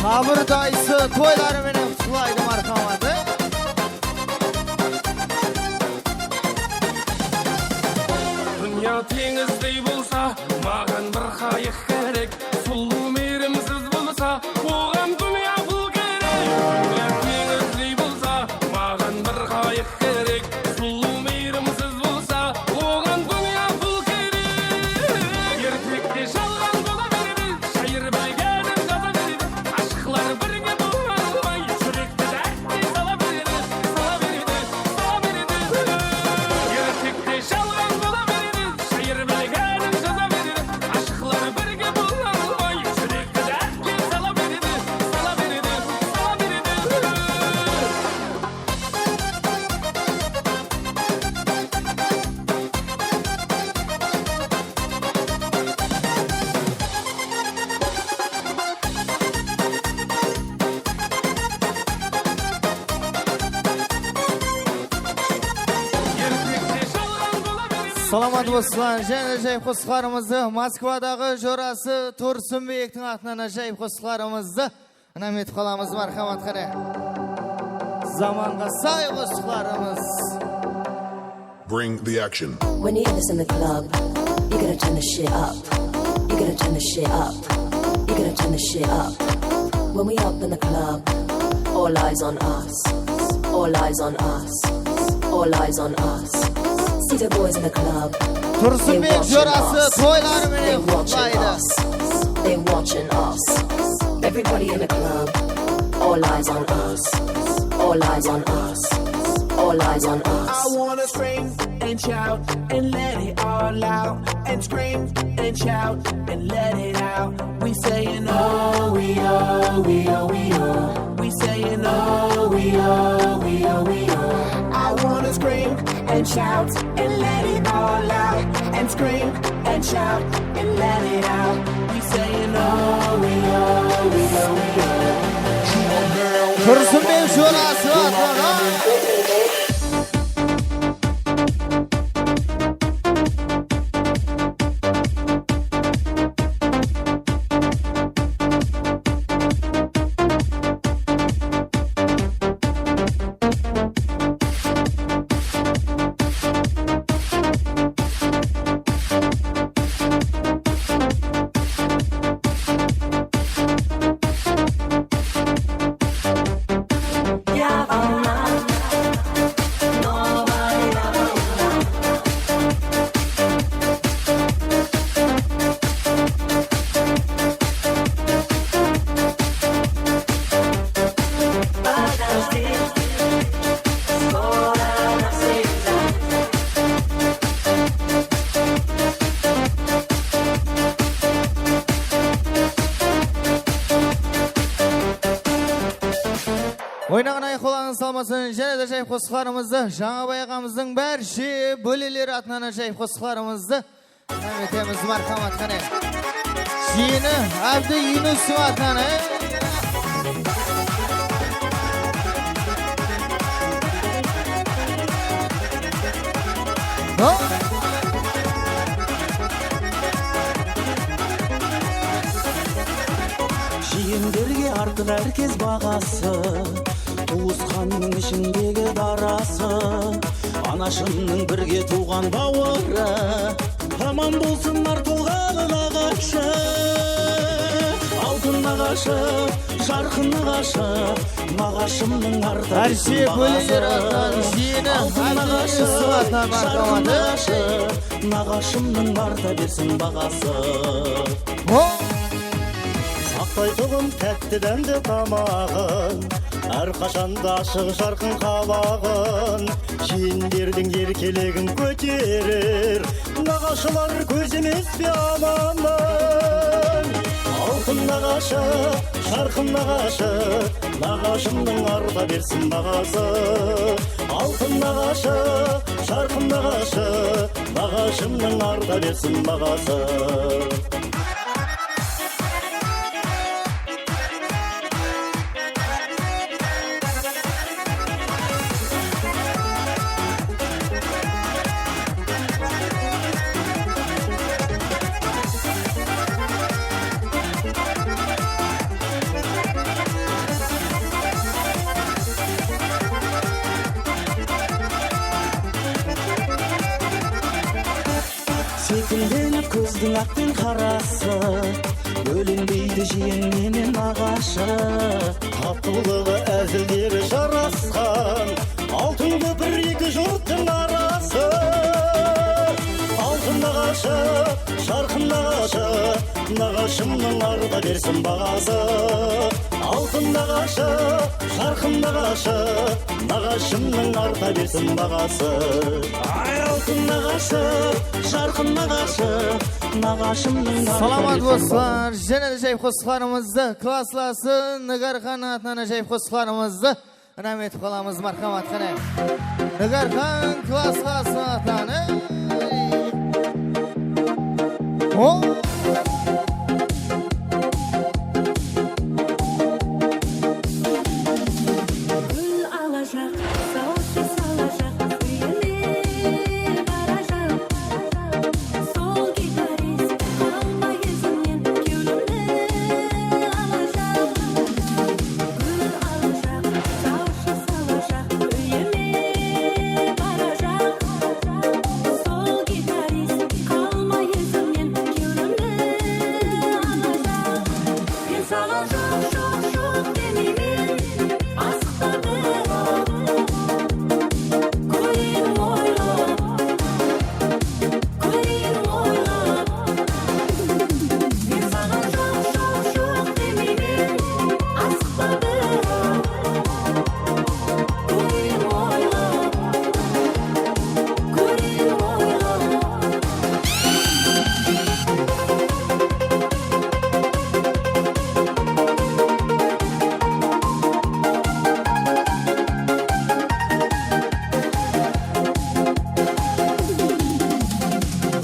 Sabır dayısı toyları menen qutlıqlaydı, marhamat. Dúnya teńizdey bolsa, maǵan bir qayıq kerek. Sulıw miyrimsiz bolsa, oǵan dúnya pul kerek. Dúnya teńizdey bolsa, maǵan bir qayıq kerek. Sulıw miyrimsiz bolsa, oǵan dúnya pul kerek. Ertekte jalǵan bola beredi, shayır bilgenin jaza beredi. Ashıqlar birge bola almay, júrekti dártke sala beredi, sala beredi, sala beredi. Ertekte jalǵan bola beredi, shayır bilgenin jaza beredi. Ashıqlar birge bola almay, júrekti dártke sala beredi, sala beredi, sala beredi. Salamat bolsın, jáne ájayıp qosıqlarımızdı Moskvadaǵı jorası Tursınbektiń atınan ájayıp qosıqlarımızdı ınaw etip qalamız, marhamat, qáne. Zamanǵa say qosıqlarımız. Bring the action. When you hear this in the club, you gotta turn the shit up. You gotta turn the shit up. You gotta turn the shit up. When we up in the club, all eyes on us. All eyes on us. All eyes on us. See the boys in the club. Tursınbek jorası toyları menen qutlaydı. They watching us. Everybody in the club. All eyes on us. All eyes on us. All eyes on us. I wanna scream and shout and let it all out. And scream and shout and let it out. We saying oh, we oh, we oh, we oh. We saying oh, we oh, we oh, we oh. I wanna scream and shout and let it all out. And scream and shout and let it out. We saying oh, we oh, we oh, we oh. Tursınbek jorası atınan. Oynaǵan ayaqlarıńız salmasın, jáne de ájayıp qosıqlarımızdı Jańabay aǵamızdıń bárshe bóleleri atınan ájayıp qosıqlarımızdı Hám etemiz, marhamat, qáne. Jıyını Ábdi Yunusov atınan, e? Ho! Jıyınderge artıq hár kes baǵası. Tuwısqannıń ishindegi darası, anashımnıń birge tuwǵan bawırı, aman bolsın Nartolǵalı naǵashı. Altın naǵashı, jarqın naǵashı, naǵashımnıń arta bersin baǵası. Altın naǵashı, jarqın naǵashı, naǵashımnıń arta bersin baǵası. Saqlaytuǵın tátti dámdi tamaǵın, hár qashan da ashıq jarqın qabaǵın, jiyinlerdiń erkelegin kóterer naǵashılar kózemes pe amanın? Altın naǵashı, jarqın naǵashı, naǵashımnıń arta bersin baǵası. Altın naǵashı, jarqın naǵashı, naǵashımnıń arta bersin baǵası. Sekimlenip kózdiń aq penen qarası, bólinbeydi jiyen menen naǵashı. Tatlılıǵı, ázilleri jarasqan, altın kópir eki jurttıń arası. Altın naǵashı, jarqın naǵashı, naǵashımnıń arta bersin baǵası. Altın naǵashı, jarqın naǵashı, naǵashımnıń arta bersin baǵası. Ay, altın naǵashı, jarqın naǵashı, naǵashımnıń arta bersin baǵası. Salamat, doslar, jáne de ájayıp qosıqlarımızdı, klasslası Nigarxan atınan ájayıp qosıqlarımızdı inam etip qalamız, marhamat, qáne. Nigarxan klasslası atınan, ey! O! Gúl alajaq, sawshı salajaq, úyine barajaq. Sol gitarist qalmay izimnen kewlimdi alajaq. Gúl alajaq, sawshı salajaq, úyime barajaq. Sol gitarist qalmay izimnen kewlimdi alajaq. Men saǵan joq, joq, joq demeymen, asıqpa biraq. Kóreyin oylap, kóreyin oylap. Men saǵan joq, joq, joq demeymen, asıqpa biraq. Kóreyin oylap, kóreyin oylap.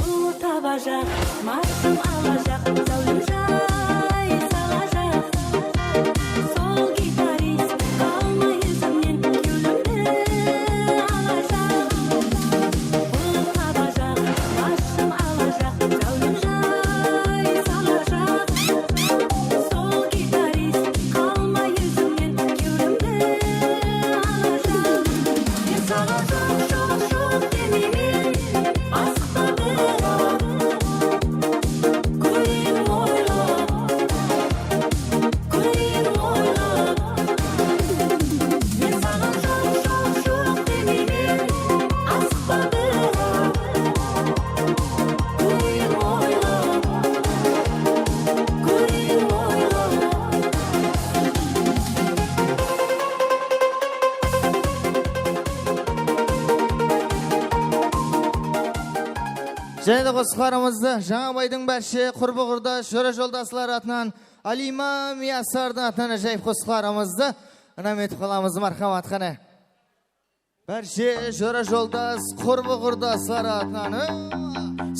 Ulıw tabajaq, marshım alajaq, záwlem jay salajaq. Sol gitarist qalmay izimnen kewlimdi alajaq. Ulıw tabajaq, marshım alajaq, záwlem jay salajaq. Sol gitarist qalmay izimnen kewlimdi alajaq. Men saǵan joq, joq, joq demeymen, asıqpa biraq. Kóreyin oylap, kóreyin oylap. Men saǵan joq, joq, joq demeymen, asıqpa biraq. Kóreyin oylap, kóreyin oylap. Jáne de qosıqlarımızdı Jańabaydıń bárshe qurbı-qurdas, jora-joldasları atınan, Aliyma Miyasardıń atınan ájayıp qosıqlarımızdı inam etip qalamız, marhamat, qáne. Bárshe jora-joldas, qurbı-qurdasları atınan, ı,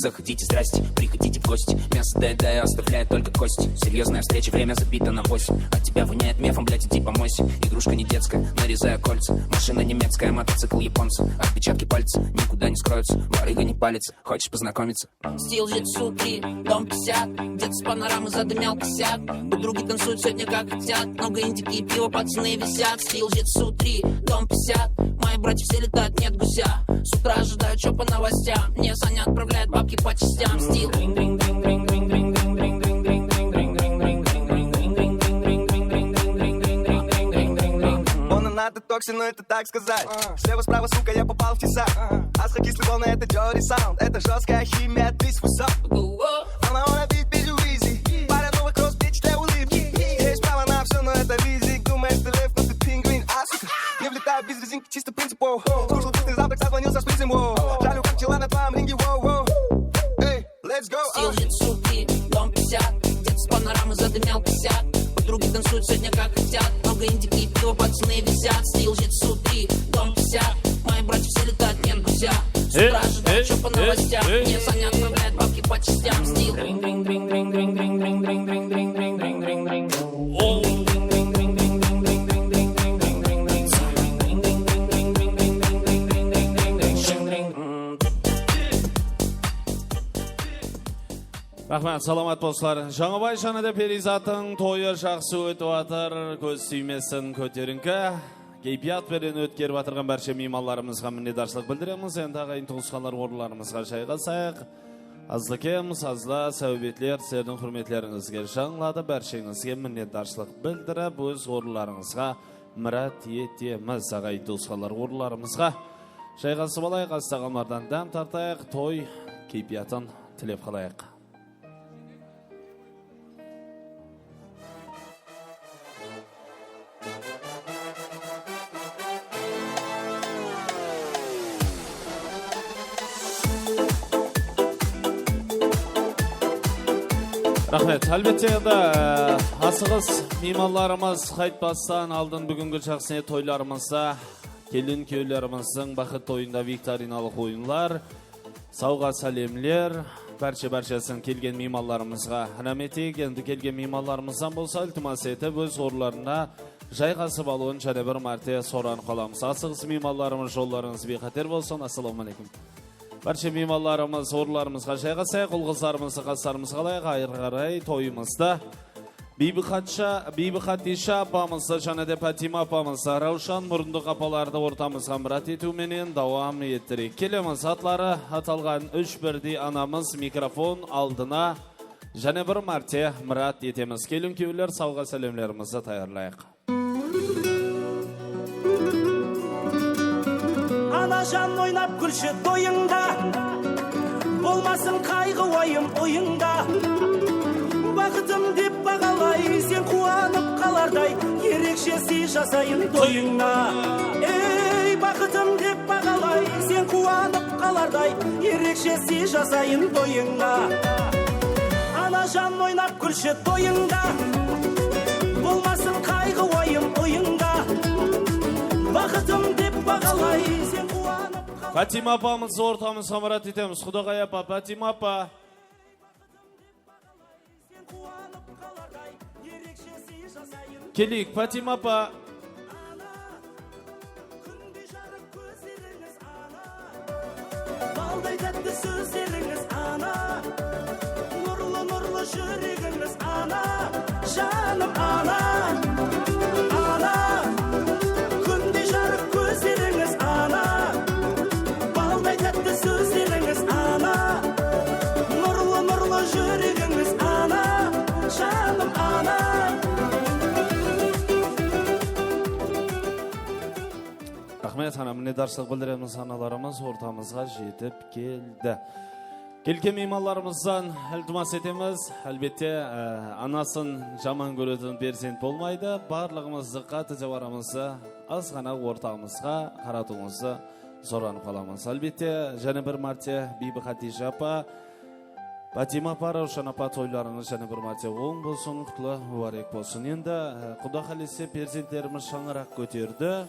Заходите, здрасте, приходите в гости. Мясо доедаю, оставляю только кости. Серьёзная встреча, время забито на восемь. От тебя воняет мефом, блядь, иди помойся. Игрушка не детская, нарезаю кольца. Машина немецкая, мотоцикл японца. Отпечатки пальцев никуда не скроются. Барыга не палится, хочешь познакомиться? Стил жетпіс три, дом пятьдесят. Где-то с панорамы задымял косяк. Подруги танцуют сегодня как хотят. Много индики и пива, пацаны висят. Стил жетпіс три, дом пятьдесят. Мои братья все летают, нет гуся. С утра ожидаю чё по новостям. Мне Саня отправляет бабки по частям. Стил. Ona nada toksino, это так сказать. Слева, справа, сука, я попал в тесак. Асхо кислый волна, это Джори Саунд. Это жёсткая химия, this what's up. Она, она бит, бит, easy. Паря новый кросс, бич, для улыбки. Есть право на всё, но это риск. Думаешь, ты лев, но ты пингвин, а, сука. Не влетаю без резинки, чисто принцип, воу. Слушал вкусный завтрак, созвонился с принцем, воу. Жалю, как пчела на твоём ринге, воу, воу. Эй, let's go. Стил жетпіс три, дом пятьдесят. Где-то с панорамы задымял косяк. Подруги танцуют сегодня как хотят. Много индики и пива, пацаны висят. Стил жетпіс три, дом пятьдесят. Мои братья все летают, нет гуся. С утра ожидаю чё по новостям. Мне Саня отправляет бабки по частям. Стил. Raxmet, salamat, doslar. Jańabay, jáne de Perizattıń toyı jaqsı ótip atır. Kóz tiymesin, kóterińki keypiyat penen ótkerip atırǵan bárshe miymanlarımızǵa minnetdarshılıq bildiremiz. Endi, aǵayin tuwısqanlar, orınlarımızǵa jayǵasayıq. Azlıkem, sazla, sáwbetler sizlerdiń húrmetlerińizge jańladı. Bársheńizge minnetdarshılıq bildirip, óz orınlarıńızǵa mirát etemiz. Aǵayin tuwısqanlar, orınlarımızǵa jayǵasıp alayıq, az taǵamlardan dám tartayıq, toy keypiyatın tilep qalayıq. Raxmet. Álbette, endi, e, asıǵıs miymanlarımız qaytpastan aldın búgingi jaqsı toylarımızda kelin-kúyewlerimizdiń baxıt toyında viktorinalıq oyınlar, sawǵa sálemler, bárshe-bárshesin kelgen miymanlarımızǵa inam eteyik. Endi kelgen miymanlarımızdan bolsa iltimas etip, óz orınlarına jayǵasıp alıwın jáne bir márte soranıp qalamız. Asıǵıs miymanlarımız, jollarıńız biyqáter bolsın. Assalawma áleykum. Bárshe miymanlarımız, orınlarımızǵa jayǵasayıq, ul-qızlarımızdı qaslarımızǵa alayıq, arı qaray toyımızdı Biybi Xatisha, Biybi Xatisha apamızdı jáne de Pátima apamızdı, Rawshan murındı qapalardı ortamızǵa mirát etiw menen dawam ettireyik. Kelemiz, atları atalǵan úsh birdey anamız mikrofon aldına jáne bir márte mirát etemiz. Kelin-kúyewler, sawǵa-sálemlerimizdi tayarlayıq. Anajan, oynap kúlshi toyıńda, bolmasın qayǵı-wayım oyıńda. Baxıtım dep baǵalay, sen quwanıp qalarday, erekshe sıy jasayın toyıńa. Ey, baxıtım dep baǵalay, sen quwanıp qalarday, erekshe sıy jasayın toyıńa. Anajan, oynap kúlshi toyıńda, bolmasın qayǵı-wayım oyıńda. Baxıtım dep baǵalay, sen quwanıp qal- Pátima apamızdı ortamızǵa mirát etemiz. Qudaǵay apa, Pátima apa. Keleyik, Pátima apa. Balday tátti sózlerińiz, ana. Nurlı-nurlı júregińiz, ana. Janım, ana. Ana. Kúndey jarıq kózlerińiz, ana. Balday tátti sózlerińiz, ana. Nurlı-nurlı júregińiz, ana. Janım, ana. Raxmet, ana, minnetdarshılıq bildiremiz, analarımız ortamızǵa jetip keldi. Kelgen miymanlarımızdan iltimas etemiz. Álbette, e, anasın jaman kóretin perzent bolmaydı. Barlıǵımız dıqqat etip aramızda azǵana ortamızǵa qaratıwıńızdı soranıp qalamız. Álbette, jáne bir márte Biybi Xadija apa, Pátima apa, Rawshan apa, toylarıńız jáne bir márte oń bolsın, qutlı múbárek bolsın. Endi, e, Quda qálese, perzentlerimiz shańaraq kóterdi.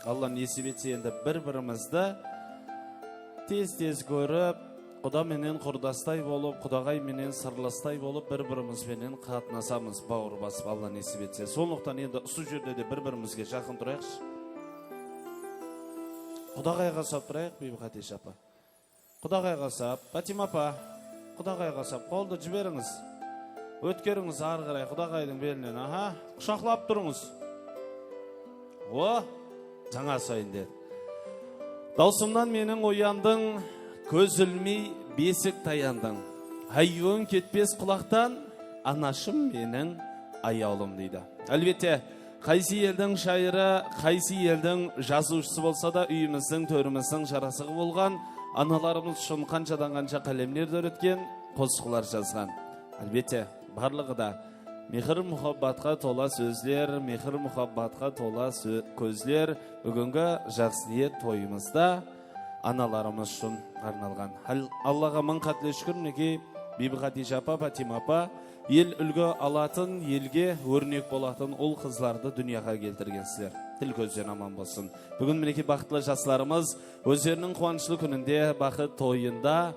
Alla nesip etse, endi bir-birimizdi tez-tez kórip, Quda menen qurdastay bolıp, qudaǵay menen sırlastay bolıp, bir-birimiz benen qatnasamız, bawır basıp, Alla nesip etse. Sonlıqtan endi usı jerde de bir-birimizge jaqın turayıqshı. Qudaǵayǵa usap turayıq, Biybi Xadiyja apa. Qudaǵayǵa usap, Pátima apa, qudaǵayǵa usap, qoldı jiberińiz. Ótkerińiz arı qaray qudaǵaydıń belinen, aha, qushaqlap turıńız. O, jańa usayın dedi. Dawsımnan meniń oyandıń, kóz ilmey besik tayandıń. Háyyiwim ketpes qulaqtan, anashım meniń ayawlım, deydi. Álbette, qaysı eldiń shayırı, qaysı eldiń jazıwshısı bolsa da, úyimizdiń, tórimizdiń jarasıǵı bolǵan, analarımız ushın qanshadan-qansha qálemler dóretken, qosıqlar jazǵan. Álbette, barlıǵı da mehir-muhabbatqa tola sózler, mehir-muhabbatqa tola só-, kózler. Búgingi jaqsı niyet toyımızda analarımız ushın arnalǵan. Al-, Allaǵa mıń qátle shúkir, minekey, Biybi Xadiyja apa, Pátima apa, el úlgi alatın, elge órnek bolatın ul-qızlardı dúnyaǵa keltirgensizler. Til-kózden aman bolsın. Búgin, minekey, baxıtlı jaslarımız ózleriniń quwanıshlı kúninde, baxıt toyında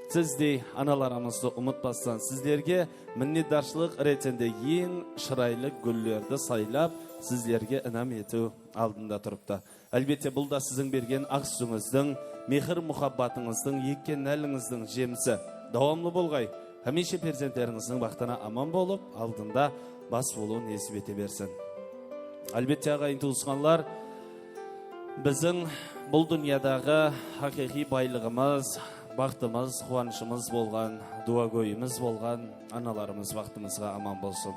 sizdey analarımızdı umıtpastan, sizlerge minnetdarshılıq retinde eń shıraylı gúllerdi saylap, sizlerge inam etiw aldında turıptı. Álbette, bul da siziń bergen aq sútińizdiń, mehir-muhabbatıńızdıń, ekken nálińizdiń jemisi. Dawamlı bolǵay, hámiyshe perzentlerińizdiń baxtına aman bolıp, aldında bas bolıwın nesip ete bersin. Álbette, aǵayin tuwısqanlar, biziń bul dúnyadaǵı haqıyqıy baylıǵımız, baxtımız, quwanıshımız bolǵan, duwagóyimiz bolǵan analarımız baxtımızǵa aman bolsın.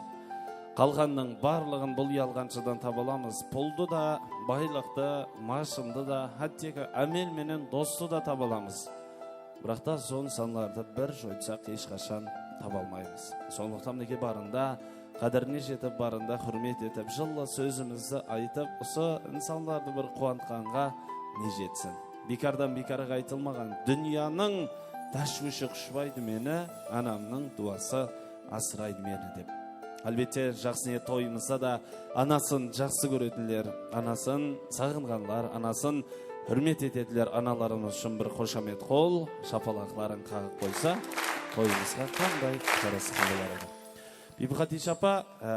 Qalǵannıń barlıǵın bul yalǵanshıdan taba alamız. Puldı da, baylıqtı, mashındı da, hátteki ámel menen dostı da taba alamız. Biraq ta usı insanlardı bir joytsaq, hesh qashan taba almaymız. Sonlıqtan, minekey, barında qádirine jetip, barında húrmet etip, jıllı sózimizdi aytıp, usı insanlardı bir quwantqanǵa ne jetsin? Biykardan biykarǵa aytılmaǵan, dúnyanıń táshwishi qushpaydı meni, anamnıń duwası asıraydı meni, dep. Álbette, jaqsı niyet toyımızda da anasın jaqsı kóretinler, anasın saǵınǵanlar, anasın húrmet etetinler analarımız ushın bir xoshamet qol shapalaqların qaǵıp qoysa, toyımızǵa qanday jarasıqlı bolar edi. Biybi Xadiyja apa, e,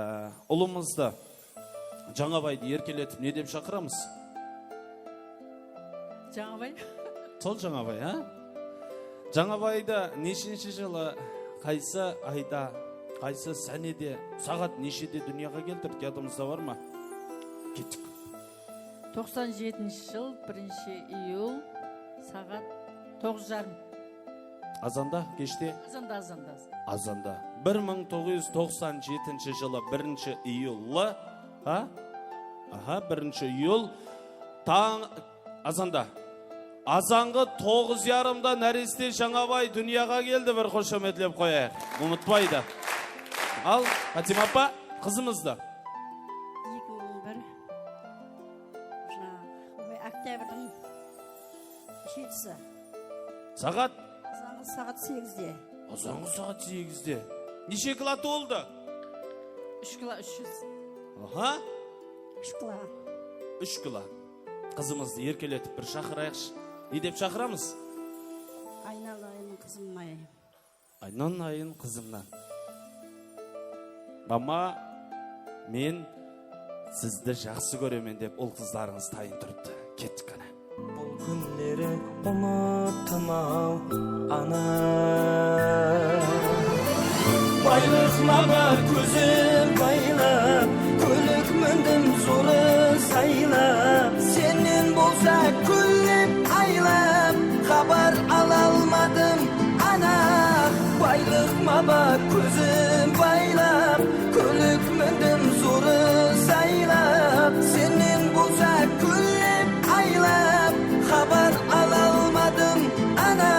ulımızdı, Jańabaydı erkeletip ne dep shaqıramız? Jańabay. Sol Jańabay, a? Jańabaydı neshinshi jılı, qaysı ayda, qaysı sánede, saǵat neshede dúnyaǵa keltirdik, yadıńızda bar ma? Kettik. Toqsan jetinshi jıl, birinshi iyul, saǵat toǵız jarım. Azanda, keshte? Azanda, azanda, azanda. Azanda. Bir mıń toǵız júz toqsan jetinshi jılı birinshi iyullı, ha? Aha, birinshi iyul. Tań, azanda. Azanǵı toǵız yarımda náreste Jańabay dúnyaǵa keldi, bir xoshametlep qoyayıq. Umıtpaydı. Al, Pátima apa, qızımızdı. Eki mıń bir. Jańa, oy, oktyabrdiń jetisi. Saǵat? Azanǵı saǵat segizde. Azanǵı saǵat segizde. Neshe kilo tuwıldı? Úsh kilo úsh júz. Aha. Úsh kilo. Úsh kilo. Qızımızdı erkeletip bir shaqırayıqshı. Ne dep shaqıramız? Aynalayın qızımnay. Aynalayın qızımnan. Mama, men sizdi jaqsı kóremen, dep ul-qızlarıńız tayın turıptı. Kettik, qáne. Bul kúnleri umıttım-aw, ana. Baylıqma bar kózim baylap, kólik mindim zorı saylap. Sennen bolsa kúnlep aylap, xabar alalmadım, ana. Baylıqma bar kózim baylap, kólik mindim zorı saylap. Sennen bolsa kúnlep aylap, xabar alalmadım, ana.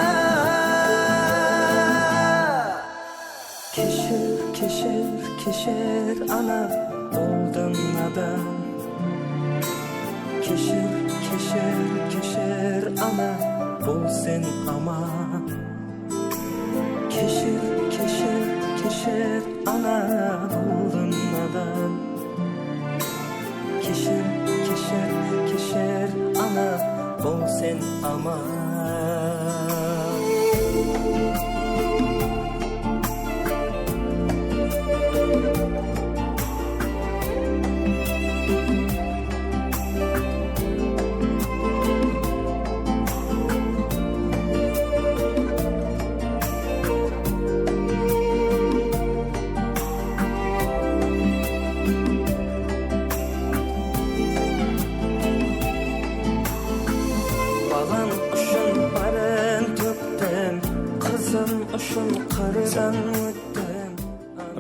Keshir, keshir, keshir, ana, boldım nadan. Keshir, keshir, keshir, ana, bol sen aman. Keshir, keshir, keshir, ana, boldım nadan. Keshir, keshir, keshir, ana, bol sen aman.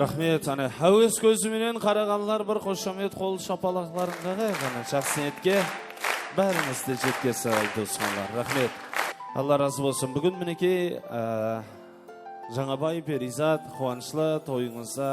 Raxmet, áne, háwes kózi menen qaraǵanlar bir xoshamet qol shapalaqların qaǵayıq, áne, jaqsı niyetke bárińiz de jetkersizler, tuwısqanlar. Raxmet. Alla razı bolsın. Búgin, minekey, á, Jańabay, Perizat, quwanıshlı toyıńızda,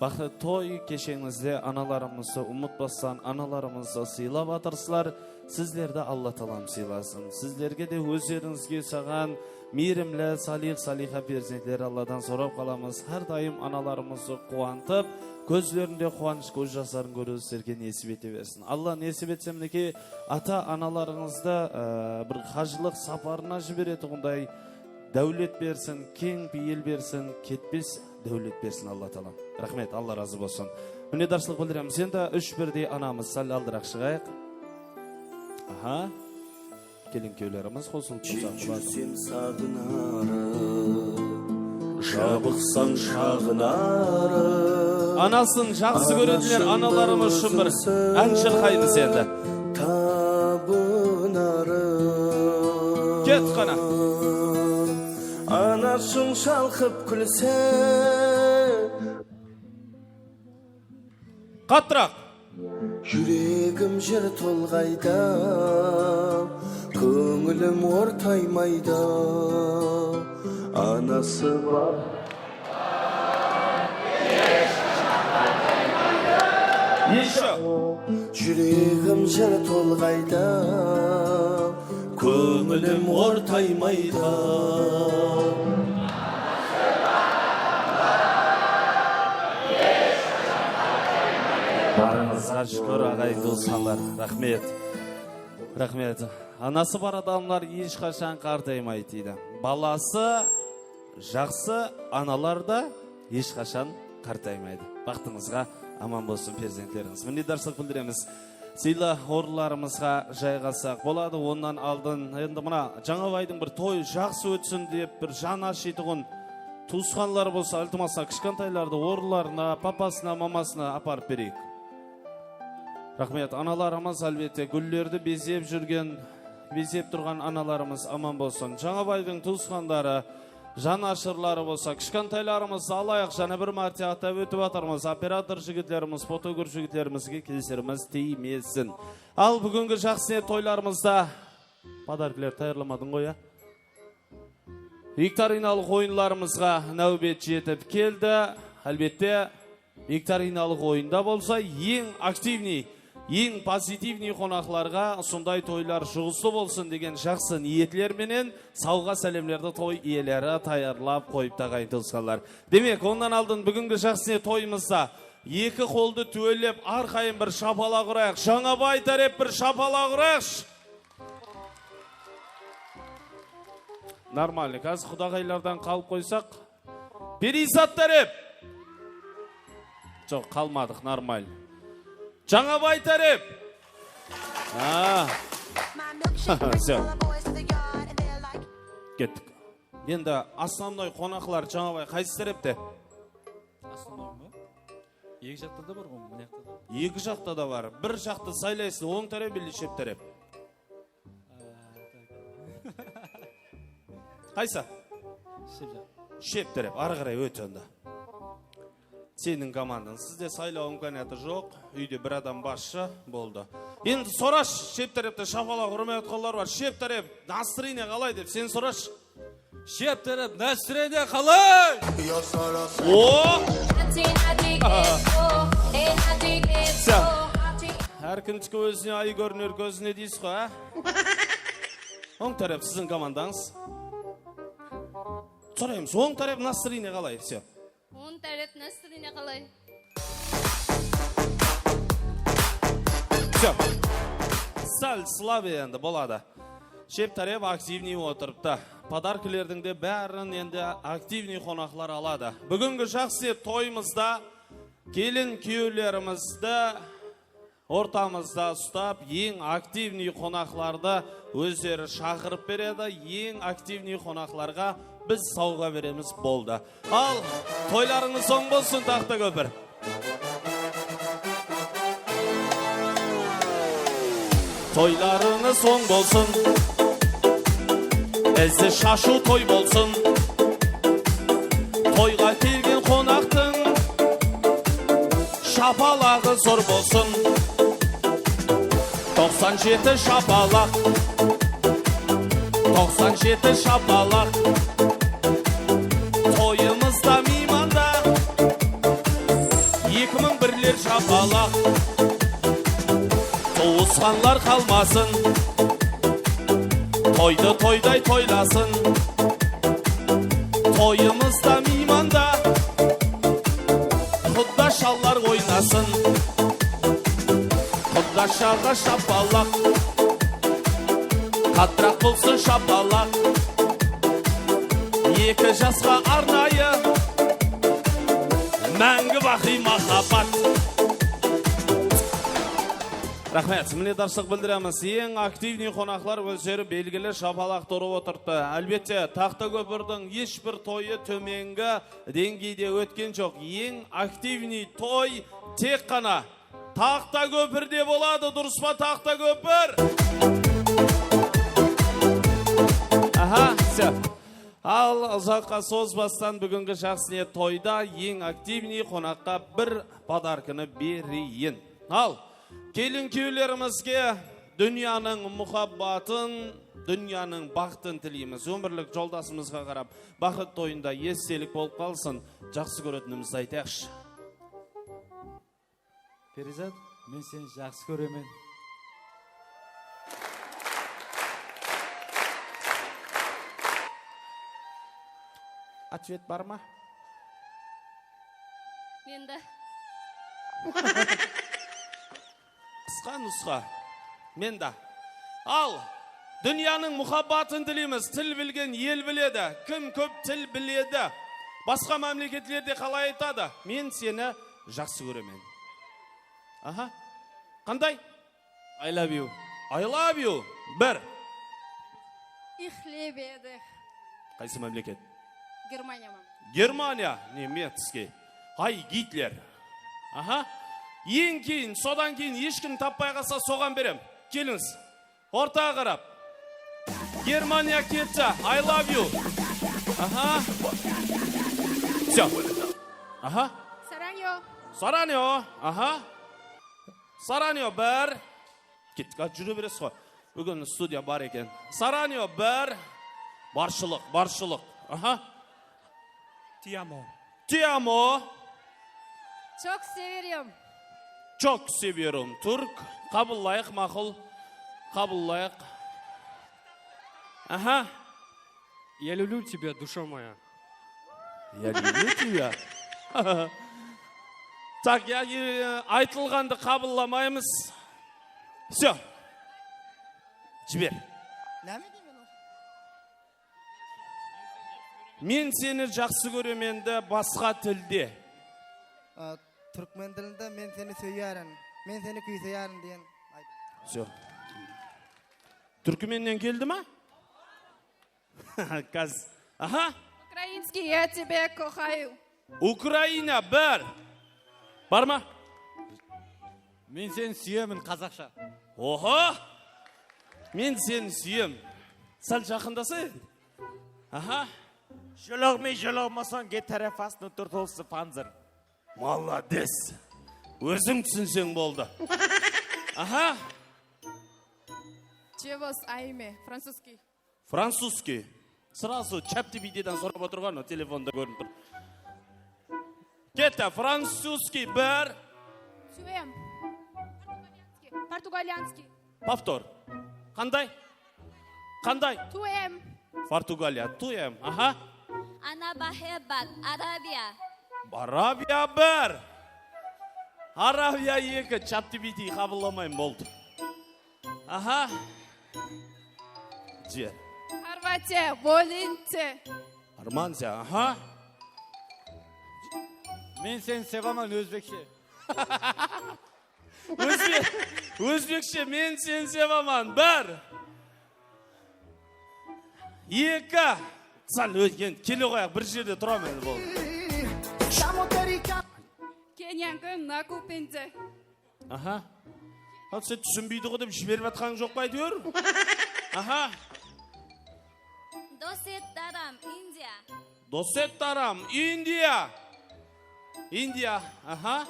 baxıtlı toy kesheńizde analarımızdı umıtpastan, analarımızdı sıylap atırsızlar. Sizlerdi Alla taalam sıylasın. Sizlerge de ózlerińizge usaǵan miyrimli, salih-saliyha perzentler Alladan sorap qalamız. Hár dayım analarımızdı quwantıp, kózlerinde quwanısh kóz jasların kóriwdi sizlerge nesip ete bersin. Alla nesip etse, minekey, ata-analarıńızdı, e, bir hajılıq saparına jiberetuǵınday dáwlet bersin, keń peyil bersin, ketpes dáwlet bersin Alla taalam. Raxmet, Alla razı bolsın. Minnetdarshılıq bildiremiz. Endi úsh birdey anamız, sál aldıraq shıǵayıq. Aha. Kelin kúyewlerimiz qosılıp tursa, qubasın. Júrsem saǵınarıp, jabıqsań shaǵınarıp. Anasın jaqsı kóretuǵın analarımız ushın bir án shırqaymız endi. Tabınarıp. Ket qana. Anasıń shalqıp kúlse. Qattıraq. Júregim jır tolǵaydı, kóńilim ortaymaydı. Anası bar. Ещё. Júregim jır tolǵaydı, kóńilim ortaymaydı. Barıńızǵa shúkir, aǵayin tuwısqanlar. Raxmet. Raxmet. Anası bar adamlar hesh qashan qartaymaydı deydi. Balası jaqsı analar da hesh qashan qartaymaydı. Baxtıńızǵa aman bolsın perzentlerińiz. Minnetdarshılıq bildiremiz. Sıylı orınlarımızǵa jayǵassaq boladı. Onnan aldın endi mına Jańabaydıń bir toyı jaqsı ótsin dep bir jan ashıytuǵın tuwısqanlar bolsa, iltimastan, kishkentaylardı orınlarına, papasına, mamasına aparıp bereyik. Raxmet, analarımız, álbette, gúllerdi bezep júrgen, bezep turǵan analarımız aman bolsın. Jańabaydıń tuwısqanları, jan ashırları bolsa, kishkentaylarımızdı alayıq, jáne bir márte atap ótip atırmız. Operator jigitlerimiz, fotogór jigitlerimizge kesirimiz tiymesin. Al, búgingi jaqsı niyet toylarımızda podarkalar tayarlamadıń ǵoy, ya? Viktorinalıq oyınlarımızǵa náwbet jetip keldi. Álbette, viktorinalıq oyında bolsa eń aktivniy, eń pozitivniy qonaqlarǵa usınday toylar juǵıslı bolsın degen jaqsı niyetler menen sawǵa sálemlerdi toy iyeleri tayarlap qoyıptı, aǵayin tuwısqanlar. Demek, onnan aldın búgingi jaqsı niyet toyımızda eki qoldı túwelep, arqayın bir shapalaq urayıq. Jańabay tárep bir shapalaq urayıqshı. Нормально. Házir qudaǵaylardan qalıp qoysaq. Periyzat tárep. Joq, qalmadıq, нормально. Jańabay tárep. Ha. Всё. Kettik. Endi основной qonaqlar Jańabay qaysı tárepte? Основной ma? Eki jaqta da bar ǵoy, mına jaqta da. Eki jaqta da bar. Bir jaqtı saylaysız, oń tárep ele shep tárep? Qaysı? Shep jaq. Shep tárep, arı qaray ót onda. Seniń komandań. Sizde saylaw imkaniyatı joq. Úyde bir adam basshı, boldı. Endi sorashı, shep tárepte shapalaq urmay atqanlar bar. Shep tárep, настроение qalay dep, sen sorashı. Shep tárep, настроение qalay? O! Всё. Hár kimdiki ózine ayı kóriner kózine deysiz ǵo, á? Oń tárep, siziń komandańız. Soraymız, oń tárep, настроение qalay? Всё. Oń tárep, настроение qalay? Всё. Sál слабый endi, boladı. Shep tárep aktivniy otırıptı. Podarkalardıń da bárin endi aktivniy qonaqlar aladı. Búgingi jaqsı niyet toyımızda kelin kúyewlerimizdi ortamızda ustap, eń aktivniy qonaqlardı ózleri shaqırıp beredi. Eń aktivniy qonaqlarǵa biz sawǵa beremiz, boldı. Al, toylarıńız oń bolsın, Taxtakópir. Toylarıńız oń bolsın. Izi shashıw toy bolsın. Toyǵa kelgen qonaqtıń Shapalaǵı zor bolsın. Toqsan jeti shapalaq. Toqsan jeti shapalaq. Toyımızda, miymanda. Eki mıń birler shapalaq. Tuwısqanlar qalmasın. Toydı toyday toylasın. Toyımızda, miymanda. Qudda shallar oynasın. Qudda shaǵa shapalaq. Qattıraq bolsın shapalaq. Eki jasqa arnayı. Máńgi baqıy mahabbat. Raxmet, minnetdarshılıq bildiremiz. Eń aktivniy qonaqlar ózleri belgili shapalaq urıp otırıptı. Álbette, Taxtakópirdiń hesh bir toyı tómengi deńgeyde ótken joq. Eń aktivniy toy tek ǵana Taxtakópirde boladı, durıs pa, Taxtakópir? Aha, всё. Al, uzaqqa sozbastan, búgingi jaqsı niyet toyda eń aktivniy qonaqqa bir podarkanı bereyin. Al, kelin-kúyewlerimizge dúnyanıń muhabbatın, dúnyanıń baxıtın tileymiz. Ómirlik joldasımızǵa qarap, baxıt toyında estelik bolıp qalsın. Jaqsı kóretinimizdi aytayıqshı. Periyzat, men seni jaqsı kóremen. Otvet bar ma? Menda. Qısqa nusqa. Menda. Al, dúnyanıń muhabbatın tileymiz. Til bilgen el biledi. Kim kóp til biledi? Basqa mámleketlerde qalay aytadı? Men seni jaqsı kóremen. Aha. Qanday? I love you. I love you. Bir. Ich liebe dich. Qaysı mámleket? Germaniyaman. Germaniya, немецкий. Hay, Gitler. Aha. Eń keyin, sodan keyin hesh kim tappay qalsa, soǵan berem. Kelińiz. Ortaǵa qarap. Germaniya ketti. I love you. Aha. Всё. Aha. Saranyo. Saranyo. Aha. Saranyo bir. Kettik, a, júre beresiz ǵoy. Búgin studiya bar eken. Saranyo bir. Barshılıq, barshılıq. Aha. Te amo. Te amo. Çok severim. Çok severim, türk. Qabıllayıq, maqul. Qabıllayıq. Aha. Я люблю тебя, душа моя. Я люблю тебя. Tak, ya, e, aytılǵandı qabıllamaymız. Всё. Jiber. Náme deymen ol? Men seni jaqsı kóremendi basqa tilde. A, túrkmen tilinde men seni súyerin, men seni kúyseyerin degen ayt. Всё. Túrkmennen keldi ma? Kaz. Aha. Украинский, я тебя кохаю. Ukraina, bir. Bar ma? Men seni súyemin, qazaqsha. Oho! Men seni súyem. Sál jaqındasa endi. Aha. Jolığmay jolığmasań, get tarafasına tur tolsı panzır. Молодец. Óziń túsinseń boldı. Aha. Чего с ами? Французский. Французский. Сразу чат G P T-den sorap otırǵan, telefonda kórinip tur. Ketti, французский bir. Suem. Португальский. Повтор. Qanday? Qanday? Tuem. Portugaliya, tuem. Aha. Ana bahebat, Arabiya. Arabiya bir. Arabiya eki, chat G P T qabıllamayman, boldı. Aha. Ciyer. Xorvatiya, volince. Armansiya, aha. Men seni sevaman, ózbekshe. Ózbe-, ózbekshe, men seni sevaman. Bir. Eki. Sál ótken, kele qoyaq, bir jerde turaman endi, boldı. Kenyanki nakupince. Aha. Al, sen túsinbeydi ǵo dep jiberip atqanıń joq pa, áytewir? Aha. Doset daram, Indiya. Doset daram, Indiya. Indiya, aha.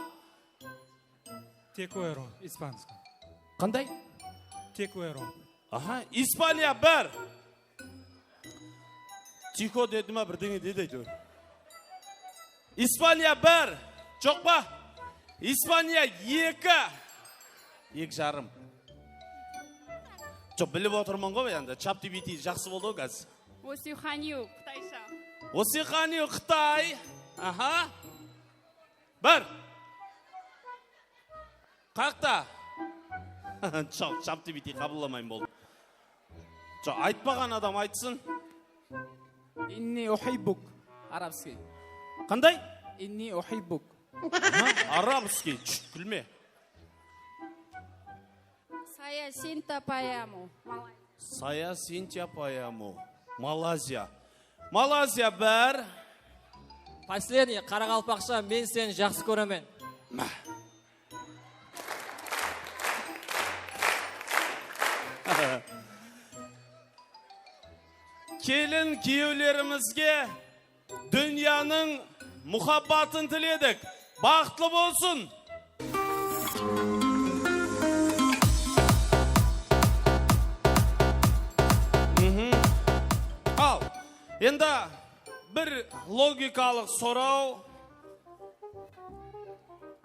Te cuero, ispansko. Qanday? Te cuero. Aha, Ispaniya bir. Tiko dedi ma, birdeńe dedi, áytewir. Ispaniya bir. Joq pa? Ispaniya eki. Eki jarım. Joq, bilip otırman ǵoy endi. Chaptibiti jaqsı boldı ǵoy házir. Osixaniu, qıtaysha. Osixaniu, Qıtay. Aha. Bir. Qaqta. Joq, chaptibiti qabıllamayın boldı. Joq, aytpaǵan adam aytsın. Inni uhibbuk, arabskiy. Qanday? Inni uhibbuk. Aha, arabskiy, chut, kúlme. Saya cinta padamu, Malay. Saya cinta padamu, Malayziya. Malayziya bir. Последний, qaraqalpaqsha, men seni jaqsı kóremen. Má. Kelin kúyewlerimizge dúnyanıń muhabbatın tiledik. Baxıtlı bolsın! Mhm. Al, endi bir logikalıq soraw.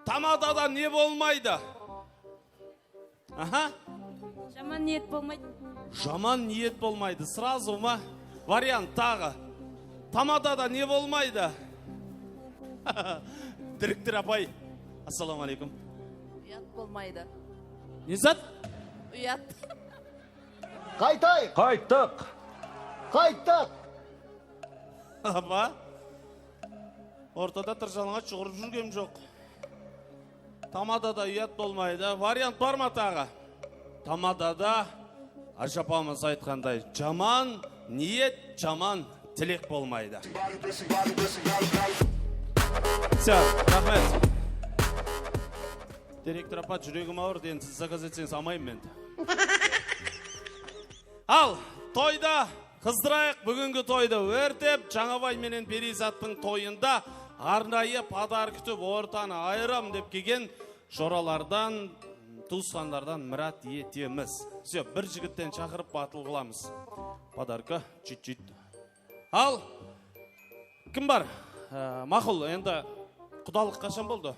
Tamadada ne bolmaydı? Aha. Jaman niyet bolmaydı. Jaman niyet bolmaydı. Srazu ma? Variant taǵı. Tamadada ne bolmaydı? Direktor apay. Assalawma áleykum. Uyat bolmaydı. Ne zat? Uyat. Qaytayıq. Qayttıq. Qayttıq. Apa. Ortada tırjalanǵash juǵırıp júrgem joq. Tamadada uyat bolmaydı. Variant bar ma taǵı? Tamadada, ájapamız aytqanday, jaman niyet, jaman tilek bolmaydı. Всё, raxmet. Direktor apa, júregim awırdı, endi siz zakaz etseńiz almayman men. Al, toyda qızdırayıq, búgingi toydı órtep, Jańabay menen Periyzattıń toyında arnayı podarka kútip ortanı ayıram dep kelgen joralardan, tuwısqanlardan mirát etemiz. Всё, bir jigitten shaqırıp batıl qılamız. Podarka, чуть-чуть. Al, kim bar? Á, maqul, endi qudalıq qashan boldı?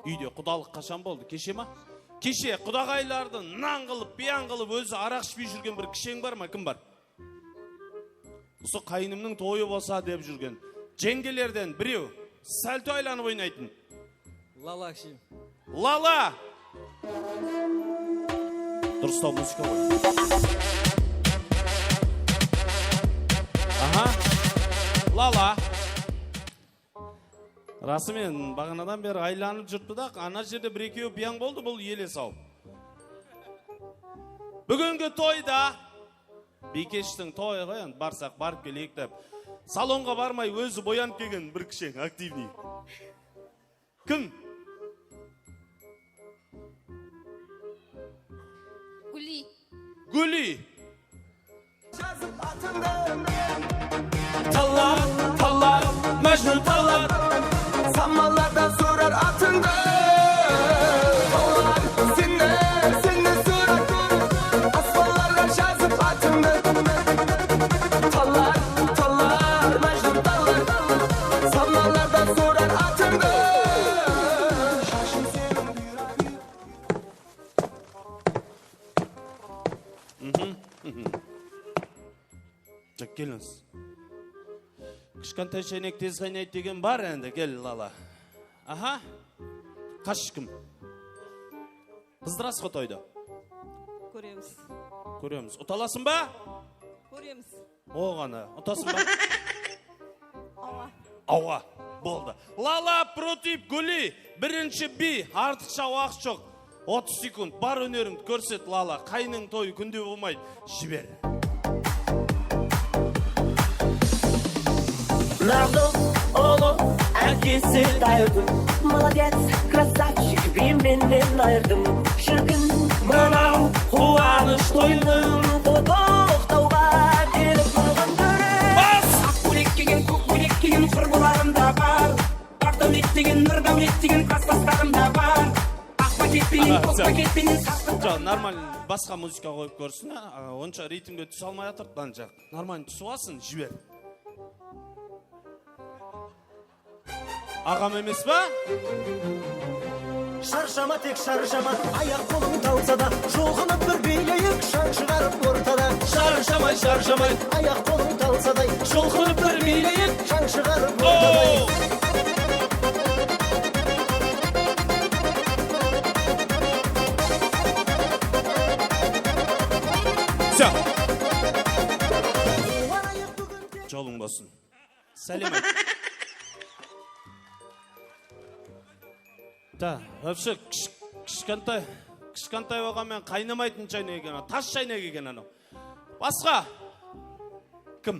Úyde qudalıq qashan boldı? Keshe ma? Keshe qudaǵaylardı nan qılıp, piyan qılıp, ózi araq ishpey júrgen bir kisheń bar ma? Kim bar? Usı qáyinimniń toyı bolsa dep júrgen. Jeńgelerden birew salto aylanıp oynaytın. Lala kishim. Lala! Durıstaw muzıka ǵoy. Aha. Lala. Rasımen, baǵanadan beri aylanıp júripti da, ana jerde bir-ekewi piyań boldı, bul ele saw. Búgingi toyda Biykeshtiń toyı ǵoy, endi barsaq barıp keleyik dep, salonǵa barmay ózi boyanıp kelgen bir kisheń, aktivniy. Kim? Gúli. Gúli. Tallar, tallar, Májnun tallar. Samallarda sorar atıńdı. Tallar, seni, seni sorar. Aspanlarǵa jazıp atıńdı. Tallar, tallar, Májnun tallar. Samallarda sorar atıńdı. Shashıń seniń buyra-buyra. Mhm. Kelińiz. Kishkentay shaynek tez qaynaydı degen bar endi, kel, Lala. Aha. Qash kim? Qızdırasız ǵo toydı. Kóremiz. Kóremiz. Utalasıń ba? Kóremiz. Oǵana. Utasıń ba? Awa. Awa. Boldı. Lala против Gúli. Birinshi bi. Artıqsha waqıt joq. Otız sekund. Bar ónerińdi kórset, Lala. Qáyniń toyı kúnde bolmaydı. Jiber. Maqdul ulı ákesi Tayırdım. Молодец, красавчик, bi menen ayırdım. Shirkin, mınaw quwanısh toydıń toqtawǵa kelip turǵan túri. Bas! Aq kóylek kiygen, kók kóylek kiygen qurbularım da bar. Baxdáwlet degen, Nurdáwlet degen klastaslarım da bar. Aq paket Qospa ketpenen taqtım. Joq, normal basqa muzıka qoyıp kórsin, a, onsha ritmge túse almay atır, ancaq normal túsip alsın, jiber. Aǵam emes pa? Sharshama, tek sharshama, ayaq-qolıń talsa da, julqınıp bir biyleyik, shań shıǵarıp ortada. Sharshamay, sharshamay, ayaq-qolıń talsa da, julqınıp bir biyleyik, shań shıǵarıp ortada. Всё. Jolıń bolsın. Sálem ayt. Da, вообще, kish-, kishkentay, kishkentay bolǵan menen qaynamaytın shaynak eken, tas shaynak eken anaw. Basqa. Kim?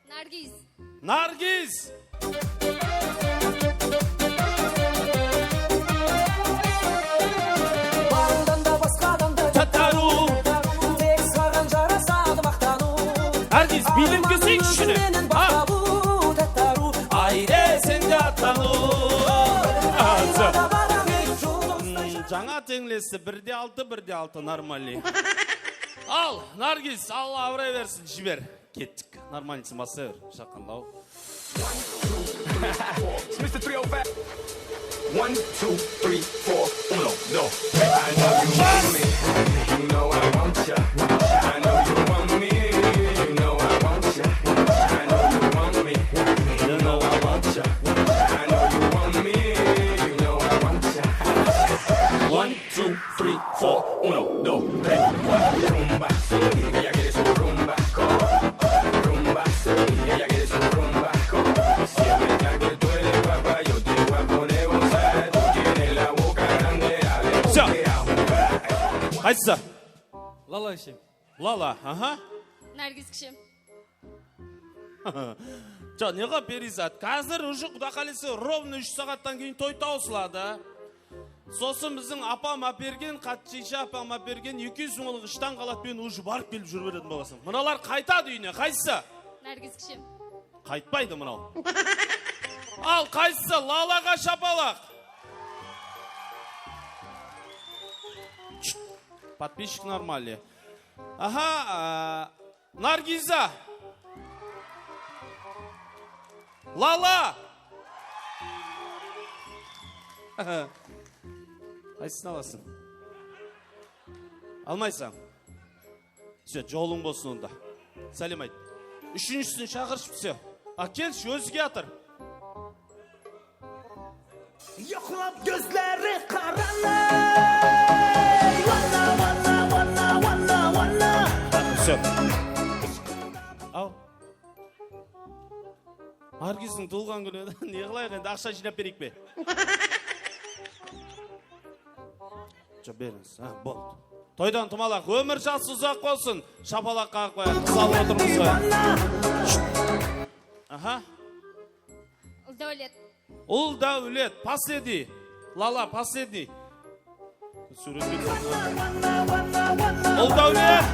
Nargiz. Nargiz! Barıńnan da basqadan da tattaru. Tek saǵan jarasadı maqtanıw. Nargiz, biylep kelseyikshi kishine. Menen baqa bu tattaru. Ayde sen de attanıw. Atsa. Jańa teńlesti, birde altı, birde altı, нормальный. Al, Nargiz, Alla abıray bersin, jiber. Kettik. Нормальныйсың, basa ber, shaqanlaw. Mister three oh five. One, two, three, four, uno, dos. I know you want me. You know I want ya. I know you want me. You know I want ya. I know you want me. You know I want ya. I know you want me. You know I want ya. One, two, three, four, uno, dos, tres, cuatro. Rumba, sí, ella quiere su rumba. Rumba, sí, ella quiere su rumba. Si me trae que tú eres papá, yo te voy a poner gozar. Tú tienes la boca grande, dale. Всё. Qaysı? Lala ishim. Lala, aha. Nargiz kishim. Joq, ne qılıp, Perizat? Házir уже, Quda qálese, ровно úsh saattan keyin toy tawısıladı. Sosın biziń apam ápergen, Qadisha apam ápergen eki júz mıńlıq shtangalat penen уже barıp kelip júre beretin bolasıń. Mınalar qaytadı úyine, qaysısı? Nargiz kishim. Qaytpaydı mınaw. Al, qaysısı? Lalaǵa shapalaq. Подписчик нормальный. Aha, a, Nargiza! Lala! Qaysısın alasıń? Almaysań. Всё, jolıń bolsın onda. Sálem ayt. Úshinshisin shaqırshı, всё. A, kelshi, ózi kiyatır. Yoqlap gózleri qaranıy. Wanna, wanna, wanna, wanna, wanna. Всё. Aw. Nargizdiń tuwılǵan kúni edi. Ne qılayıq endi, aqsha jıynap bereyik pe? Joq, berińiz. Ha, boldı. Toydan tumalaq, ómir jası uzaq bolsın. Shapalaq qaǵıp qoyayıq, qız alıp otırmız ǵoy. Aha. Uldáwlet. Uldáwlet, последний. Lala, последний. Súwretke. Uldáwlet.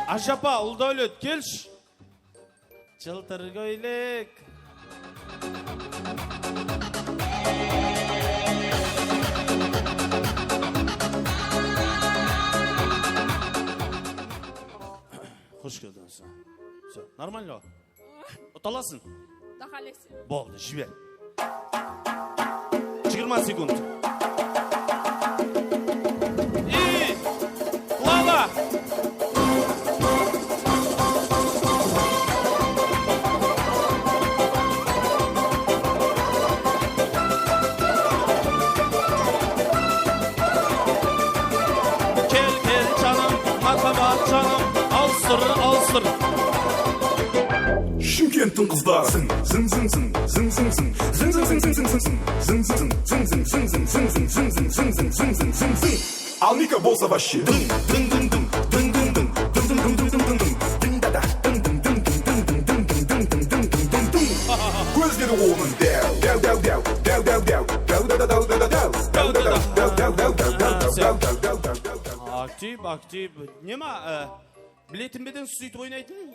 Ajapa, Uldáwlet, kelshi. Jıltır kóylek. Xosh keldińiz. Всё, нормально ǵo. Utalasıń. Quda qálese. Boldı, jiber. Jigirma sekund. Ey, Lala! Kel, kel, janım, matabat janım, awsır, awsır. Shıмкентtiń qızları. Zıń, zıń, zıń, zıń. Zıń, zıń, zıń, zıń. Al Mika bolsa вообще. Dıń, dıń, dıń, dıń. Dıń, dıń, dıń, dıń. Dıń, dıń, dıń, dıń. Dıń, dıń, dıń, dıń. Kózleri onıń dál, dál, dál, dál. Dál, dál, dál, dál, dál. Dál, dál, dál, dál, dál. Aktiv, aktiv. Neme, e, biletin beden sóytip oynaytın?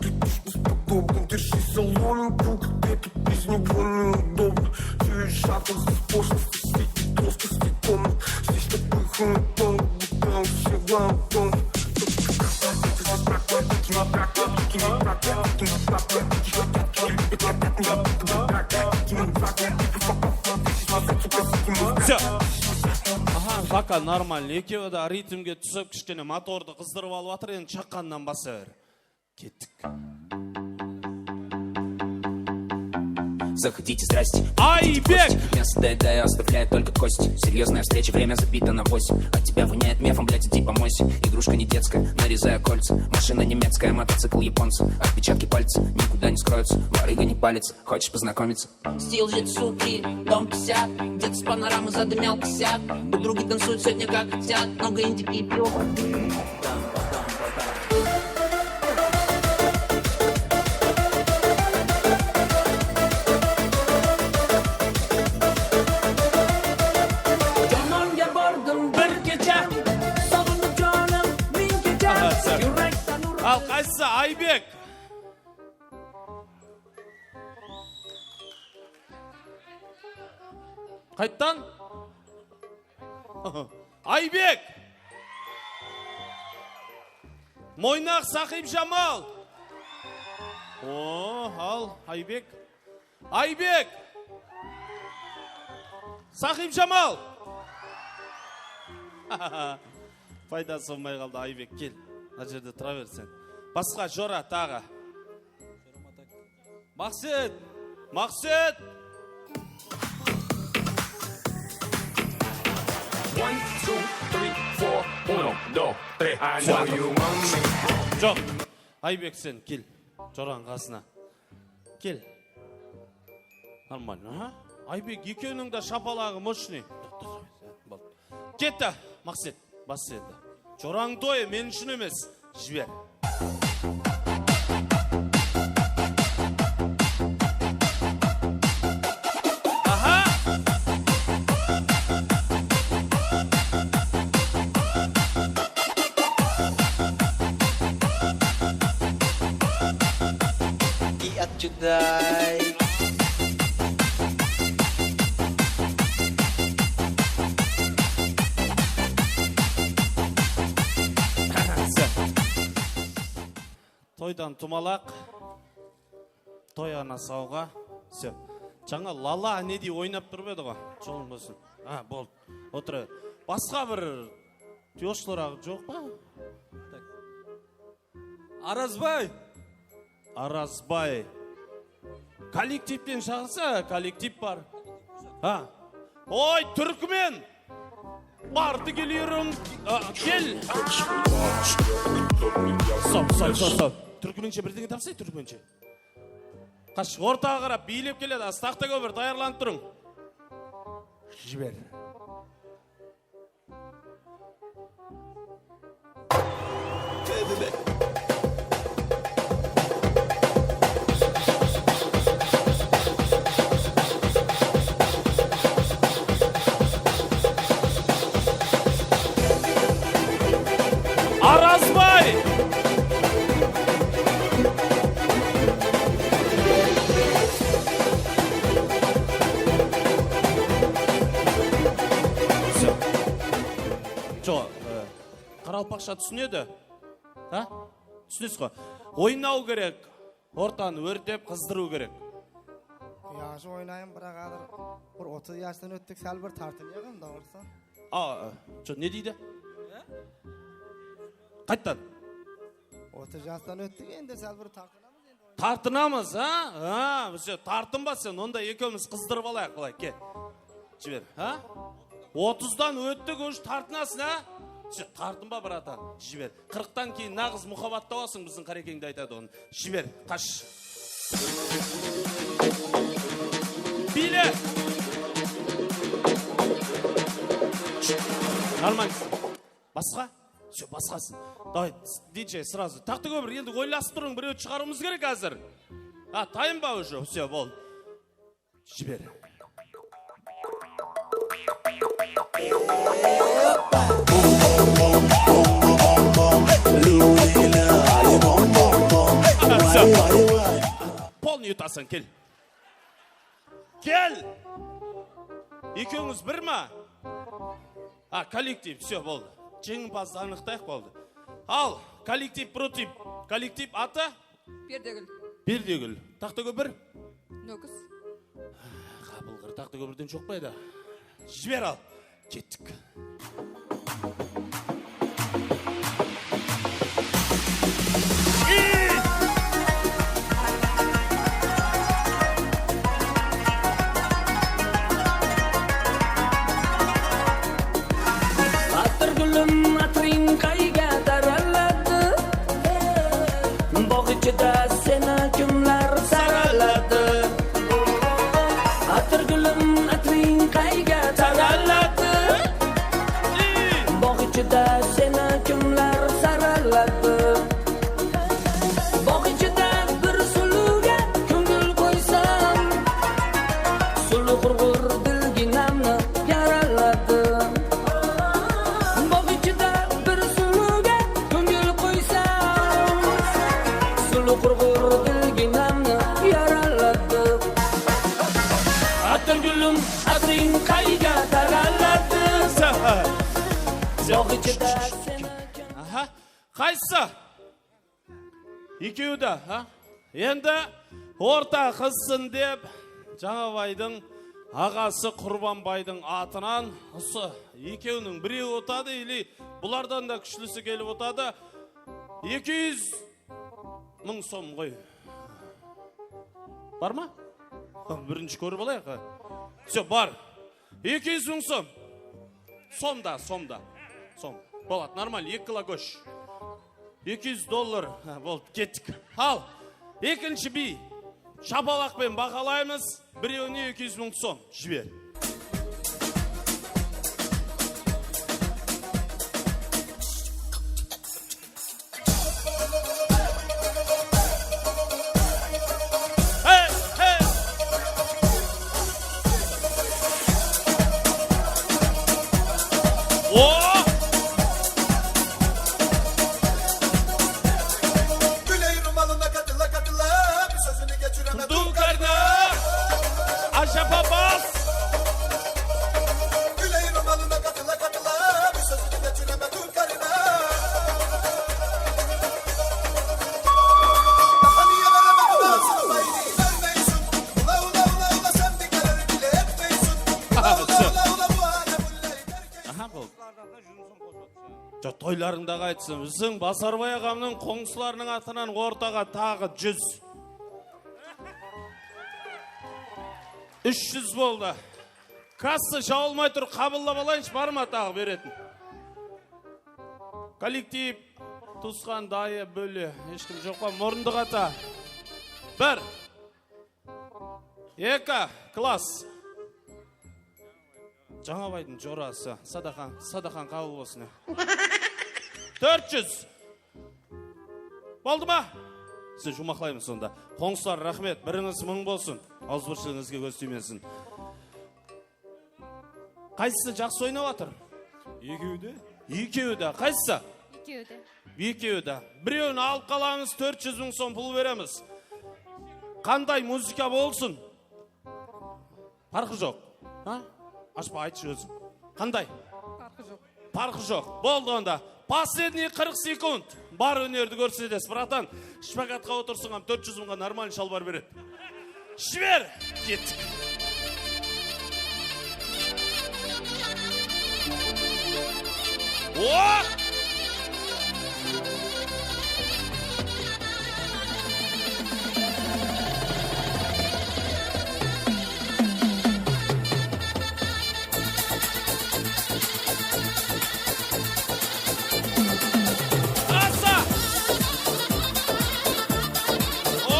Выключишь бесподобно, держи за ломинку, где-то без него неудобно. Чуешь шаттл, способ, светит плоскости комнат. Здесь такой хуман, будто он все вагон. Всё. Aha, пока нормально. Ekewi de ritmge túsip, kishkene motordı qızdırıp alıp atır, endi shaqqannan basa ber. Kettik. Заходите, здрасте. Aybek! Мясо доедаю, оставляю только кости. Серьёзная встреча, время забито на восемь. От тебя воняет мефом, блядь, иди помойся. Игрушка не детская, нарезаю кольца. Машина немецкая, мотоцикл японца. Отпечатки пальцев никуда не скроются. Барыга не палится, хочешь познакомиться? Стил жет, суки, дом пятьдесят. Где-то с панорамы задымел косяк. Подруги танцуют сегодня как хотят. Много индики и пива. Jamonga bordim bir kecha, sog'indim jonim ming kecha. Aha, sir. Yurakdan ur- Al, qaysi? Aybek. Qayttan? Aybek! Moynaq Saqipjamal! O, al, Aybek. Aybek! Saqipjamal! Paydası bolmay qaldı, Aybek, kel. Mına jerde tura ber sen. Basqa jora taǵı. Maqset! Maqset! One, two, three, four, uno, dos, tres. I know you want me. Joq. Aybek, sen kel. Jorań qasına. Kel. Нормально, aha. Aybek, ekewiniń de shapalaǵı мощный. Boldı. Ketti, Maqset. Bas endi. Jorań toyı men ushın emes. Jiber. Aha! Iyat júdá. Toydan tumalaq, toy ana sawǵa. Всё. Jańa Lala ne dey oynap turıp edi ǵo. Jolıń bolsın. Ha, boldı. Otıra ber. Basqa bir yoshlaraq joq pa? Tak. Arazbay! Arazbay. Kollektivten shaqırsa, kollektiv bar. Ha. Oy, túrkmen! Bardı kelirim, a, kel! Stop, stop, stop, stop. Túrkmenshe birdeńe tapsay, túrkmenshe. Qash, ortaǵa qarap biylep keledi. Taxtakópir, tayarlanıp turıń. Jiber. Arazbay! Всё. Joq, e, qaraqalpaqsha túsinedi. Ha? Túsinesiz ǵo. Oynaw kerek. Ortanı órtep, qızdırıw kerek. Yaqshı oynayın, biraq házir bir otız jastan óttik, sál bir tartınayıq, dawırsa. A, a, joq, ne deydi? Qayttan. Otız jastan óttik, endi sál bir tartınamız endi. Tartınamız, ha? Ha, bizde tartınba sen, onda ekewimiz qızdırıp alayıq, bılay, kel. Jiber, ha? Otızdan óttik, уже tartınasın, ha? Sen tartınba, bratan, jiber. Qırıqtan keyin naǵız muhabbat tawasıń, biziń Qarekeńde aytadı onı. Jiber, qash. Biyle! Нормально. Basqa? Всё, basqası. Давай, диджей, сразу. Taxtakópir, endi oylasıp turıń, birewdi shıǵarıwımız kerek házir. Ha, tayın ba уже? Всё, boldı. Jiber. Полный utasań, kel. Kel! Ekewińiz bir ma? A, kollektiv, всё, boldı. Jeńimpazdı anıqtayıq, boldı. Al, kollektiv против. Kollektiv atı? Perdegúl. Perdegúl. Taxtakópir? Nókis. Qabılǵır Taxtakópirden joq pa edi? Jiber al. Kettik. Atırgúlim, atırıń qayǵa taraladı? Bog icida seni kimler saraladı? Atırgúlim, atırıń qayǵa taraladı? Bog icida seni kimler saraladı? Bog icida bir sulıwǵa kóńil qoysam, sulıw qurǵır dilginamnı yaraladı. Bog icida bir sulıwǵa kóńil qoysam, sulıw qurǵır dilginamnı yaraladı. Atırgúlim, atırıń qayǵa taraladı? Bog icida seni kim- Aha. Qaysı? Ekewi de, ha? Endi orta qızsın dep, Jańabaydıń aǵası Qurbanbaydıń atınan usı ekewiniń birewi utadı, ili bulardan da kúshlisi kelip utadı. Eki júz mıń som ǵoy. Bar ma? Birinshi kórip alayıq. Всё, bar. Eki júz mıń som. Somda, somda. Som. Boladı, normal, eki kilo gósh. Eki júz dollar. Ha, boldı, kettik. Al, ekinshi biy. Shapalaqpen baǵalaymız. Birewine eki júz mıń som. Jiber. Ja, toylarıńda qaytsın. Biziń Basarbay aǵamnıń qońsılarınıń atınan ortaǵa taǵı júz. Úsh júz boldı. Kassa jabılmay tur, qabıllap alayınshı, bar ma taǵı beretin? Kollektiv, tuwısqan, dayı, bóle, hesh kim joq pa? Murındıq ata. Bir. Eki, klass. Jańabaydıń jorası. Sadaqań, sadaqań qabıl bolsın. Tórt júz. Boldı ma? Siz juwmaqlaymız sonda. Qońsılar, raxmet. Birińiz mıń bolsın. Awızbirshiligińizge kóz tiymesin. Qaysısı jaqsı oynap atır? Ekewi de. Ekewi de. Qaysısı? Ekewi de. Ekewi de. Birewin alıp qalamız, tórt júz mıń som pul beremiz. Qanday muzıka bolsın? Parqı joq. Ha? Ashpa, aytshı óziń. Qanday? Parqı joq. Parqı joq. Boldı onda. Последний qırq sekund. Bar ónerdi kórsetesiz, bratan. Shpakatqa otırsın hám tórt júz mıńǵa normalnıy shalbar beredi. Jiber! Kettik. O! Asa! O!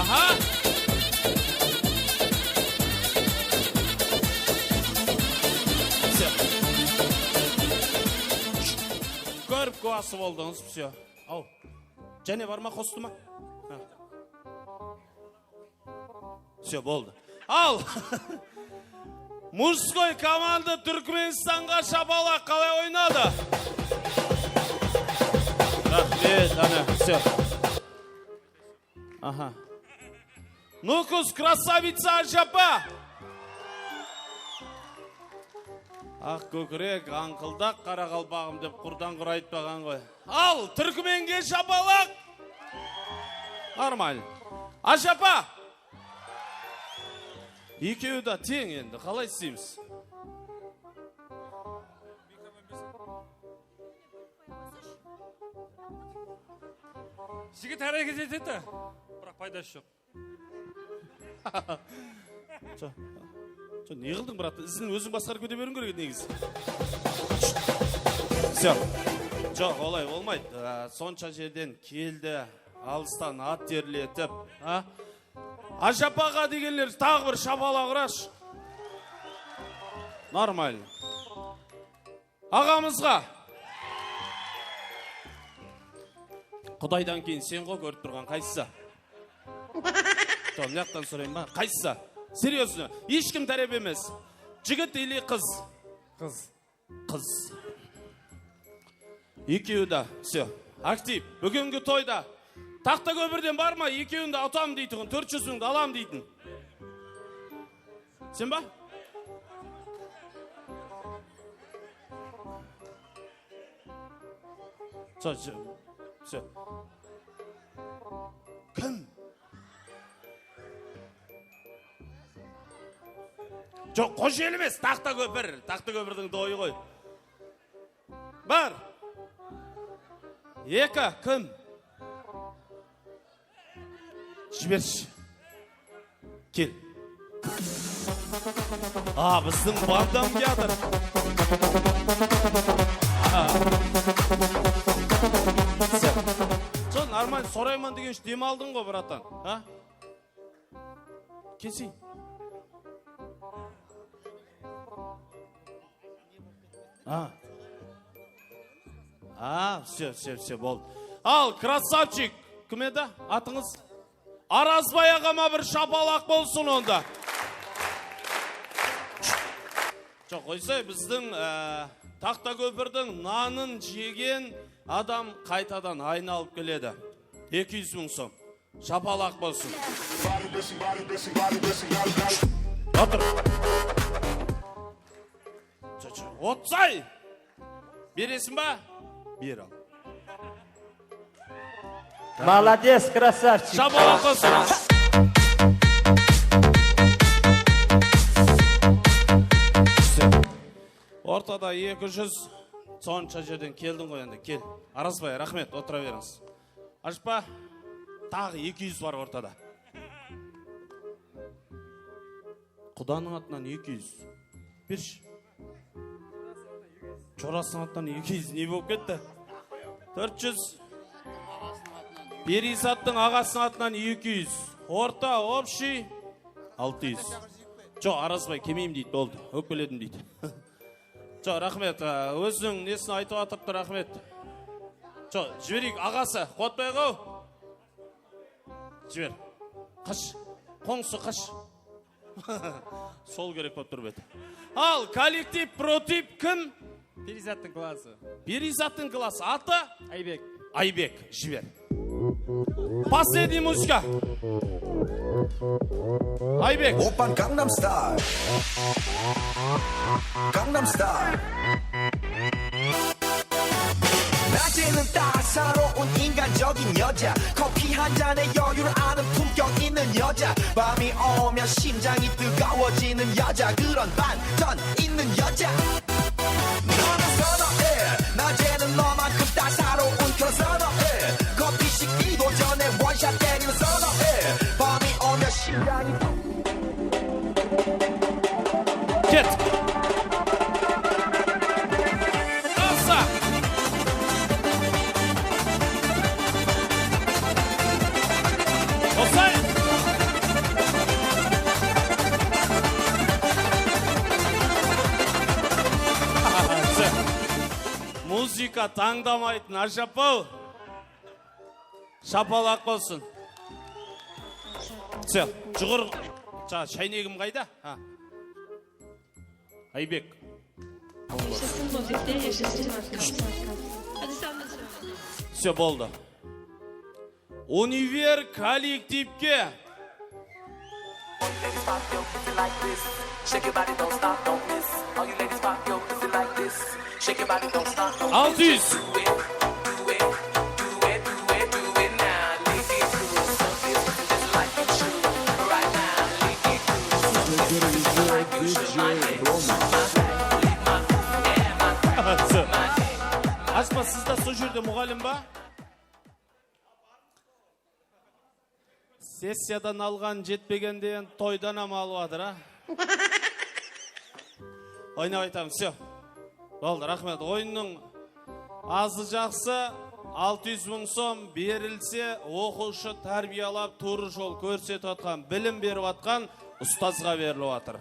Aha! Всё. Kórip kúwası boldıńız, всё. Aw. Jáne bar ma, qostı ma? Ha. Всё, boldı. Al! Mujskoy komanda Túrkmenstanǵa shapalaq qalay oynadı? Raxmet, ana, всё. Aha. Nukus, krasavitsa, ájapa! Aq kókirek, ańqıldaq qaraqalpaǵım dep qurdan-qur aytpaǵan ǵoy. Al, túrkimenge shapalaq! Нормально. Ájapa! Ekewi de teń endi, qalay isleymiz? Jigit háreket etedi, biraq paydası joq. Jo, jo, ne qıldıń, brat? Izin óziń basqarıp kete beriwiń kerek edi negizi. Всё. Joq, olay bolmaydı. Á, sonsha jerden keldi, alıstan at terletip, a? Ájapaǵa degenler taǵı bir shapalaq urashı. Нормально. Aǵamızǵa. Qudaydan keyin sen ǵo kórip turǵan, qaysısı? Tamam, mıyaqtan sorayın ba? Qaysısı? Серьёзно. Hesh kim tárep emes. Jigit ili qız? Qız. Qız. Ekewi de, всё. Aktiv. Búgingi toyda Taxtakópirden bar ma ekewin de utam deytuǵın, tórt júz mıńdı alam deytin? Sen ba? Всё, всё, всё. Kim? Joq, Xojeli emes, Taxtakópir. Taxtakópirdiń doyı ǵoy. Bir. Eki, kim? Jibershi. Kel. A, bizdiń bandam kiyatır. A. Sen, sen normal sorayman degenshe dem aldıń ǵo, bratan. A? Kelseń. A. A, всё, всё, всё, boldı. Al, krassavchik. Kim edi atıńız? Arazbay aǵama bir shapalaq bolsın onda. Joq, qoysay, bizdiń, e, Taxtakópirdiń nanın jegen adam qaytadan aynalıp keledi. Eki júz mıń som. Shapalaq bolsın. Otır. Otsay! Beresiń ba? Ber al. Молодец, красавчик. Shapalaq qosıń. Ortada eki júz, sonsha jerden keldiń ǵoy endi, kel. Arazbay, raxmet, otıra berińiz. Ashpa, taǵı eki júz bar ortada. Qudanıń atınan eki júz. Bershi. Jorasınıń atınan eki júz ne bolıp ketti? Tórt júz. Periyzattıń aǵasınıń atınan eki júz. Orta, общий, altı júz. Joq, Arazbay, kelmeymen deydi, boldı. Ókpeledim deydi. Joq, raxmet. Á, óziniń nesin aytıp atırıptı, raxmet. Joq, jibereyik, aǵası, quwatpay-aq-aw. Jiber. Qash. Qońsı, qash. Sol kerek bolıp tur edi. Al, kollektiv, protip kim? Periyzattıń klası. Periyzattıń klası. Atı? Aybek. Aybek, jiber. Последний muzıka. Aybek. Oppan Gangnam Style. Gangnam Style. 낮에는 따사로운 인간적인 여자. 커피 한 잔에 여유를 아는 품격 있는 여자. 밤이 오면 심장이 뜨거워지는 여자. 그런 반전 있는 여자. 너는 선호해. 낮에는 너만큼 따사로운 그런 선호해. 커피 식기도 전에 원샷 때리는 선호해. 밤이 오면 심장이 Ket! Assa! Qosay! Muzıka tańdamaytın, ájap-aw! Shapalaq bolsın. Всё, juǵır, ja, sháynegim qayda? Ha. Aybek. Yashasın muzıka, yashasın marka. Hadi sen de söyle. Всё, boldı. Univer kollektivke. Altı júz. Ashpa, siz de sol jerde muǵallim ba? Sessiyadan alǵan jetpegende endi toydan ham alıp atır, a? Oynap aytamız, всё. Boldı, raxmet. Oyınnıń azı jaqsı, altı júz mıń som berilse, oqıwshı tárbiyalap, tuwrı jol kórsetip atqan, bilim berip atqan ustazǵa berilip atır.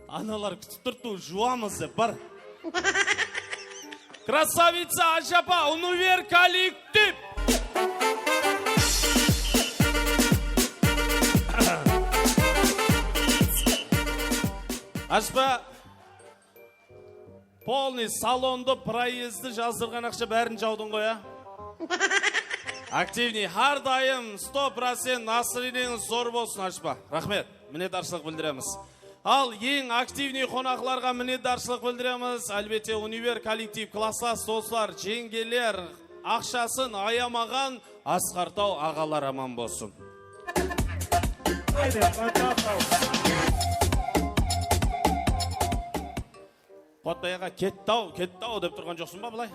Analar kútip turıptı, juwamız dep, bar. Krasavitsa, ájapa, Univer kollektiv! Ájapa, polnıy salondı, proezdi jazdırǵan aqsha bárin jawdıń ǵoy, a? Aktivniy, hár dayım, sto procent, настроениеńiz zor bolsın, ájapa. Raxmet, minnetdarshılıq bildiremiz. Al, eń aktivniy qonaqlarǵa minnetdarshılıq bildiremiz. Álbette, Univer kollektiv, klasslas doslar, jeńgeler, aqshasın ayamaǵan Asqar Taw aǵalar aman bolsın. Quwatbay aǵa, ketti-aw, ketti-aw dep turǵan joqsıń ba bılay?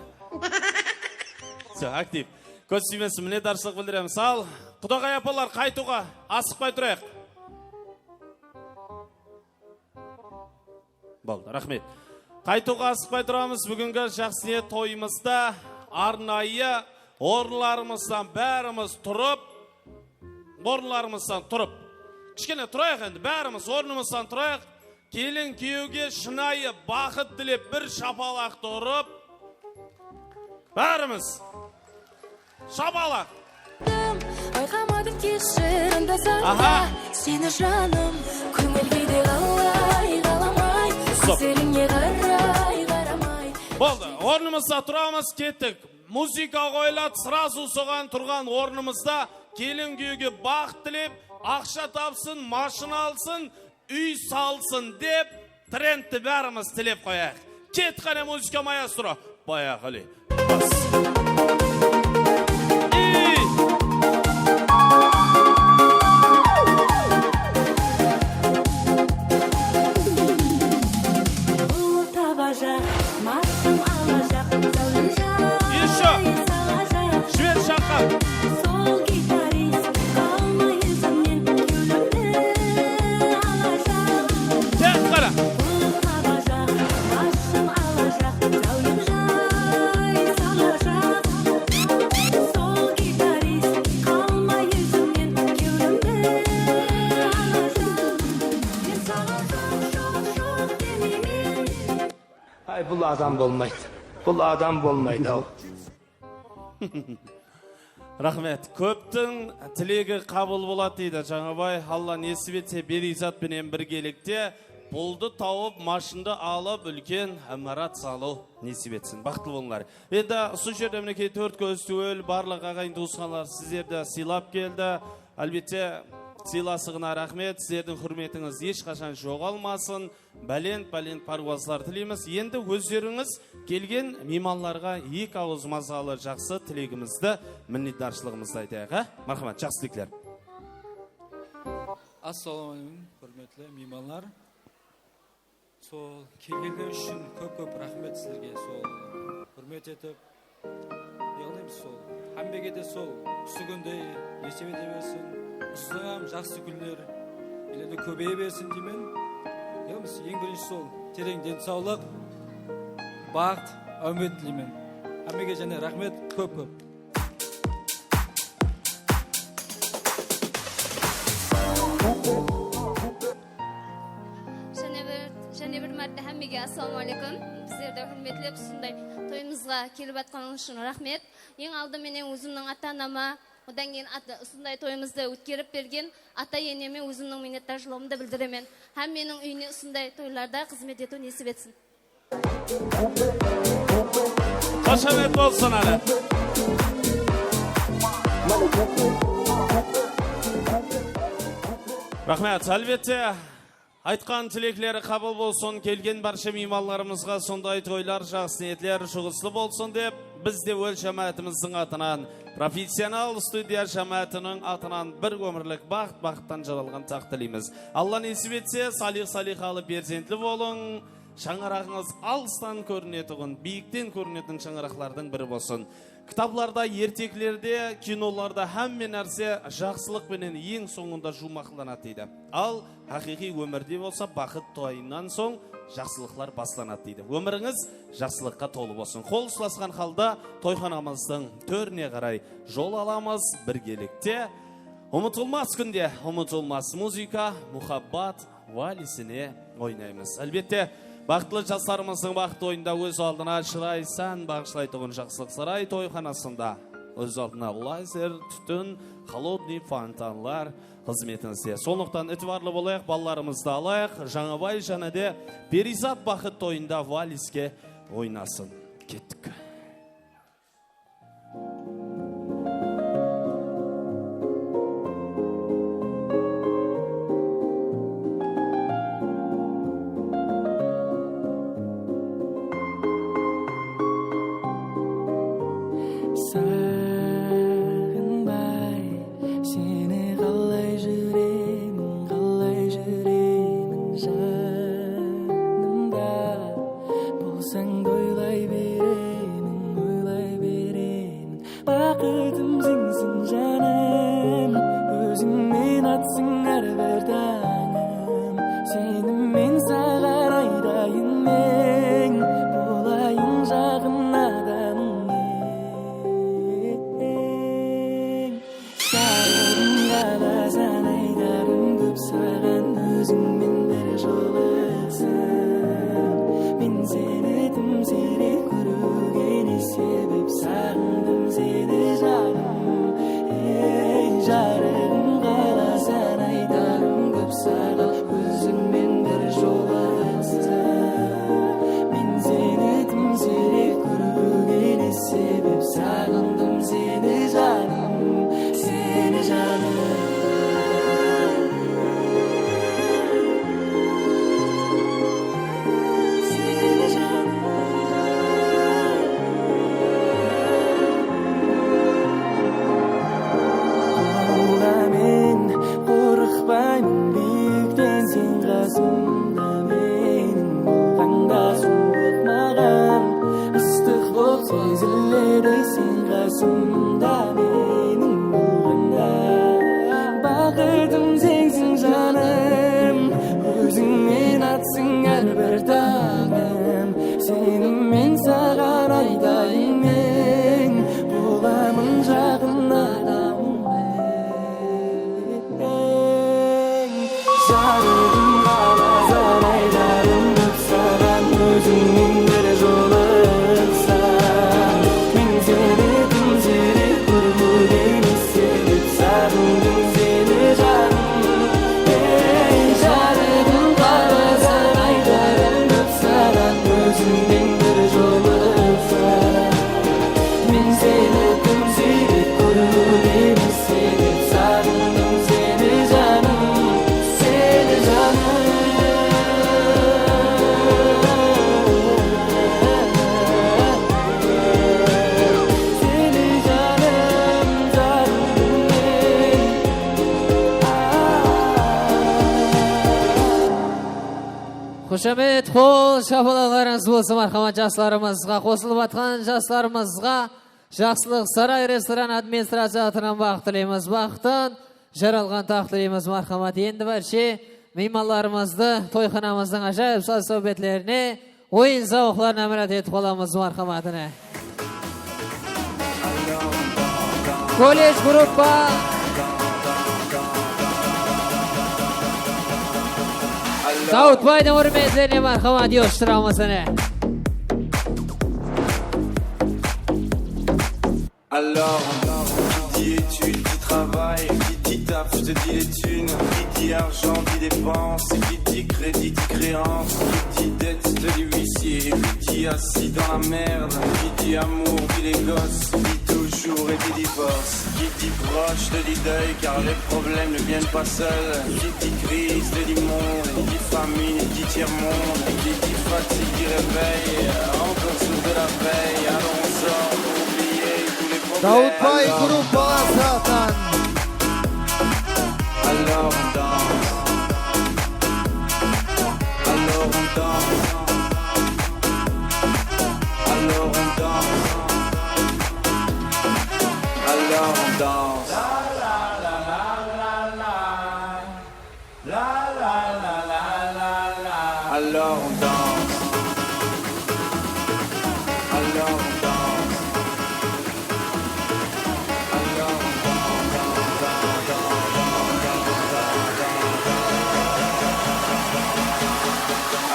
Всё, aktiv. Kóz tiymesin, minnetdarshılıq bildiremiz. Al, qudaǵay apalar, qaytıwǵa asıqpay turayıq. Boldı, raxmet. Qaytıwǵa asıqpay turamız. Búgingi jaqsı niyet toyımızda arnayı orınlarımızdan bárimiz turıp, orınlarımızdan turıp, kishkene turayıq endi, bárimiz ornımızdan turayıq. Kelin kúyewge shınayı baxıt tilep, bir shapalaqtı urıp, bárimiz. Shapalaq. Bayqamadım keshir ında sanda. Aha. Seni janım, kóngil kúyde qalay Top. Áserińe qaray qaramay. Boldı, ornımızda turamız, kettik. Muzıka qoyıladı, srazı soǵan turǵan ornımızda kelin kúyewge baxıt tilep, aqsha tapsın, mashina alsın, úy salsın dep, trendti bárimiz tilep qoyayıq. Ket, qáne, muzıka maestro. Поехали. Bas. И Tabajaq, mashım alajaq, záwlem jay Ещё. Salajaq. Jiber, Shaxar. Sol gitarist, qalmay izimnen, kewlimdi alajaq. Tek qara. Bul tabajaq, mashım alajaq, záwlem jay salajaq. Sol gitarist, qalmay izimnen, kewlimdi alajaq. Men saǵan joq, joq, joq demeymen. Ay, bul adam bolmaydı. Bul adam bolmaydı-aw. Raxmet. Kóptiń tilegi qabıl boladı deydi Jańabay. Alla nesip etse, Periyzat penen birgelikte puldı tawıp, mashındı alıp, úlken imarat salıw nesip etsin. Baxıtlı bolıńlar. Endi usı jerde, minekey, tórt kóz túwel, barlıq aǵayin tuwısqanlar sizlerdi sıylap keldi. Álbette, sıylasıǵına raxmet, sizlerdiń húrmetińiz hesh qashan joǵalmasın. Bálent-bálent párwazlar tileymiz. Endi ózlerińiz kelgen miymanlarǵa eki awız mazalı jaqsı tilegimizdi, minnetdarshılıǵımızdı aytayıq, á? Marhamat, jaqsı tilekler. Assalawma áleykum, húrmetli miymanlar. Sol kelgenler ushın kóp-kóp raxmet sizlerge. Sol húrmet etip, Yaǵnıy, sol hámmege de sol usı kúndey nesip ete bersin. Usıdan hám jaqsı kúnler ele de kóbeye bersin deymen. Yaǵnıy, eń birinshi sol tereń densawlıq, baxıt, áwmet tileymen. Hámmege jáne raxmet, kóp-kóp. Jáne bir, jáne bir márte hámmege assalawma áleykum. Bizlerdi húrmetlep, usınday toyımızǵa kelip atqanıńız ushın raxmet. Eń aldı menen ózimniń ata-anama, odan keyin ata-, usınday toyımızdı ótkerip bergen ata-eneme ózimniń minnetdarshılıǵımdı bildiremen. Hámmeniń úyine usınday toylarda xızmet etiw nesip etsin. Xoshamet bolsın, áne. Raxmet, álbette, aytqan tilekleri qabıl bolsın, kelgen bárshe miymanlarımızǵa sonday toylar, jaqsı niyetler juǵıslı bolsın dep, biz de óz jámáátimizdiń atınan, professional studiya jámáátiniń atınan bir ómirlik baxıt, baxıttan jaralǵan taxt tileymiz. Alla nesip etse, salih-saliyhalı, perzentli bolıń. Shańaraǵıńız alıstan kórinetuǵın, biyikten kórinetin shańaraqlardıń biri bolsın. Kitaplarda, erteklerde, kinolarda hámme nárse jaqsılıq penen eń sońında juwmaqlanadı deydi. Al, haqıyqıy ómirde bolsa, baxıt toyınan soń jaqsılıqlar baslanadı deydi. Ómirińiz jaqsılıqqa tolı bolsın. Qol uslasqan halda toyxanamızdıń tórine qaray jol alamız birgelikte. Umıtılmas kúnde umıtılmas muzıka, muhabbat, valisine oynaymız. Álbette, baxıtlı jaslarımızdıń baxıt toyında óz aldına shıray sán baǵıshlaytuǵın Jaqsılıq saray toyxanasında óz aldına lazer, tútin, холодный fontanlar xızmetinizde. Sonlıqtan itibarlı bolayıq, balalarımızdı alayıq. Jańabay jáne de Periyzat baxıt toyında valiske oynasın. Kettik. Saǵınbay, seni qalay júremen, qalay júremen janımda. Bolsań toylay beremen. Basımda meniń bolǵanda, baxıtım sensiń, janım. Ózińnen atsıń hár bir tańım. Senimen saǵan aytayın men, bolamın jaqın adamıń. Jarıǵım qalasań aytarım dep saǵan, ózińnen bir jolıqsam. Men seni dım siyirip kórmege ne sebep, saǵındım seni, janım. Ey, jarıǵım qalasań aytarım dep saǵan, ózińnen bir jolıqsam. Men seni dım siyirip kórmege ne sebep, saǵındım seni, janım, seni, janım. Seni, janım, janım men. Xoshamet, qol shapalaqlarıńız bolsın, marhamat, jaslarımızǵa, qosılıp atqan jaslarımızǵa. Jaqsılıq Saray restoran administraciya atınan baxıt tileymiz. Baxıttan jaralǵan taxt tileymiz, marhamat. Endi bárshe miymanlarımızdı toyxanamızdıń ájayıp saz-sáwbetlerine, oyın-zawıqlarına mirát etip qalamız, marhamat, ine. Kolledj gruppa Dawıtbaydıń húrmetlerine, marhamat, joshtıramız, ine. Alors, qui dit études, dit travail, qui dit taf, je te dis les thunes, qui dit argent, dit dépenses, qui dit crédit, dit créance, qui dit dette, dit huissier, qui dit assis dans la merde, qui dit amour, dit les gosses, dit toujours et dit divorce, qui dit proche, dit deuil, car les problèmes ne viennent pas seuls, qui dit crise, dit monde, qui dit famine, dit tiers-monde, qui dit fatigue, dit réveil, encore sourd de la veille, alors on sort pour oublier tous les problèmes. Dawıtbay gruppaları atınnan. Alors on danse. Alors on danse. Alors on danse. Alors on danse. Alors on danse. Alors on danse. Alors on danse.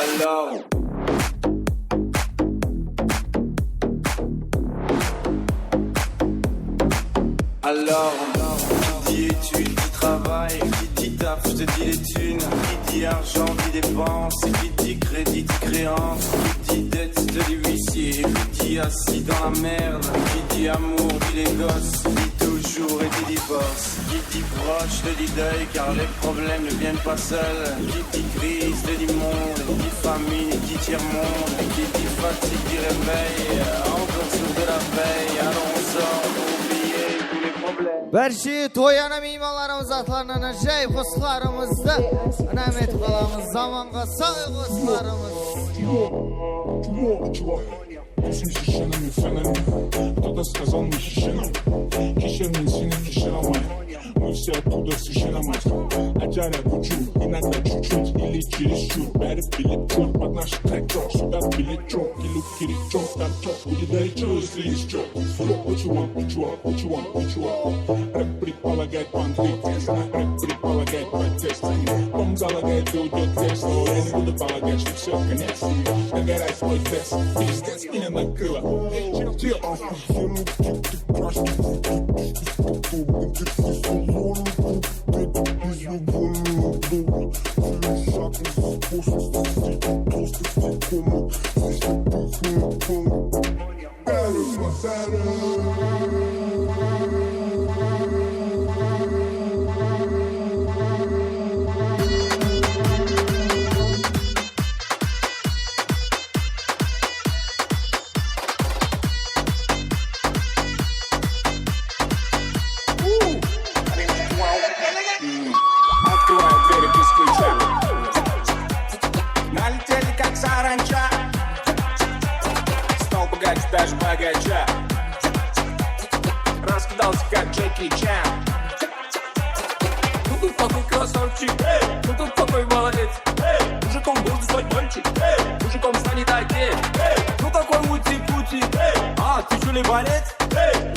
Alors. Alors, qui dit études, dit travail, qui dit taf, je te dis les thunes, qui dit argent, dit dépenses, qui dit crédit, dit créance, qui dit dette, dit huissier, qui dit assis dans la merde, qui dit amour, dit les gosses, dit toujours et dit divorce, qui dit proche, dit deuil, car les problèmes ne viennent pas seuls, qui dit crise, dit monde, qui dit famine, qui dit tiers-monde, qui dit fatigue, dit réveil, encore sourd de la veille, alors on sort pour oublier tous les problèmes. Bárshe toy ana miymanlarımız atlarınan ájayıp qosıqlarımızdı inam etip qalamız. Zamanǵa say qosıqlarımız. Чувак, чувак, чувак. Ты смеешь, что на меня феномен? Кто-то сказал мне, что нам кишер, мен сени кешire алмайман. Мы все оттуда совершенно мать. Átara uchun, иногда чуть-чуть или чересчур. Bári bilip tur, под наш трек чок, сюда билет чок, или керек чок, там чок, передача, если есть чё. Фу, what you want, what you want, what you want, what you want. Рэп предполагает панк, рэп предполагает протест. Бомб залагает, уйдёт текст, но я не буду полагать, что всё, конец. Догорай свой текст, пиздец, меня накрыло. Чё? Открываю двери без ключа. Налетели, как саранча. Стал пугать даже богача. Как Джеки Чан. Ну тут какой красавчик, ну тут какой молодец. Мужиком был звать мальчик, мужиком станет отец. Ну какой ути-пути, а ты чё ли борец?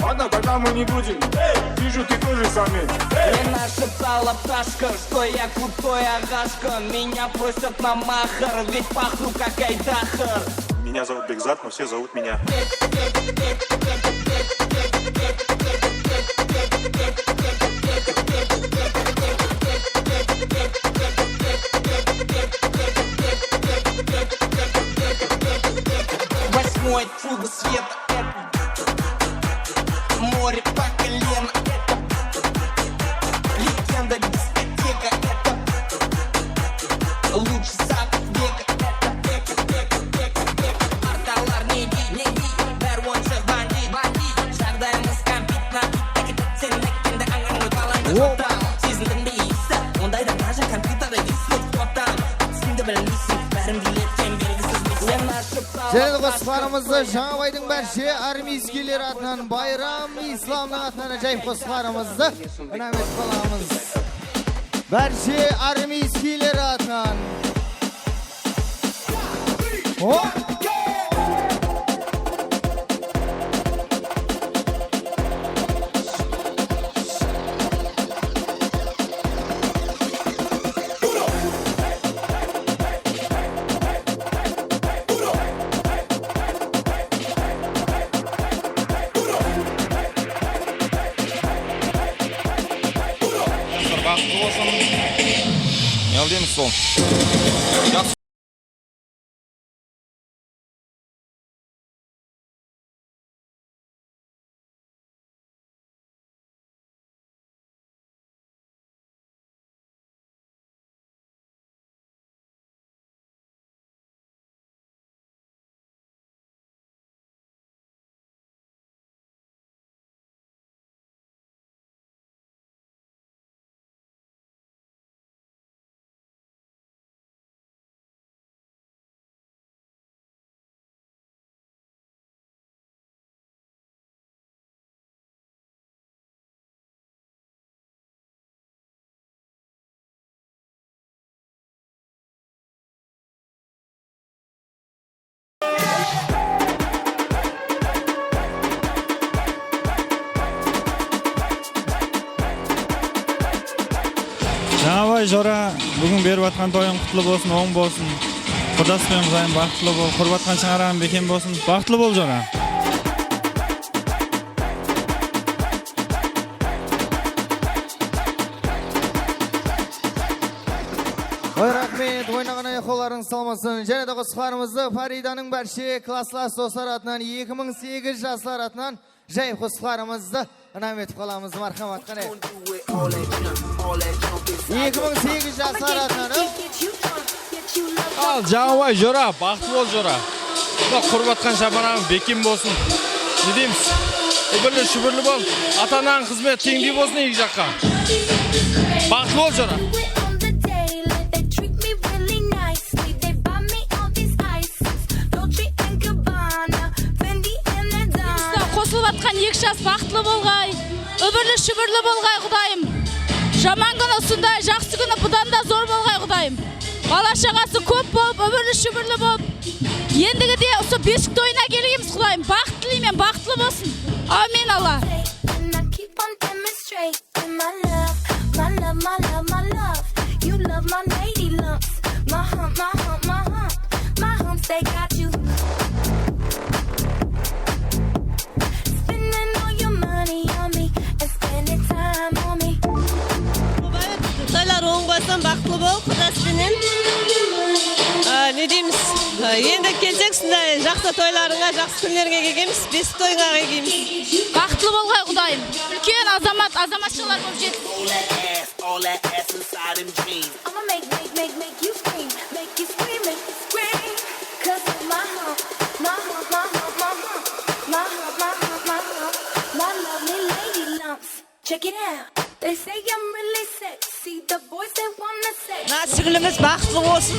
Ладно, тогда мы не будем, вижу, ты тоже самец. Мне нашептала пташка, что я крутой ағашка. Меня просят на махар, ведь пахну как айдахар. Меня зовут Бекзат, но все зовут меня. Восьмой кругосвета, это море по колено, это легенда дискотека, это лучший сад века, это века, века, века, века. Artalar ne dey, ne dey, bári oyınshı bandit, bandit. Jaǵdayımız kompyuter, kompyuter, sen aytqanda ańan ǵoy, balańdı. Sezindiń be, iyisi? Ondayda naja kompyuterda iyis, otam. Ismimdi bilmeysiń, bárin biledi, sen belgisiz miysiń? Jáne de qosıqlarımızdı Jańabaydıń bárshe armiyskiyleri atınan, Bayram Islamnıń atınan ájayıp qosıqlarımızdı inam etip qalamız. Bárshe armiyskiyleri atınan. Hop! Baxıtlı bolsın. Ne aldıyımız sol? Yaqsı. Jańabay jora, búgin berip atqan toyıń qutlı bolsın, oń bolsın. Qudaspen qudayım, baxıtlı bol, qurıp atqan shańaraǵıń bekem bolsın. Baxıtlı bol, jora. Oy, raxmet, oynaǵan ayaqlarıń salmasın. Jáne de qosıqlarımızdı Faridanıń bárshe klasslas dosları atınan, eki mıń segiz jaslar atınan jayıp qosıqlarımızdı inam etip qalamız, marhamat, qáne. Eki mıń segiz jaslar atınan, a? Al, Jańabay jora, baxıtlı bol, jora. Mına qurıp atqan shańaraǵıń bekem bolsın. Ne deymiz? Úbirli-shúbirli bol. Ata-anańnıń xızmeti teńdey bolsın eki jaqqa. Baxıtlı bol, jora. Qosılıp atqan eki jas baxıtlı bolǵay. Úbirli-shúbirli bolǵay, qudayım. Jaman kúni usınday, jaqsı kúni budan da zor bolǵay, qudayım. Bala-shaǵası kóp bolıp, úbirli-shúbirli bolıp, endigi de usı beshik toyına kelgenbiz, qudayım. Baxıt tileymen, baxıtlı bolsın. Áwmin, Alla. Toylar oń bolsın, baxıtlı bol, qudası penen. Á, ne deymiz? Á, endi kelsek, usınday jaqsı toylarıńa, jaqsı kúnlerińe kelgenbiz, beshik toyıńa kelgenbiz. Baxıtlı bolǵay, qudayım. Úlken azamat, azamatshalar bolıp jetiń. I'ma make, make, make, make you scream, make you scream, make you scream. 'Cause of my hump, my hump, my hump, my hump, my hump, my hump, my hump, my lovely lady lumps. Check it out. They say I'm really sexy. The boys, they wanna sex. Nasik Gúlimiz baxıtlı bolsın,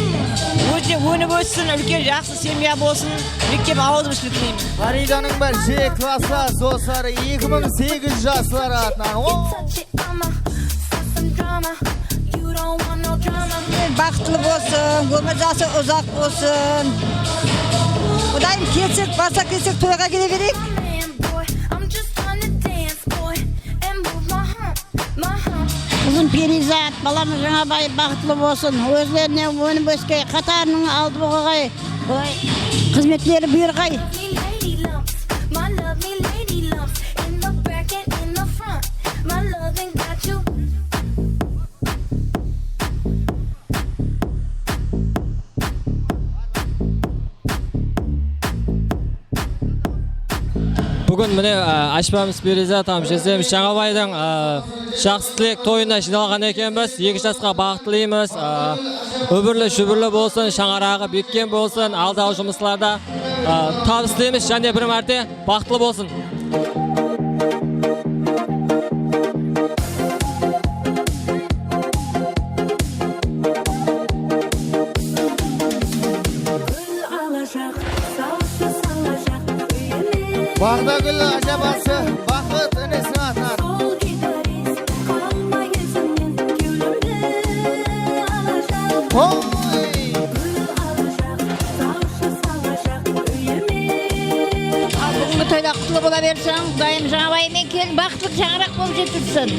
ózine ónip óssin, úlken jaqsı semya bolsın, mektep awızı bolsın tileymen. Faridanıń bar J klasslar, dosları, eki mıń segiz jasları atınan. O! Baxıtlı bolsın, ómir jası uzaq bolsın. Qudayım kelsek, barsa kelsek toyǵa kele bereyik. Qızım Periyzat, balamız Jańabay baxıtlı bolsın, ózlerine ónip ósken, qatarınıń aldı bolǵay, xızmetleri buyırǵay. Búgin mine, a, áshpamız Periyzat hám jezemiz Jańabaydıń, a, jaqsı tilek toyına jıynalǵan ekenbiz. Eki jasqa baxıt tileymiz. A, úmirli-júbirli bolsın, shańaraǵı bekkem bolsın, aldaw jumıslarda, a, tabıs tileymiz. Jáne bir márte baxıtlı bolsın. Baǵdagúl ájabası, Baxıt inesiniń atınan. Qoy! Al, búgingi toyda qutlı bola bersin. Qudayım Jańabay menen kelin baxıtlı shańaraq bolıp jetirsin.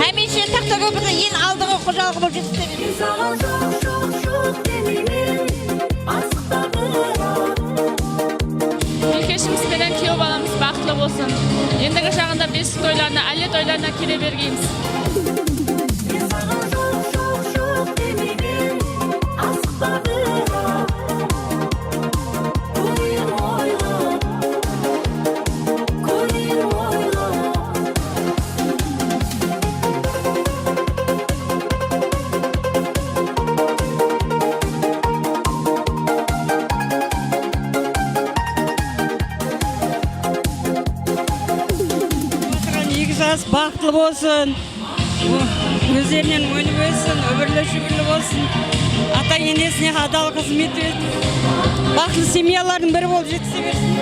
Hámiyshe Taxtakópirdiń eń aldınǵı xojalıǵı bolıp jetirsin. Kúnkeshimiz benen kúyew balamız baxıtlı bolsın. Endigi jaǵında besik toylarına, álle toylarına kele bergeymiz. Atırǵan eki jas baxıtlı bolsın. Ózlerinen ónip óssin, úmirli-júbirli bolsın. Ata-enesine hadal xızmet etip, baxıtlı semyalardıń biri bolıp jetise bersin.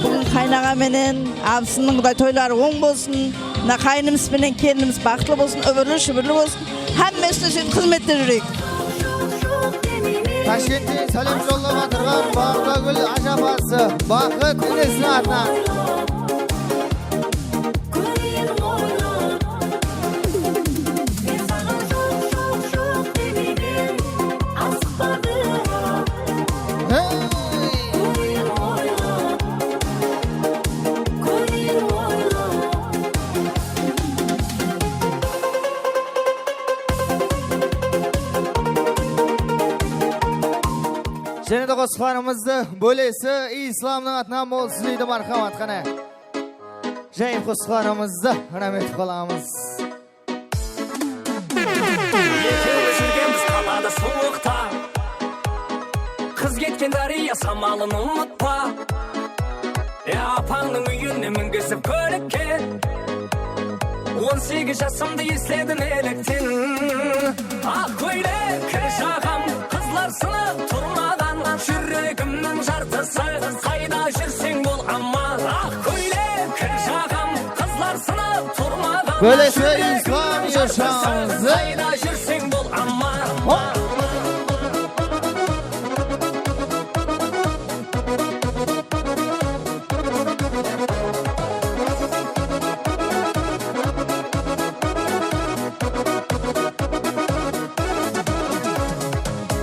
Búgin qaynaǵa menen abısınıń quday toyları oń bolsın. Mına qáyinimiz benen kelinimiz baxıtlı bolsın, úmirli-júbirli bolsın. Hámmesine súyip xızmette júreyik. Tashkentten sálem jollap atırǵan Baǵdagúl ájapası, Baxıt inesiniń atınan. Jáne de qosıqlarımızdı bólesi Islamnıń atınan bolsın deydi, marhamat, qáne. Jáne qosıqlarımızdı ramet qılamız. Ekewi júrgenbiz qalada suwıqta. Qız ketken dárya samalın umıtpa. E, apańnıń úyine mingizip kólikke. On segiz jasımdı esledim elekten. Aq kóylek kir jaǵam, qızlar sınıp turmaǵan. Júregimniń jartısı, qayda júrseń bol aman. Aq kóylek kir jaǵam, qızlar sınıp turmaǵan. Bólesi Islam Jurshangızdı. Qayda júrseń bol aman.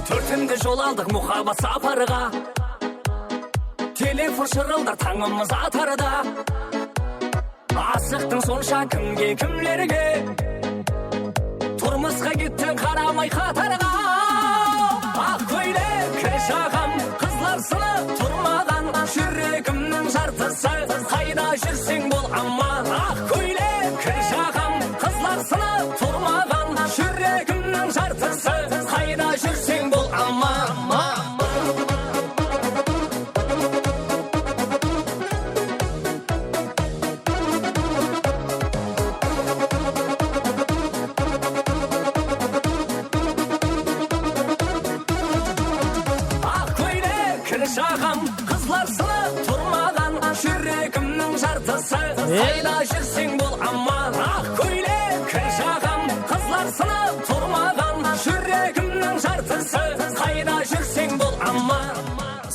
Tórtimde jol aldıq muhabbat saparǵa. Telefon shırıldar tańımız atarda. Asıqtıń sonsha kimge, kimlerge? Turmısqa kettiń qaramay qatarǵa. Aq kóylek kir jaǵam, qızlar sınıp turmaǵan. Júregimniń jartısı, qayda júrseń bol aman. Aq kóylek kir jaǵam, qızlar sınıp turmaǵan. Júregimniń jartısı, qayda júrseń bol aman. Aman. Sınap turmaǵan júregimniń jartısı, qayda júrseń bul amma.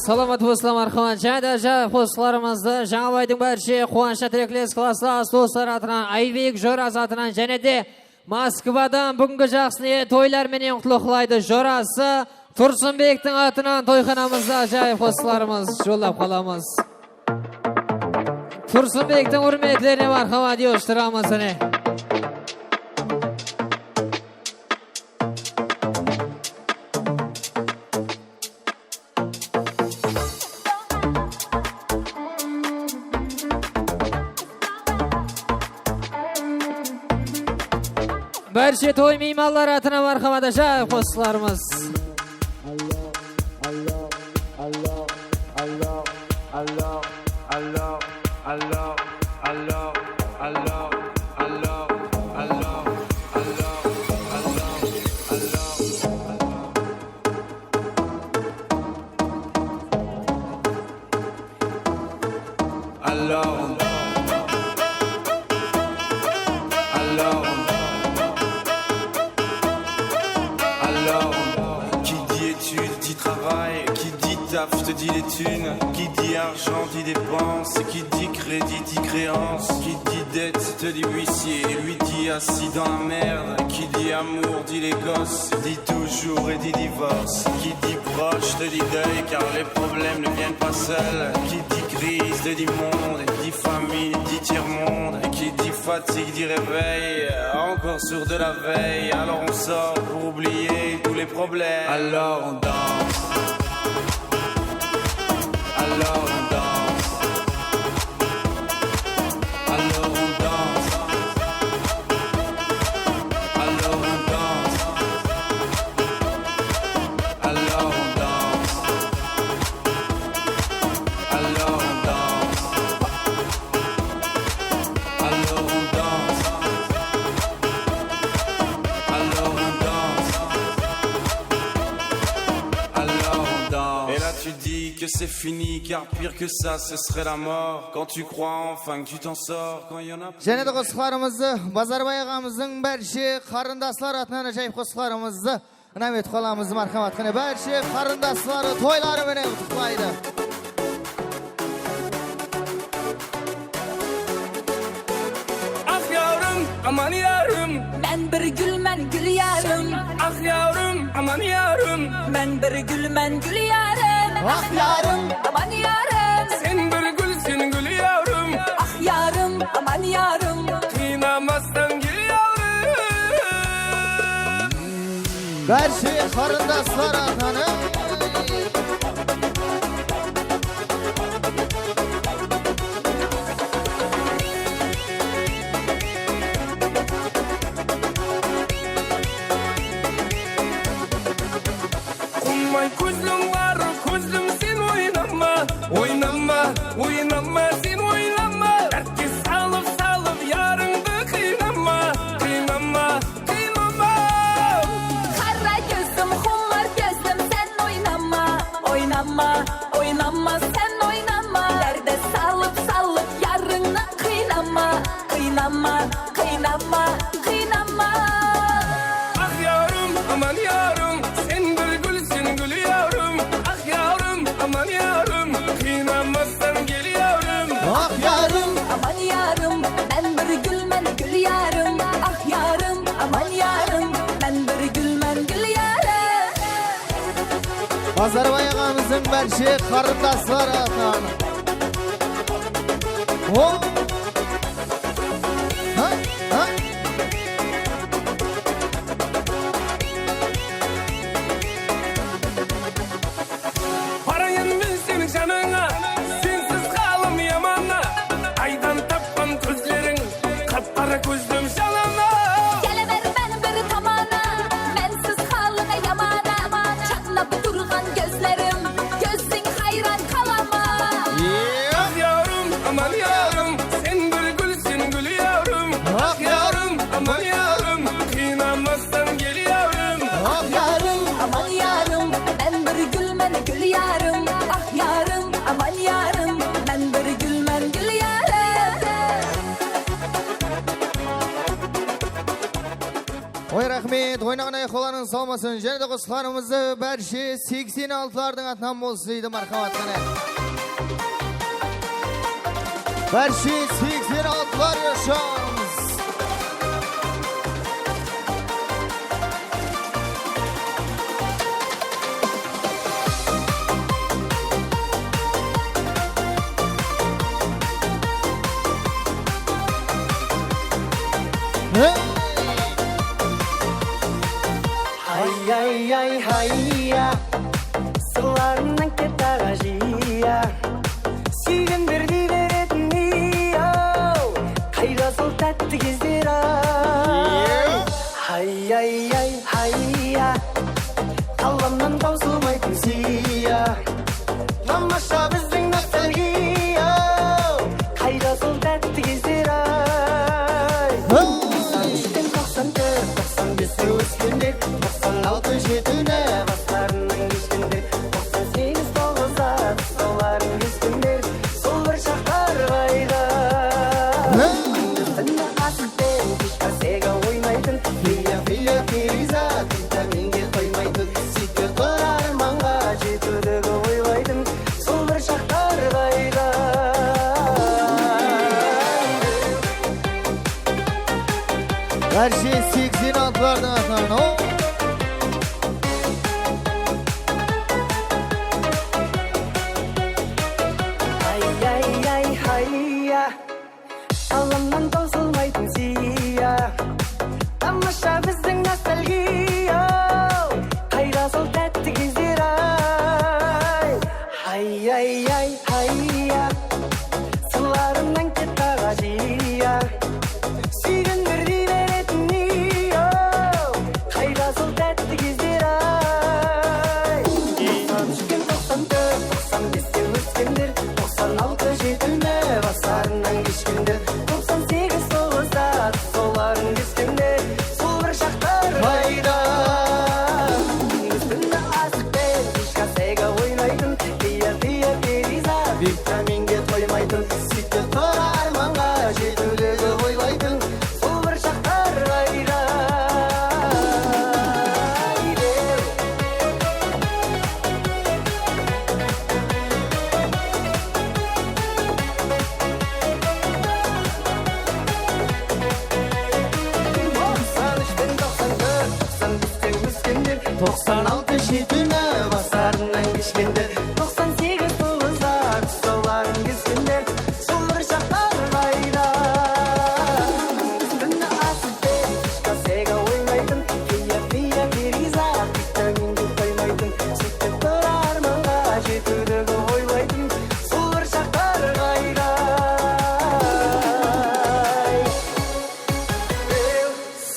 Salamat bolsılar, marhamat. Jáne de ajayıp qosıqlarımızdı, jańa baydıń bárshe quwanıshına tilekles, klaslas doslar atınan, Aybek Joraz atınan jáne de Moskvadan búgingi jaqsı niyet toylar menen qutlıqlaydı. Jorası Tursınbektiń atınan toyxanamızda ajayıp qosıqlarımız jollap qalamız. Tursınbektiń húrmetlerine marhamat, joshtıramız, mine. Bárshe toy miymanları atınan marhamat, ajayıp qosıqlarımız. Alors on danse. Alors on danse. Alors on danse. Qui dit études dit travail, qui dit taf te dit les thunes, qui dit argent dit dépenses, qui dit crédit dit créance, qui dit dette te dit huissier, lui dit assis dans la merde, qui dit amour dit les gosses, dit toujours et dit divorce, qui dit proche te dit deuil, car les problèmes ne viennent pas seuls, qui dit crise te dit monde, dit famine dit tiers-monde, qui dit fatigue dit réveil, encore sourd de la veille, alors on sort pour oublier tous les problèmes. Alors on danse. Alors on danse. Alors on danse. Alors on danse. Alors on danse. Alors on danse. Alors on danse. Alors on danse. Alors on danse. Et là tu dis que c'est fini, car pire que ça, ce serait la mort. Quand tu crois enfin que tu t'en sors, quand il y en a plus. Jáne de qosıqlarımızdı Bazarbay aǵamızdıń bárshe qarındaslar atınan ajayıp qosıqlarımızdı ınam etip qalamız, marhamat. Qáne, bárshe qarındasları toyları menen qutlıqlaydı. Ah yarım, aman yarım. Men bir gúlmen, gúlyarım. Ah yarım, aman yarım. Men bir gúlmen, gúlyarım. Ah yarım, aman yarım. Sen bir gúlseń, gúlyarım. Ah yarım, aman yarım. Qıynamastan kel, yawrım. Bárshe qarındaslar atınan. Qummay kózliń bar, kózlim, sen oynama, oynama, oynama, sen oynama. Dártke salıp, salıp yarıńdı qıynama, qıynama, qıynama. Qara kózlim, xumar kózlim, sen oynama, oynama, oynama, sen oynama. Dártke salıp, salıp yarıńdı qıynama, qıynama, qıynama, qıynama. Ah yarım, aman yarım, sen bir gúlseń, gúlyarım. Ah yarım, aman yarım, qıynamastan kel, yawrım. Ah yarım, aman yarım, men bir gúlmen, gúlyarım. Ah yarım, aman yarım, men bir gúlmen, gúlyarım. Bazarbay aǵamızdıń bárshe qarındaslar atınan. O! Ha? Ha? Barayın men seniń janıńa, sensiz halım yaman-a. Aydan tapqan kózleriń, qap-qara kózlim jalana. Kele ber men bir tamana, mensiz halıńa yaman-a. Jatnap turǵan kózlerim, kózdiń hayran qalama. Ah yarım, aman yarım. Oy, raxmet, oynaǵan ayaqlarıńız sawmasın. Jáne de qosıqlarımızdı bárshe seksen altılardıń atınan bolsın deydi, marhamat, qáne. Bárshe seksen altılar, yoshlarımız. Hay, ay, ay, hayya. Sırlarınan ket aǵa jıya. Súygenler dey beretin ey-aw. Qayda sol tátti gezler-ay. Hay, ay, ay, hayya. Qalamnan tawsılmaytın siya. Tamasha bizdiń nostalgiya. Qayda sol tátti gezler-ay. Toqsan úshten toqsan tórt, toqsan beste óskenler, toqsan altı jetiwni baslarınan keshkenler, toqsan segiz toǵızda tusawların keskenler, sol bir shaqlar qayda? Túni asıq Sega oynaytın, fiya-fiya Feruza, vitaminge toymaytın, súytpe tur armanǵa jetiwdi oylaytın, sol bir shaqlar qayda? Bárshe seksen altılardıń atınan, o! Ay, ay, ay, hayya. Qalamnan tawsılmaytın siya. Tamasha bizdiń nostalgiya. Qayda sol tátti gezler-ay. Hay, ay, ay, hayya. Sırlarınan ket aǵa jıya. Súygenler dey beretin ey-aw. Qayda sol tátti gezler-ay. Toqsan úshten toqsan tórt, toqsan beste óskenler, toqsan altı jetiwni baslarınan keshkenler, toqsan segiz toǵızda tusawların keskenler, sol bir shaqlar qayda? Biz túni asıqpen, fishka Sega oynaytın, fiya-fiya Feruza, vitaminge toymaytın, súytpe tur armanǵa jetiwdi oylaytın, sol bir shaqlar qayda? Toqsan úshten toqsan tórt, toqsan beste óskenler, toqsan altı jetiwni baslarınan keshkenler, toqsan segiz toǵızda tusawların keskenler, sol bir shaqlar qayda? Túni asıqpen, fishka Sega oynaytın, fiya-fiya Feruza, vitaminge toymaytın, súytpe tur armanǵa jetiwdi oylaytın, sol bir shaqlar qayda?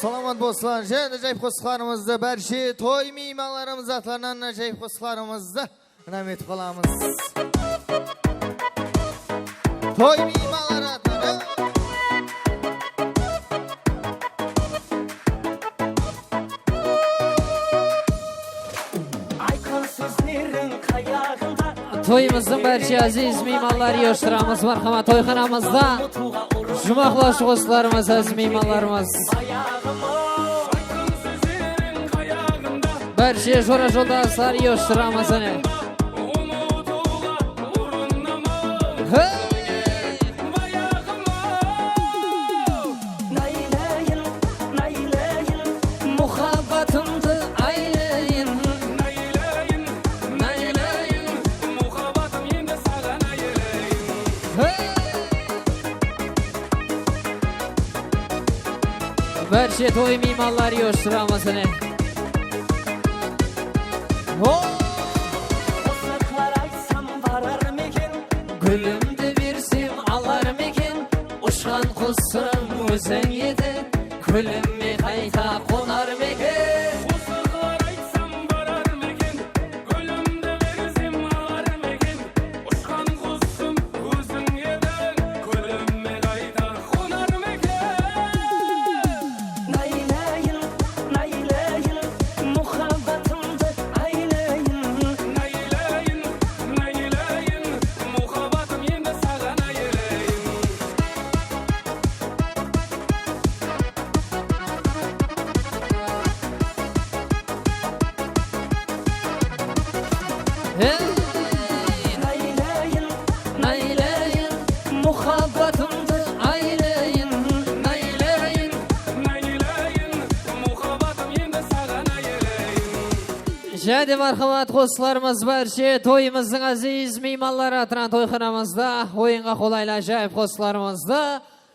Salamat bolsılar, jáne de ájayıp qosıqlarımızdı, bárshe toy miymanlarımız atlarınan ájayıp qosıqlarımızdı inam etip qalamız. Toy miymanları atları. Aytqan sózleriń qayaǵında. Toyımızdıń bárshe áziz miymanları yoshtıramız, marhamat, toyxanamızda. Jumaqlawshı qosıqlarımız, áziz miymanlarımız. Bárshe jora-joldaslar yoshtıramız, áne. Hey! Naylayın, naylayın, muhabbatımdı aylayın. Naylayın, naylayın, muhabbatım endi saǵan aylayın. Hey! Bárshe toy miymanları yoshtıramız, áne. Ho! Qosıqlar aytsam, barar ma eken? Gúlimdi bersem, alar ma eken? Ushqan qusım óziń edi, kúlime qayta qonar ma eken? Qosıqlar aytsam, barar ma eken? Gúlimdi bersem, alar ma eken? Ushqan qusım óziń ediń, kúlime qayta qonar ma eken? Naylayın, naylayın, muhabbatımdı aylayın. Naylayın, naylayın, muhabbatım endi saǵan aylayın. Naylayın, naylayın, muhabbatımdı aylayın, naylayın, naylayın, muhabbatım endi saǵan aylayın. Jáne de marhamat, qosıqlarımız bárshe toyımızdıń áziz miymanları atınan toyxanamızda oyınǵa qolaylı ájayıp qosıqlarımızdı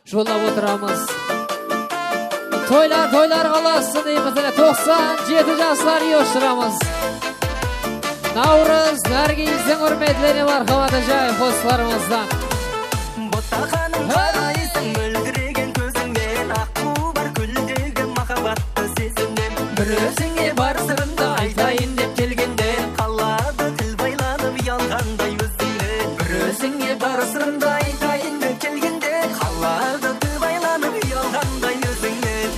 jollap otıramız. Toylar toylarǵa ulasın deymiz. Mine, toqsan jeti jaslar yıǵıshtıramız. Nawrız, Nárgizdiń húrmetlerine marhamat, ájayıp qosıqlarımızdan. Botaqanım qaraysań móldiregen kózińnen, aq quw bar kóldegi mahabbattı sezimnen. Bir ózińe bar sırımdı aytayın dep kelgende, qaladı til baylanıp uyalǵanday ózińnen. Bir ózińe bar sırımdı aytayın dep kelgende, qaladı til baylanıp uyalǵanday ózińnen.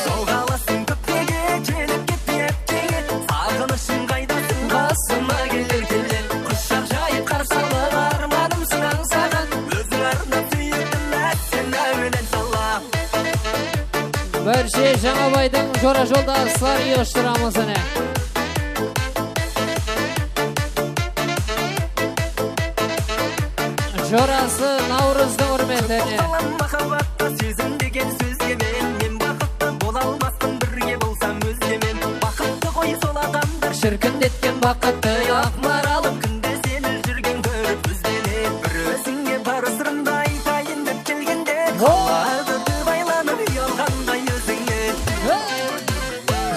Joǵalasıń kóptege kelip ketpey ápkege, saǵınıshım qaydasıń qasıma keler kele. Qushaq jayıp qarsı alıp armanımsıń ańsaǵan, óziń arnap súyiktim, ássem áwelen salam. Bárshe Jańabaydıń jora-joldaslar yıǵıshtıramız, áne. Jorası Nawrızdıń húrmetlerine. Baqıtlı bolam mahabbatta sezim degen sózge men, men baqıtlı bola almaspın birge bolsam ózge men. Baqıttı ǵoy sol adamlar shirkindetken baqıttı, aq maralım kúnde seni júrgen kórip ózbenen. Bir ózińe bar sırımdı aytayın dep kelgende, qaladı til baylanıp uyalǵanday ózińnen.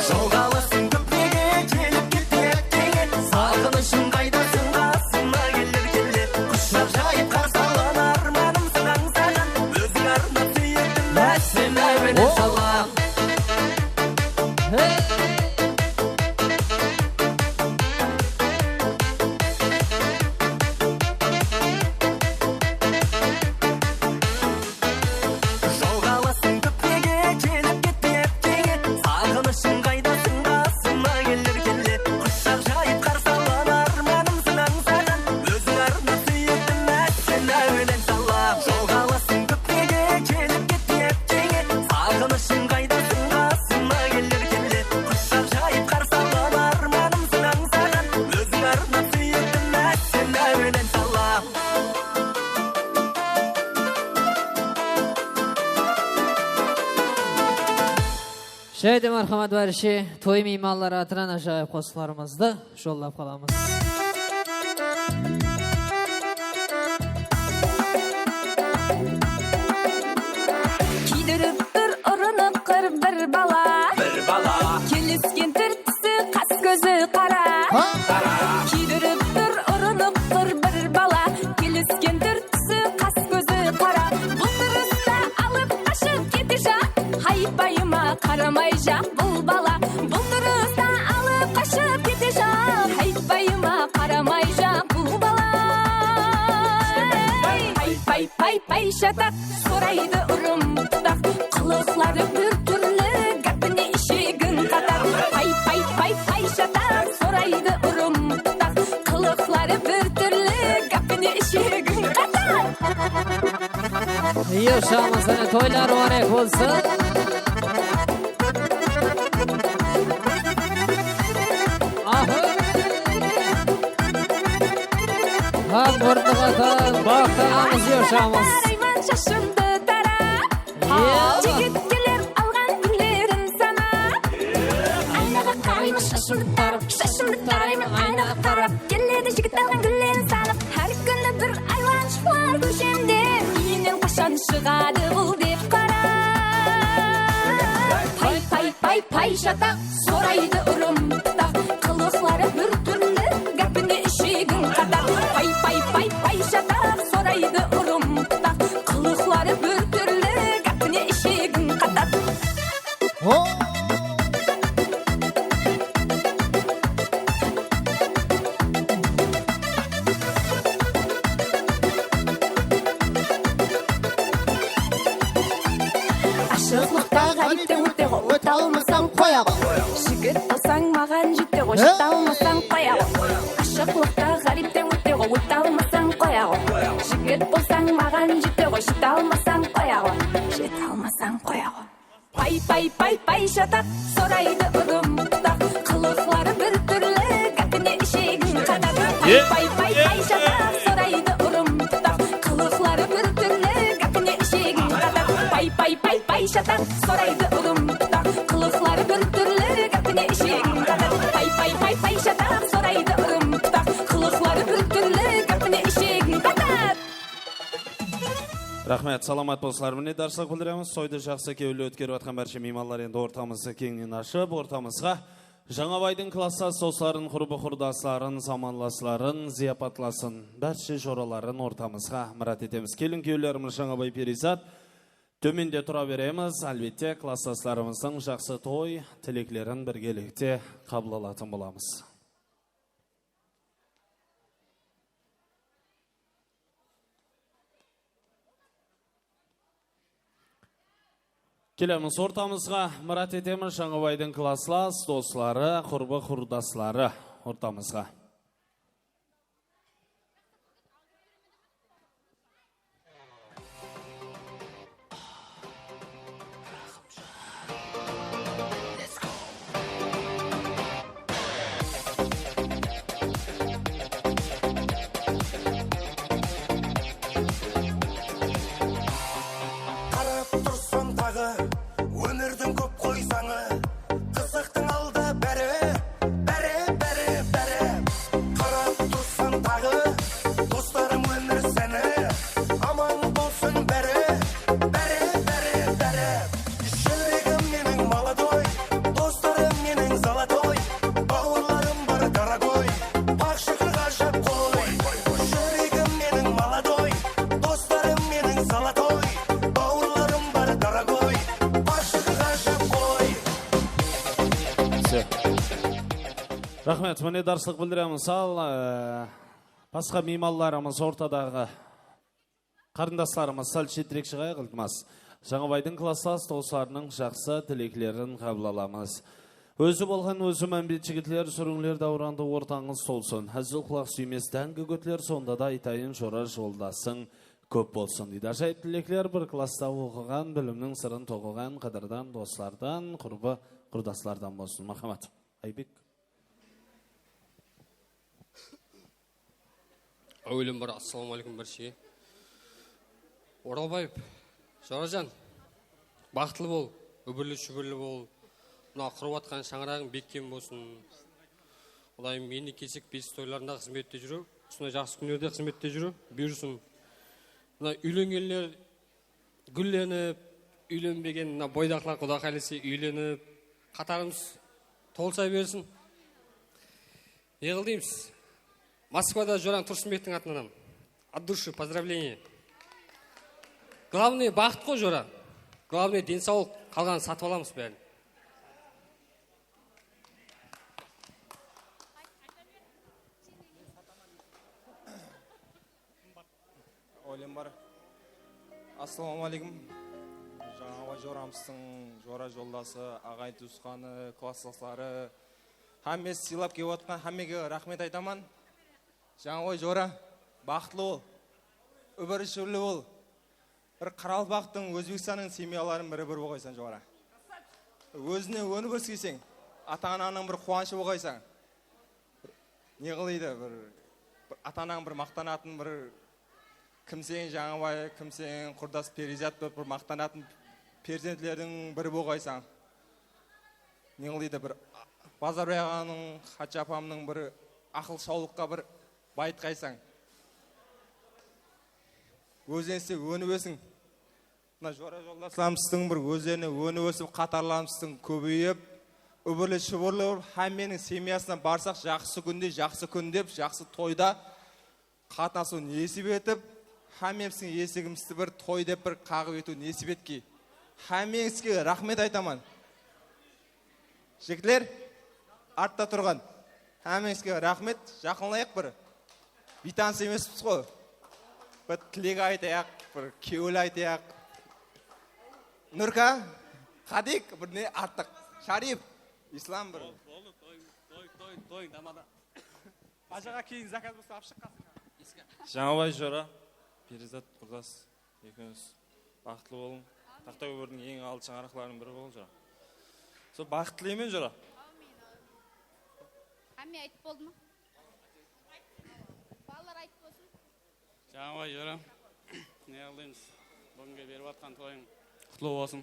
Joǵalasıń kóptege kelip ketpey ápkege, saǵınıshım qaydasıń qasıma keler kele. Qushaq jayıp qarsı alıp armanımsıń ańsaǵan, óziń arnap súyiktim, ássem áwelen salam. Joǵalasıń kóptege kelip ketpey ápkege, saǵınıshım qaydasıń qasıma keler kele. Qushaq jayıp qarsı alıp armanımsıń ańsaǵan, óziń arnap súyiktim, ássem áwelen salam. Joǵalasıń kóptege kelip ketpey ápkege, saǵınıshım qaydasıń qasıma keler kele. Qushaq jayıp qarsı alıp armanımsıń ańsaǵan, óziń arnap súyiktim, ássem áwelen salam. Jáne de marhamat, bárshe toy miymanları atınan ájayıp qosıqlarımızdı jollap qalamız. Kiydirip tur urınıp qır bir bala. Bir bala. Kelisken túr túsi qas kózi qara. Ha? Qara. Kiydirip tur urınıp qır bir bala. Kelisken túr túsi qas kózi qara. Bul turısta alıp qashıp ketejaq. Haypayıma qaramayjaq bul bala. Bul turısta alıp qashıp ketejaq. Haypayıma qaramayjaq bul bala. Pay, pay, pay, pay, shataq, soraydı urım tutaq. Qılıqları bir túrli, gápine ishegin qataq. Pay, pay, pay, pay, shataq, soraydı urım tutaq. Qılıqları bir túrli, gápine ishegin qataq. Yoshamiz, áne, toylar múbarek bolsın. Aha. Ha, murdı qatan, maqtanamız, yoshamiz. Tarayman shashımdı tarap. Jigit keler alǵan gúllerin sanap. Aynaǵa qarayman shashımdı tarap, shashımdı tarayman aynaǵa qarap. Keledi jigit alǵan gúllerin sanap. Hár kúni bir aylanshıqlar kóshemde. Úyinen qashan shıǵadı bul dep qarap. Pay, pay, pay, pay, shataq, soraydı urım tutaq. Qılıqları bir túrli, gápine ishegin qataq. Pay, pay, pay, pay, shataq, soraydı urım tutaq. Qılıqları bir túrli, gápine ishegin qataq. Ho! Ashıqlıqta ǵáripten óte ǵo, óte almasań qoya ǵo. Jigit bolsań maǵan jete ǵo, jete almasań qoya ǵo. Ashıqlıqta ǵáripten óte ǵo, óte almasań qoya ǵo. Jigit bolsań maǵan jete ǵo, jete almasań qoya ǵo. Jete almasań qoya ǵo. Pay, pay, pay, pay, shataq, soraydı urım tutaq. Qılıqları bir túrli, gápine ishe Pay, pay, pay, pay, shataq, soraydı urım tutaq. Qılıqları bir túrli, gápine ishegin qatar. Pay, pay, pay, pay, shataq, soraydı urım tutaq. Qılıqları bir túrli, gápine ishegin qatar. Pay, pay, pay, pay, shataq, soraydı urım tutaq. Qılıqları bir túrli, gápine ishegin qatar. Raxmet, salamat bolsınlar. Minnetdarshılıq bildiremiz. Toydı jaqsı, kewilli ótkerip atqan bárshe miymanlar endi ortamızdı keńnen ashıp, ortamızǵa Jańabaydıń klassdas dosların, qurbi-qurdasların, zamanlasların, zıyapatlasın, bárshe joraların ortamızǵa mirát etemiz. Keliń, kewillerimiz Jańabay, Periyzat, tómende tura beremiz. Álbette, klassdaslarımızdıń jaqsı toy tileklerin birgelikte qabıl alatın bolamız. Kelemiz ortamızǵa, mirát etemiz, Jańabaydıń klasslas dosları, qurbi-qurdasları ortamızǵa. Qarap tursań taǵı ómirdiń kóp ǵoy sańı. Qızıqtıń alda bári, bári, bári, bári. Qarap tursań taǵı doslarım ómir sáni. Aman bolsın bári, bári, bári, bári. Júregim meniń молодой, doslarım meniń золотой, bawırlarım bar дорогой, paqshıǵır ǵájep qoy. Júregim meniń молодой, doslarım meniń золотой, bawırlarım bar дорогой, paqshıǵır ǵájep qoy. Всё. Raxmet, minnetdarshılıq bildiremiz. Al, e, basqa miymanlarımız ortadaǵı Qarındaslarımız, sál shetirek shıǵayıq, iltimas. Jańabaydıń klassdas doslarınıń jaqsı tileklerin qabıl alamız. Ózi bolǵan ózi mámbet jigitler, súrińler dáwrandı ortańız tolsın. Házil qulaq súymes dáńgi kótler, sonda da aytayın, jora joldasıń kóp bolsın, deydi. Ájayıp tilekler bir klassta oqıǵan, bilimniń sırın toqıǵan qádirdan doslardan, qurbi-qurdaslardan bolsın. Marhamat. Aybek. Áwelem bir assalamu aleykum bárshege. Oralbaev Jorajan, baxıtlı bol, úbirli-shúbirli bol. Mına qurıp atqan shańaraǵıń bekkem bolsın. Qudayım, endi kelsek bes toylarında xızmette júriw, usınday jaqsı kúnlerde xızmette júriw buyırsın. Mına úylengenler gúllenip, úylenbegen mına boydaqlar Quda qálese úylenip, qatarımız tolsa bersin. Ne qıl deymiz? Moskvada jorań Tursınbektiń atınan от души поздравление. Главное baxıt ǵoy, jora. Главное densawlıq, qalǵanın satıp alamız bárin. Óylem bar. Assalawma áleykum. Jańabay joramızdıń jora joldası, aǵayin tuwısqanı, klasslasları, hámmesi sıylap kelip atqan hámmege raxmet aytaman. Jańabay jora, baxıtlı bol. Úbirli-shúbirli bol. Bir qaraqalpaqtıń, Ózbekstannıń semyalarınıń biri bir bolǵaysań, jora. Ózińnen ónip óskeyseń, ata-ananıń bir quwanıshı bolǵaysań. Ne qılaydı, bir, bir ata-anań bir maqtanatın, bir kimseń, Jańabay, kimseń, qurdas Periyzat bolıp bir maqtanatın perzentlerdiń biri bolǵaysań. Ne qılaydı, bir Bazarbay aǵanıń, Xatshi apamnıń bir aqıl shawlıqqa bir bayıtqaysań. Ózińizde ónip ósiń. Mına jora joldaslarımızdıń bir ózlerine ónip ósip, qatarlarımızdıń kóbeyip, úbirli-shúbirli bolıp, hámmeniń semyasına barsaq, jaqsı kúnde, jaqsı kún dep, jaqsı toyda qatnasıw nesip etip, hámmemizdiń esigimizdi bir toy dep bir qaǵıp etiw nesip etkey. Hámmeńizge raxmet aytaman. Jigitler, artta turǵan. Hámmeńizge raxmet, jaqınlayıq bir. Biytanıs emespiz ǵoy. Bir tilek aytayıq, bir kewil aytayıq. Nurka, Qadik, bir ne artıq. Sharif, Islam bir. Boldı, toy, toy, toy, toy, tamada. Bajaǵa keyin zakaz bolsa alıp shıqqansın. Jańabay jora, Periyzat qurdas. Ekewińiz baxıtlı bolıń. Taxta kópirdiń eń aldı shańaraqlarınıń biri bolıń, jora. Sol baxıt tileymen, jora. Ámin. Hámme aytıp boldı ma? Jańabay jora, ne qılaymız? Búginge berip atqan toyıń qutlı bolsın.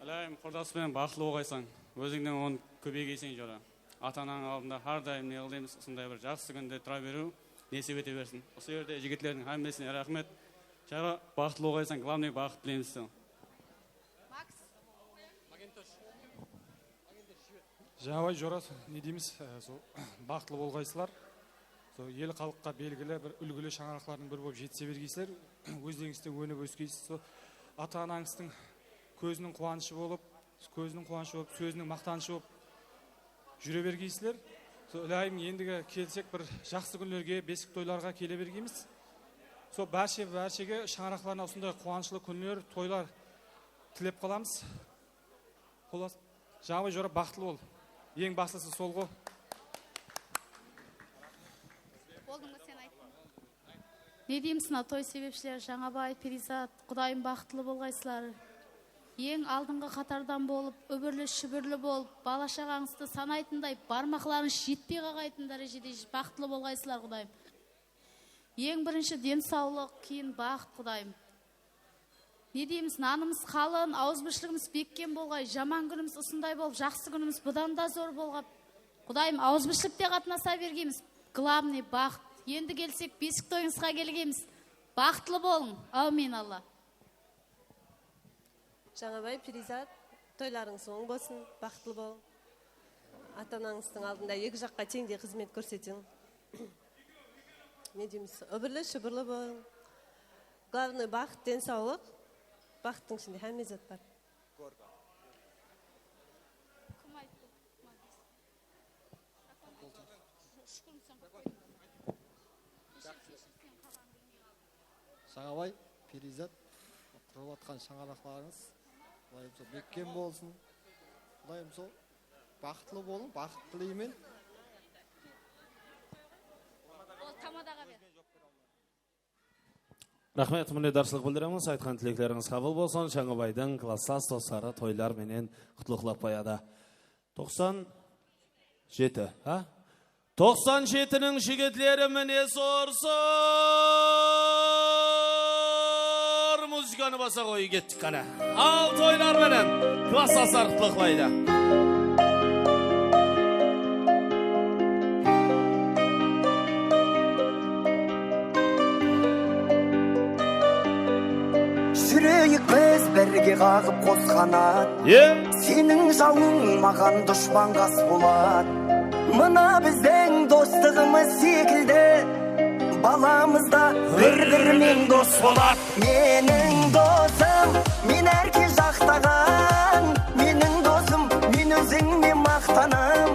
Ilayım, qurdas penen baxıtlı bolǵaysań. Ózińnen on kóbeygeyseń, jora. Ata-anań aldında hár dayım, ne qılaymız, usınday bir jaqsı kúnde tura beriw nesip ete bersin. Usı jerde jigitlerdiń hámmesine raxmet. Jora, baxıtlı bolǵaysań, glavnıy baxıt tileymiz saǵan. Max. Jańabay jora, ne deymiz, e, sol, baxıtlı bolǵaysızlar. Sol el xalıqqa belgili bir úlgili shańaraqlardıń biri bolıp jetise bergeysizler. Ózlerińizden ónip óskeysizler. Sol ata-anańızdıń kóziniń quwanıshı bolıp, kóziniń quwanıshı bolıp, sóziniń maqtanıshı bolıp júre bergeysizler. Sol ilayım, endigi kelsek bir jaqsı kúnlerge, besik toylarǵa kele bergeymiz. Sol bárshe, bárshege, shańaraqlarına usınday quwanıshlı kúnler, toylar tilep qalamız. Xolas, Jańabay jora, baxıtlı bol. Eń baslısı sol ǵo. Boldıń ba sen aytqan? Ne deymiz, mına toy sebepshileri, Jańabay, Periyzat, Qudayım, baxıtlı bolǵaysızlar. Eń aldınǵı qatardan bolıp, úbirli-shúbirli bolıp, bala-shaǵańızdı sanaytınday, barmaqlarıńız jetpey qalǵaytın dárejede baxıtlı bolǵaysızlar, Qudayım. Eń birinshi densawlıq, keyin baxıt, Qudayım. Ne deymiz, nanımız qalın, awızbirshligimiz bekkem bolǵay, jaman kúnimiz usınday bolıp, jaqsı kúnimiz budan da zor bolǵay. Qudayım, awızbirshlikte qatnasa bergeymiz. Glavnıy, baxıt. Endi kelsek, besik toyıńızǵa kelgeymiz. Baxıtlı bolıń. Áwmiyn, Alla. Jańabay, Periyzat, toylarıńız oń bolsın, baxıtlı bolıń. Ata-anańızdıń aldında eki jaqqa teńdey xızmet kórsetiń. Ne deymiz, úbirli-shúbirli bolıń. Glavnıy, baxıt, densawlıq. Baxıttıń ishinde hámme zat bar. Kim ayttı? Jańabay, Periyzat, qurıp atqan shańaraqlarıńız, Qudayım sol bekkem bolsın. Qudayım sol baxıtlı bolıń, baxıt tileymen. Ol tamadaǵa ber. Raxmet, minnetdarshılıq bildiremiz. Aytqan tileklerińiz qabıl bolsın. Jańabaydıń klassdas dosları toylar menen qutlıqlap qoyadı. Toqsan jeti, ha? Toqsan jetiniń jigitleri mine sorsır. Muzıkanı basa qoyıp kettik qáne. Al, toylar menen klassdaslar qutlıqlaydı. Júreyik biz birge qaǵıp qos qanat. Seniń jawıń maǵan dushpan qas boladı. Mına biziń dostıǵımız sekildi, balamız da bir-biri menen dos boladı. Meniń dosım, men árke jaqtaǵan, meniń dosım, men ózińe maqtanam.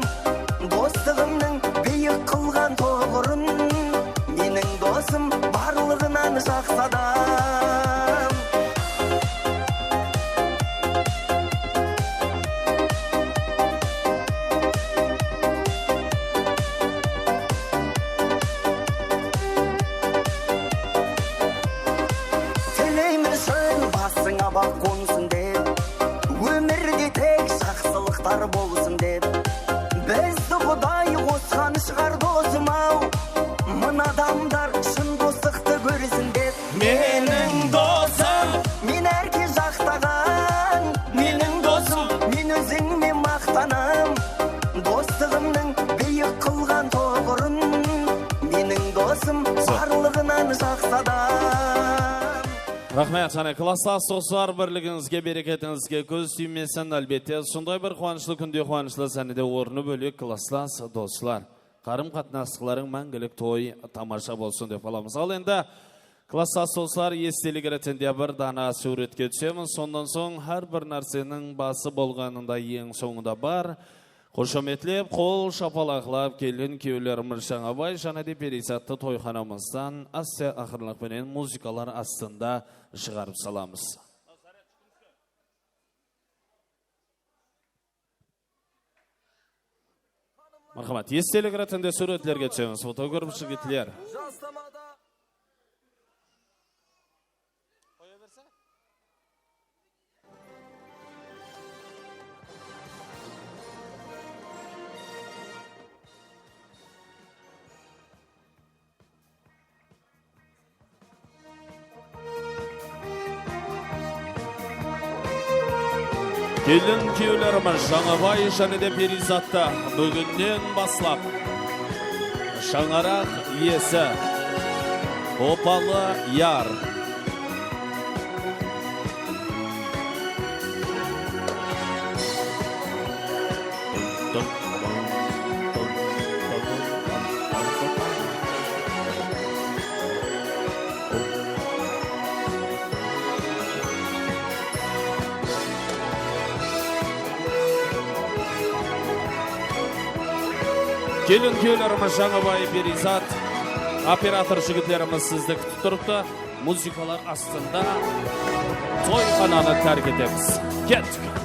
Dostıǵımnıń biyik qılǵan tuwrın, meniń dosım barlıǵınan jaqsı adam. Tileymen shın basıńa baxt qonsın dep, ómirde tek jaqsılıqlar bolsın dep. Bizdi Quday qosqanı shıǵar, dosım-aw, mına adamlar shın dostıqtı kórsin dep. Meniń dosım, men árke jaqtaǵan, meniń dosım, men ózińe maqtanam. Dostıǵımnıń biyik qılǵan tuwrın, meniń dosım barlıǵınan jaqsı adam. Raxmet, jáne klassdas doslar, birligińizge, bereketińizge kóz tiymesin. Álbette, usınday bir quwanıshlı kúnde quwanıshlı sánede ornı bólek klassdas doslar. Qarım-qatnasıqlarıń máńgilik toy tamasha bolsın dep qalamız. Al endi, klassdas doslar, estelik retinde bir dana súwretke túsemiz. Sonnan soń hár bir nárseniń bası bolǵanında eń sońında bar. Xoshametlep, qol shapalaqlap kelgen kúyewlerimiz Jańabay jáne de Perizattı toyxanamızdan áste-aqırınlıq penen muzıkalar astında shıǵarıp salamız. Marhamat, estelik retinde súwretlerge túsemiz, fotograf jigitler. Kelin kúyewlerimiz Jańabay jáne de Perizatta búginnen baslap shańaraq iyesi, opalı yar. Kelin kúyewlerimiz Jańabay, Perizat, operator jigitlerimiz sizdi kútip turıptı. Muzıkalar astında toyxananı tárk etemiz. Kettik.